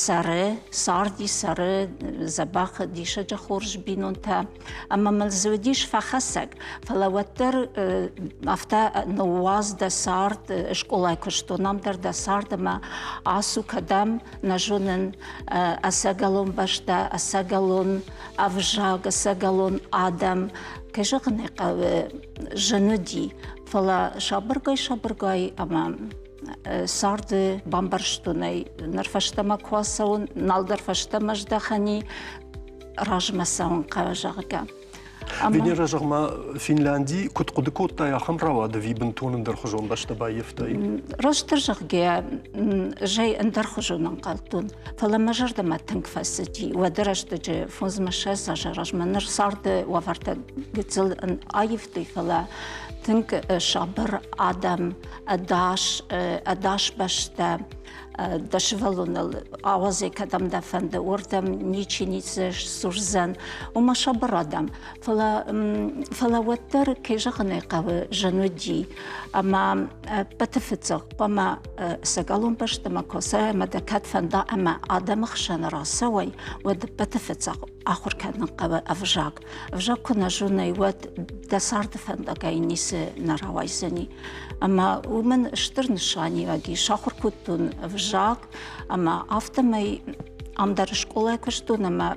цӕры, царди, цӕры, дзӕбӕх, диссаджы хорз бинонтӕ. Ӕмӕ мыл дзы уыдис фӕхӕцӕг, фӕлӕ уӕддӕр афтӕ ныууадз дӕ цард, скъолайы куыстон ам дӕр дӕ цард ӕмӕ ацу кӕдӕм, нӕ зонын, ӕцӕгӕлон бӕстӕ, ӕцӕгӕлон ӕвзаг, ӕцӕгӕлон адӕм. Кӕй зӕгъын ӕй хъӕуы, зын уыди, фӕлӕ сабыргай-сабыргай ӕмӕ царды бамбӕрстон ӕй, ныр фӕстӕмӕ куы ацӕуын, нал дӕр фӕстӕмӕ здӕхӕни, размӕ цӕуын хъӕуы, зӕгъгӕ. Венера, зӕгъ-ма, Финлянди куыд хъуыды кодтай, ахӕм рауад ӕви бынтон ӕндӕрхуызон бӕстӕ баййӕфтай? Растдӕр зӕгъгӕ, зӕй ӕндӕрхуызон ӕнхъӕлдтон, фӕлӕ мӕ зӕрдӕмӕ тынг фӕцыди. Уӕды рӕстӕджы фондзмӕ 20 азы размӕ ныр царды уавӕртӕ гыццыл аивтой, фӕлӕ тынг сабыр адӕм, ӕдас, ӕдас бӕстӕ, дӕ сывӕллоныл ауадзай кӕдӕм дӕ фӕнды, уырдӕм ничи ницы сдзурдзӕн. Уымӕ сабыр адӕм. Фӕлӕ, фӕлӕ уӕддӕр, кӕй зӕгъын ӕй хъӕуы, зын уыди. Ӕмӕ ӕппӕты фыццаг хъуамӕ ӕцӕгӕлон бӕстӕмӕ куы ацӕуай ӕмӕ дӕ кӕд фӕнда ӕмӕ адӕмы хсӕн рацӕуай, уӕд ӕппӕты фыццаг ахуыр кӕнын хъӕуы ӕвзаг. Ӕвзаг куы нӕ зонай, уӕд дӕ царды фӕндагӕй ницы нӕ рауайдзӕни. Ӕмӕ уымӕн стыр нысаниуӕг ис. Сахуыр кодтон ӕвзаг ӕмӕ афтӕмӕй ам дӕр скъолайы куыстон ӕмӕ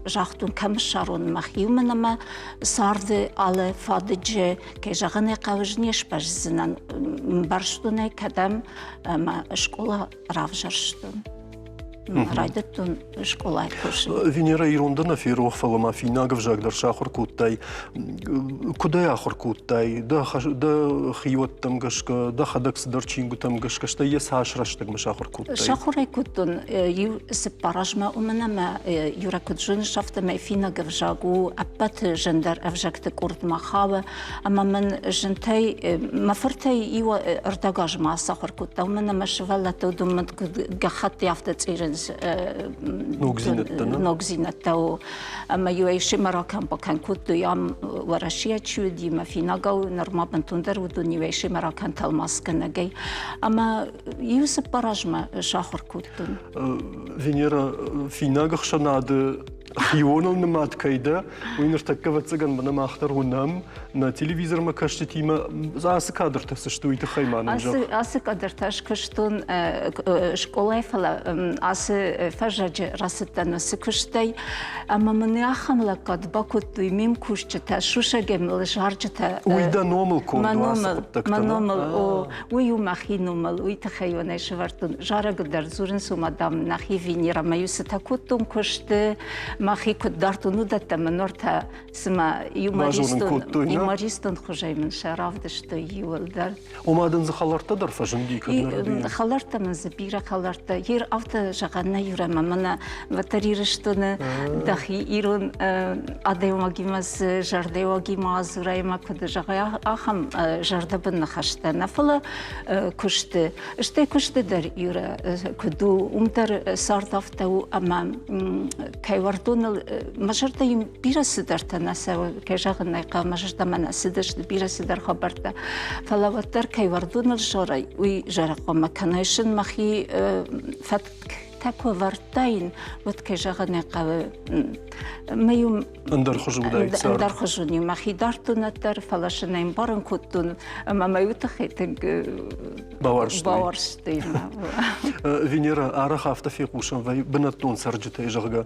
загътон, кӕм ссарон мӕхи, уымӕн ӕмӕ царды алы фадыджы, кӕй зӕгъын ӕй хъӕуы, не сбӕздзынӕн. Мбӕрстон ӕй, кӕдӕм ӕмӕ скъола равзӕрстон. Райдыдтон скъолайы кусын. Венера, ирон дӕ нӕ ферох, фӕлӕ ма финнаг ӕвзаг дӕр сахуыр кодтай. Куыд ӕй ахуыр кодтай? Дӕ, дӕ хиуӕттӕм гӕсгӕ, дӕхӕдӕг цыдӕр чингуытӕм гӕсгӕ, стӕй йӕ цас рӕстӕгмӕ сахуыр кодтай? Сахуыр ӕй кодтон иу цыппар азмӕ, уымӕн ӕмӕ Юра куыд зоныс, афтӕмӕй финнаг ӕвзаг у ӕппӕты зындӕр ӕвзӕгты къордмӕ хауы. Ӕмӕ мын зынтӕй, мӕ фыртӕй иу ӕрдӕг азмӕ ацахуыр кодта, уымӕн ӕмӕ сывӕллӕттӕ уыдон мын гӕххӕтты афтӕ цъирынц ногдзинӕдтӕ, ногдзинӕдтӕ у. Ӕмӕ иу ӕй семӕ ракӕн-бакӕн кодтой, ам Уӕрӕсейӕ чи уыди, мӕ финагау нырма бынтондӕр уыдон иу ӕй семӕ ракӕн тӕлмацгӕнӕгӕй. Ӕмӕ иу цыппар азмӕ сахуыр кодтон. Венера, финаг ӕхсӕнады. Хионыл нымад кӕй дӕ, уый ныртӕккӕ, ӕвӕццӕгӕн, мӕнӕ мах дӕр уынӕм, нӕ телевизормӕ кӕсджытимӕ ацы кадртӕ цы сты, уый тыххӕй ма нын зӕгъ. Ацы кадртӕ скуыстон скъолайы, фӕлӕ ацы фӕззӕджы рацыдтӕн уыцы куыстӕй ӕмӕ мын ахӕм лӕггад бакодтой ме мкусджытӕ, сусӕгӕй мыл зарджытӕ. Уый дӕ номыл конд у ацы хъуыддӕгтӕ? Мӕ номыл, о, уый у мӕхи номыл, уый тыххӕй уын ӕй сӕвӕрдтон. Зарӕг дӕр дзурынц, уымӕ, дам, нӕхи Венера мӕ-иу цытӕ кодтон куысты, мӕхи куыд дардтон, уыдӕттӕ мын ныр цыма юмористон, юмористон хуызӕй мын сӕ равдыстой иуылдӕр. Ома дын дзы хӕлӕрттӕ дӕр фӕзынди, кӕд нӕ рӕдийын? Хӕлӕрттӕ мын дзы бирӕ хӕлӕрттӕ. Ер афтӕ зӕгъӕн нӕ Юрӕмӕ, мӕнӕ уӕддӕр Ирыстоны дӕхи ирон адӕймагимӕ цы зӕрдӕуагимӕ адзурай ӕмӕ куыд зӕгъай, ахӕм зӕрдӕбын ныхӕстӕ нӕ, фӕлӕ куысты. Стӕй куысты дӕр Юрӕ куыд у, уым дӕр цард афтӕ у, ӕмӕ кӕй уӕрдоныл мӕ зӕрдӕ йын бирӕ цыдӕртӕ нӕ цӕуы, кӕй зӕгъын ӕй хъӕуы, мӕ зӕрдӕмӕ нӕ цыдысты бирӕ цыдӕр хабӕрттӕ. Фӕлӕ уӕддӕр кӕй уӕрдоныл зарай, уый зарӕг хъуамӕ кӕнай сын мӕхи фӕтктӕ куы ӕвӕрдтаин, уӕд кӕй зӕгъын ӕй хъӕуы, мӕ иу ӕндӕр хуызы уыдаид цард. Ӕндӕр хуызы уыди. Мӕхи дардтон ӕддӕр, фӕлӕ сын ӕй ӕмбарын кодтон, ӕмӕ мӕ уый тыххӕй тынг бауарзтой. Бауарзтой. Венера, арӕх афтӕ фехъусӕм вӕййы бынӕттон цӕрджытӕй, зӕгъгӕ,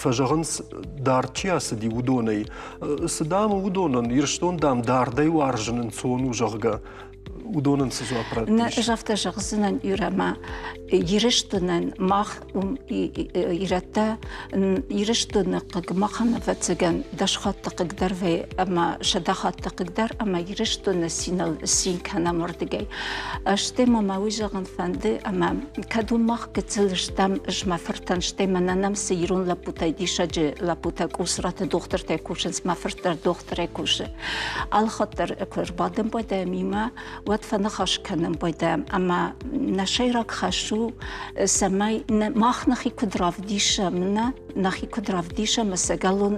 фӕзӕгъынц, дард чи ацыди, уыдонӕй. Цы, дам, уыдонӕн, Ирыстон, дам, дардӕй уарзын ӕнцон у, зӕгъгӕ. Уыдонӕн цы дзуапп раттис? Нӕ, ӕз афтӕ зӕгъдзынӕн, Юрӕ, Ирыстонӕн мах ирӕттӕ Ирыстоны хъыг махӕн, ӕвӕццӕгӕн, дӕсхатты хъыгдӕр вӕййы ӕмӕ сӕдӕхатты хъыгдӕр ӕмӕ Ирыстоны циныл цин кӕнӕм уырдыгӕй. Стӕй ма мӕ уый зӕгъын фӕнды, ӕмӕ кӕд уым мах гыццыл стӕм, ӕз мӕ фыртӕн, стӕй мӕнӕ нӕм цы ирон лӕппутӕй диссаджы лӕппутӕ Къусраты дохтыртӕй кусынц, мӕ фырт дӕр дохтырӕй кусы. Алыхатт дӕр куы ӕрбадӕм байдайӕм имӕ, уӕд фӕныхас кӕнын байдайӕм ӕмӕ нӕ сӕйраг хӕс у, цӕмӕй мах нӕхи куыд равдисӕм, нӕ нӕхи куыд равдисӕм ӕцӕгӕлон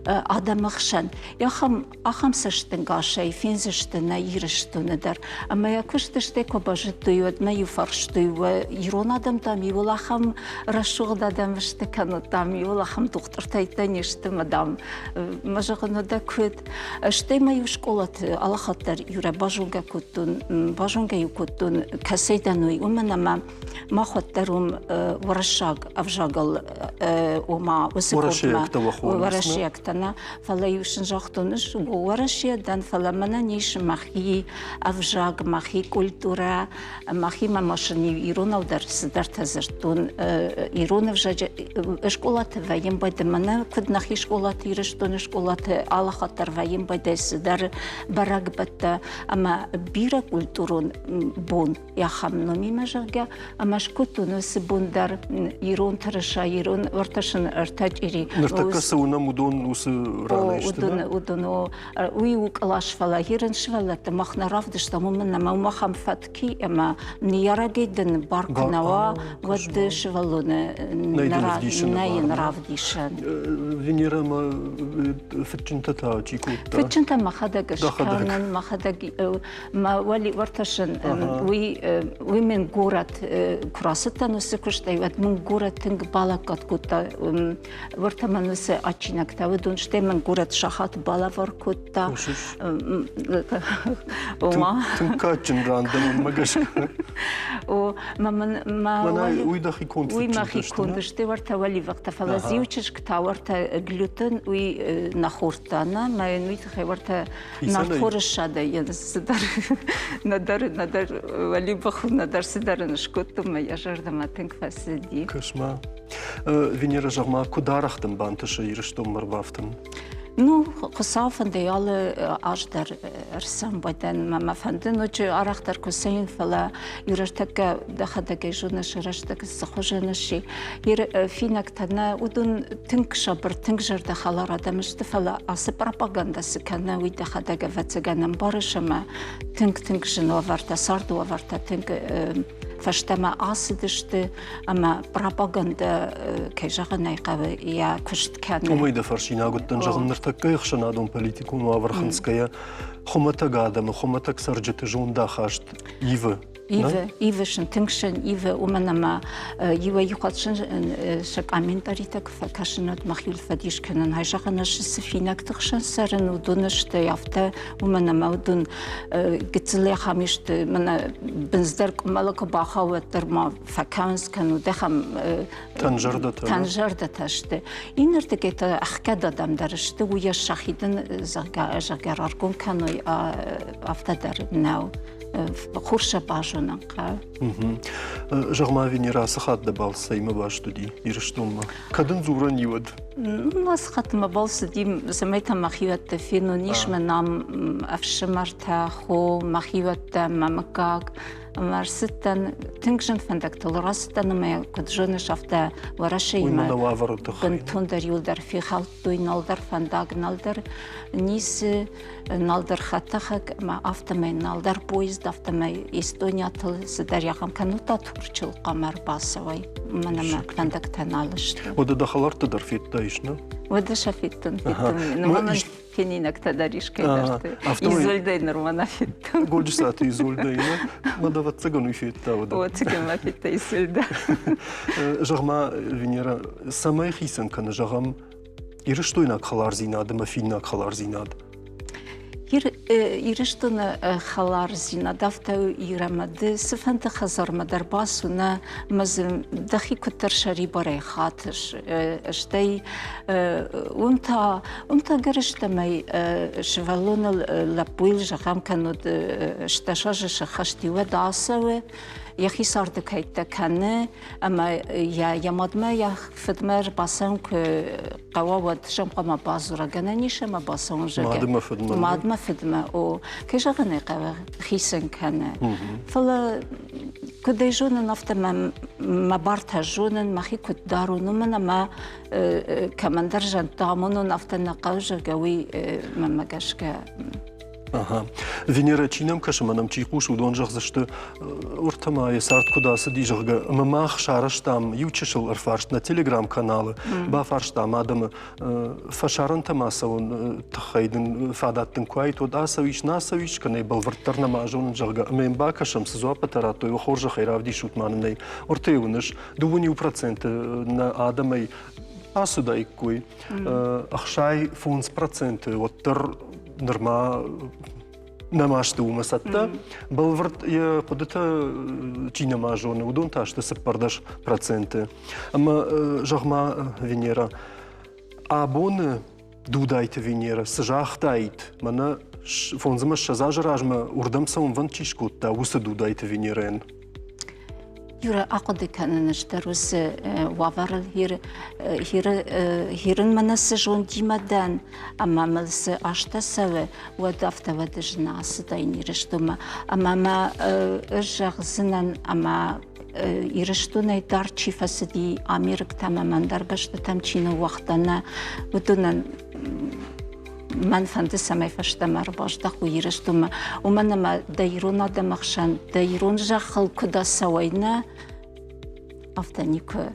адӕмы хсӕн. Ахӕм, ахӕм цӕстӕнгасӕй фендзысты нӕ Ирыстоны дӕр. Ӕмӕ йӕ куыст стӕй куы базыдтой, уӕд мӕ иу фарстой, уӕ ирон адӕм, дам, иуыл ахӕм рӕсугъд адӕм сты, кӕннод, дам, иуыл ахӕм дохтыртӕ не сты, мӕ, дам, мӕ зӕгъын, дӕ куыд. Стӕй ма-иу скъолаты алыхатт дӕр Юрӕ базонгӕ кодтон, базонгӕ-иу кодтон, кӕцӕй дӕн уый, уымӕн ӕмӕ мах уӕддӕр уым уырыссаг ӕвзагыл, ома уыцы Уӕрӕсейӕгтӕ уӕ хонынц, Уӕрӕсейӕгтӕ нӕ, фӕлӕ-иу сын загътон, ӕз Уӕрӕсе дӕн, фӕлӕ мӕнӕн ис мӕхи ӕвзаг, мӕхи культурӕ, Мӕхимӕ ма сын-иу иронау дӕр цыдӕртӕ дзырдтон. Ирон ӕвзаджы скъолаты вӕййын байды, мӕнӕ куыд нӕхи скъолаты, Ирыстоны скъолаты алы хатт дӕр вӕййын байдӕй цыдӕр бӕрӕгбӕттӕ ӕмӕ бирӕ культурон бон ахӕм номимӕ, зӕгъгӕ, ӕмӕ скодтон уыцы бон дӕр ирон тырыса, ирон ӕртӕсын ӕртӕ чъири. Ныртӕккӕ цы уынӕм, уыдон уыцы ранӕй сты, Уыдон, уыдон, Уый у кълас, фӕлӕ ирон сывӕллӕтты мах нӕ равдыстам, уымӕн ӕмӕ уым ахӕм фӕтк и, ӕмӕ ныййарӕгӕй дын бар куы нӕ уа, уӕд ды сывӕллоны нӕ йын равдисӕн. Венера ӕмӕ фыдджынтӕ та чи кодта? Фыдджынтӕ мӕхӕдӕг скӕнын, мӕхӕдӕг мӕ уӕли уӕртӕсын уый уый мын горӕт куы рацыдтӕн уыцы куыстӕй, уӕд мын горӕт тынг балӕггад кодта. Уӕртӕ мӕн уыцы адджинӕгтӕ уыдон, стӕй мын горӕт сахат балӕвар кодта. Ома. Тынг кадджын ран дӕ мӕнмӕ гӕсгӕ. О, мӕ мын мӕ уый дӕхи конд Уый мӕхи конд сты, уӕртӕ уӕливӕгтӕ, фӕлӕ зиу чызг та уӕртӕ глютен уый нӕ хордта, нӕ, мӕ йын уый тыххӕй уӕртӕ нартхоры ссадӕй йын цыдӕр нӕдӕр нӕдӕр уӕлибӕх нӕдӕр цыдӕр ын скодтон, мӕ йӕ зӕрдӕмӕ тынг фӕцыди. Кӕс-ма, Венера, зӕгъ-ма, куыд арӕх дын бантысы Ирыстонмӕ ӕрбафтын? Ну, Хуыцау фӕндӕй алы аз дӕр ӕрсӕмбӕлдӕн. Мӕ фӕнды ноджы арӕхдӕр куы цӕуин, фӕлӕ иу рӕстӕггӕ дӕхӕдӕгӕй зоныс, рӕстӕг цы хуызӕн сси. Финӕгтӕ нӕ, уыдон тынг сабыр, тынг зӕрдӕхӕлар адӕм сты, фӕлӕ ацы пропагандӕ цы кӕны, уый дӕхӕдӕг ӕвӕццӕгӕн ӕмбарыс ӕмӕ тынг-тынг зын уавӕртӕ, царды уавӕртӕ тынг фӕстӕмӕ ацыдысты ӕмӕ пропагандӕ, кӕй зӕгъын ӕй хъӕуы, йӕ куыст кӕны. Уымӕй дӕ фӕрсинаг уыдтӕн, зӕгъын, ныртӕккӕйы ӕхсӕнадон политикон уавӕр хынцгӕйӕ, хуымӕтӕг адӕмы, хуымӕтӕг цӕрджыты зондахаст ивы. Ивы, ивы сын, тынг сын ивы, уымӕн ӕмӕ иуӕй-иу хатт сын сӕ комментаритӕ куы фӕкӕсын, уӕд мӕхиуыл фӕдис кӕнын. Ай зӕгъын, ӕз цы финӕгты хсӕн цӕрын, уыдон сты афтӕ, уымӕн ӕмӕ уыдон гыццыл ахӕм исты, мӕнӕ бындз дӕр къуымӕлы куы бахауы, уӕддӕр ма фӕкӕуынц кӕнут, ахӕм тӕнзӕрдӕтӕ. Тӕнзӕрдӕтӕ сты. Иннӕрдыгӕй та ӕхгӕд адӕм дӕр сты, уый ӕз сӕхи дын, зӕгъгӕ, раргом кӕной, афтӕ дӕр нӕу. Хорз сӕ базонын хъӕуы. Зӕгъ-ма, Венера, ацы хатт дӕ балц цӕимӕ баст уыди Ирыстонмӕ? Кӕд ын дзурӕн и уӕд? Ацы хатт мӕ балц уыди, цӕмӕй та мӕхиуӕттӕ фенон. Ис мын ам ӕфсымӕртӕ, хо, мӕхиуӕттӕ, мӕ мыггаг. Ӕмӕ ӕрцыдтӕн тынг зын фӕндӕгтыл рацыдтӕн ӕмӕ куыд зоныс, афтӕ Уӕрӕсеимӕ бынтондӕр иуылдӕр фехӕлдтой, налдӕр фӕндаг, налдӕр ницы, налдӕр хӕдтӕхӕг ӕмӕ афтӕмӕй налдӕр поезд, афтӕмӕй Эстониятыл цыдӕр ахӕм кӕнут та Турчыл хъуамӕ ӕрбацӕуай, мӕнӕ мӕ фӕндӕгтӕ нал сты. Уӕдӕ дӕ хӕлӕртты дӕр федтаис, нӕ? Уӕдӕ сӕ федтон, федтон. Фенинӕгтӕ дӕр искӕйдӕрты. Изольдӕй нырма нӕ федтон. Годжысаты Изольдӕй, нӕ? Мӕ ӕвӕццӕгӕн уый федта уӕдӕ. Ӕвӕццӕгӕн ма федта Изольдӕ. Зӕгъ-ма, Венера, цӕмӕй хицӕн кӕны, зӕгъӕм, ирыстойнаг хӕлардзинад ӕмӕ финнаг хӕлардзинад? Ирыстоны хӕлардзинад афтӕ у Ирӕмӕ ды цыфӕнды хӕдзармӕ дӕр бацу, нӕ мӕ дзы дӕхи куыддӕр сӕрибарӕй хатыс. Стӕй уым та, уым та ӕгӕрыстӕмӕй сывӕллоныл лӕппуйыл зӕгъӕм кӕннод 16 азы сӕххӕст и, уӕд ацӕуы, йӕхи царды кӕйттӕ кӕны ӕмӕ йӕ йӕ мадмӕ, йӕ фыдмӕ ӕрбацӕуын куы хъӕуа, уӕд сӕм хъуамӕ бадзура, гӕнӕн ис ӕмӕ бацӕуын, зӕгъгӕ. Мадмӕ фыдмӕ. Мадмӕ фыдмӕ, о. Кӕй зӕгъын ӕй хъӕуы, хицӕн кӕны. Фӕлӕ куыд ӕй зонын, афтӕ мӕ мӕ бартӕ зонын, мӕхи куыд дарон, уымӕн ӕмӕ кӕмӕндӕр зӕндтӕ амонон, афтӕ нӕ хъӕуы, зӕгъгӕ, уый мӕнмӕ гӕсгӕ. Ага. Венера, чи нӕм кӕсы, мӕ нӕм чи хъусы, уыдон зӕгъдзысты, уыртӕ ма йӕ цард куыд ацыди, зӕгъгӕ. Ӕмӕ мах сарӕзтам иу чысыл ӕрфарст нӕ телеграм-каналы, бафарстам адӕмы, фӕсарӕнтӕм ацӕуын тыххӕй дын фадат дын куы уаид, уӕд ацӕуис, нӕ ацӕуис, кӕнӕ бӕлвырддӕр нӕма зонын, зӕгъгӕ. Ӕмӕ йын бакӕсӕм, цы дзуаппытӕ радтой, уӕ хорзӕхӕй равдисут ма нын ӕй. Уыртӕ уыныс, 2% нӕ адӕмӕй ацыдаиккой. 65% уӕддӕр нырма нӕма сты уымӕ цӕттӕ. Бӕлвырд йӕ хъуыдытӕ чи нӕма зоны, уыдон та сты 14%. Ӕмӕ зӕгъ-ма, Венера, абоны Дудайты Венера цы загътаид, мӕнӕ 25 азы размӕ уырдӕм цӕуынвӕнд чи скодта, уыцы Дудайты Венерӕйӕн? Юра, ахъуыды кӕнын ӕз дӕр уыцы уавӕрыл хирын мӕнӕ цы зондимӕ дӕн ӕмӕ мыл цы азтӕ цӕуы, уӕд афтӕ уӕд ӕз нӕ ацыдаин Ирыстонмӕ. Ӕмӕ мӕ ӕз зӕгъдзынӕн, ӕмӕ Ирыстонӕй дард чи фӕцыди, Америктӕм ӕмӕ ӕндӕр бӕстӕтӕм чи ныууагъта, нӕ уыдонӕн мӕн фӕнды, цӕмӕй фӕстӕмӕ ӕрбаздӕхой Ирыстонмӕ, уымӕн ӕмӕ дӕ ирон адӕмы хсӕн, дӕ ирон зӕххыл куыд ацӕуай, нӕ, афтӕ никуы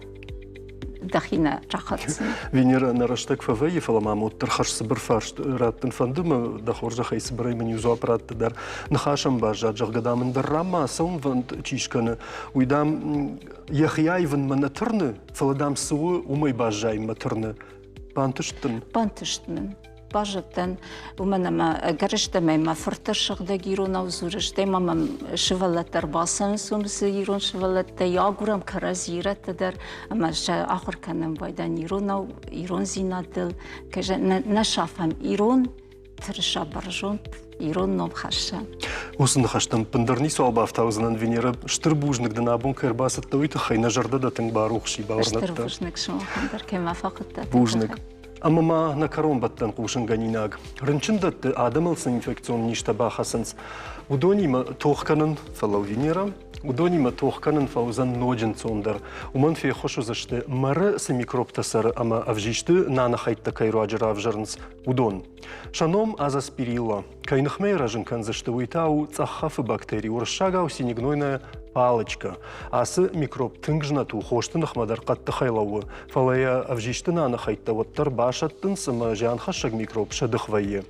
дӕхи нӕ рахӕцдзынӕ. Венера, нӕ рӕстӕг фӕвӕййы, фӕлӕ ма уӕддӕр хӕрз цыбыр фарст раттын фӕнды мӕ, дӕ хорзӕхӕй цыбырӕй мын иу дзуапп ратты дӕр. Ныхасӕн баззад, зӕгъгӕ, дам, ӕндӕр ранмӕ ацӕуынвӕнд чи скӕны, уый, дам, йӕхи аивынмӕ нӕ тырны, фӕлӕ, дам, цы у, уымӕй баззайынмӕ тырны. Бантыст дын? Бантыст мын. Базыдтӕн, уымӕн ӕмӕ ӕгӕрыстӕмӕй мӕ фырттӕ сыгъдӕг иронау дзуры, стӕй ма мӕм сывӕллӕттӕ ӕрбацӕуынц уым цы ирон сывӕллӕттӕ агурӕм кӕрӕдзи ирӕттӕ дӕр ӕмӕ сӕ ахуыр кӕнӕм байдайын иронау, ирондзинадыл. Кӕй нӕ сафӕм ирон тырыса бӕрзонд, ирон ном хӕсса. Уыцы ныхӕстӕм ӕппындӕр ницуал бафтаудзынӕн, Венера. Стыр бузныг дын абон кӕй ӕрбацыдтӕ, уый тыххӕй нӕ зӕрдӕ дӕ тынг барухс и, бауырнӕд Стыр бузныг сымахӕн дӕр, кӕй мӕ фӕхуыдтат. Бузныг. Ӕмӕ ма нӕ кӕронбӕттӕн хъусынгӕнинаг. Рынчындӕтты адӕмыл цы инфекцион низтӕ бахӕцынц, уыдонимӕ тох кӕнын, фӕлӕ Венера, уыдонимӕ тох кӕнын фӕуыдзӕн ноджы ӕнцондӕр. Уымӕн феххуыс уыдзысты, мӕры цы микробтӕ цӕры ӕмӕ ӕвзисты нанахӕйттӕ кӕй руаджы равзӕрынц, уыдон. Сӕ ном азоспирилла. Кӕй ныхмӕ йӕ рӕзын кӕндзысты, уый та у цъӕххӕфы бактери, уырыссагау синегнойная. палочка. Ацы микроб тынг знӕт у, хосты ныхмӕ дӕр хъӕддыхӕй лӕууы, фӕлӕ йӕ ӕвзисты наны хӕйттӕ уӕддӕр басӕттынц ӕмӕ зианхӕссӕг микроб сӕдых вӕййы.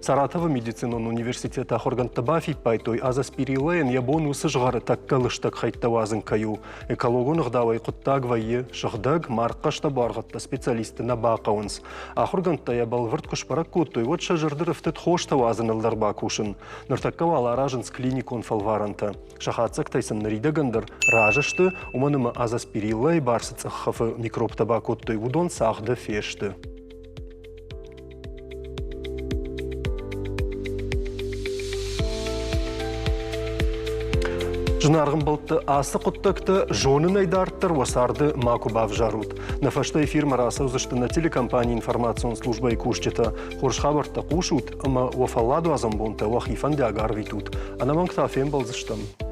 Саратовы медицинон университеты ахуыргӕндтӕ бафиппайдтой, азоспириллӕйӕн йӕ бон уыцы згъӕры тӕккӕ лыстӕг хӕйттӕ уадзын кӕй у. Экологон ӕгъдауӕй хъуыддаг вӕййы сыгъдӕг, маргхъӕстӕ буаргъӕдтӕ специалистты нӕ бахъӕуынц. Ахуыргӕндтӕ йӕ бӕлвырд куы сбӕрӕг кодтой, уӕд сӕ зӕрды рӕфтыд хостӕ уадзыныл дӕр бакусын. Ныртӕккӕ уал аразынц клиникон фӕлварӕнтӕ. Сӕ хатдзӕгтӕй сын ныридӕгӕн дӕр разы сты, уымӕн ӕмӕ азоспириллӕйы бӕрцы цъӕххӕфы микробтӕ бакодтой, уыдон цагъды фесты. Зынаргъ ӕмбӕлтты, ацы хъуыддӕгтӕ зонынӕй дарддӕр уӕ царды макуы бавзарут. Нӕ фӕстӕ эфирмӕ рацӕудзысты нӕ телекомпанийы информацион службӕйы кусджытӕ. Хорз хабӕрттӕ хъусут ӕмӕ уӕ фӕлладуадзӕн бонтӕ уӕхи фӕндиаг арвитут. Ӕнӕмӕнг та фембӕлдзыстӕм.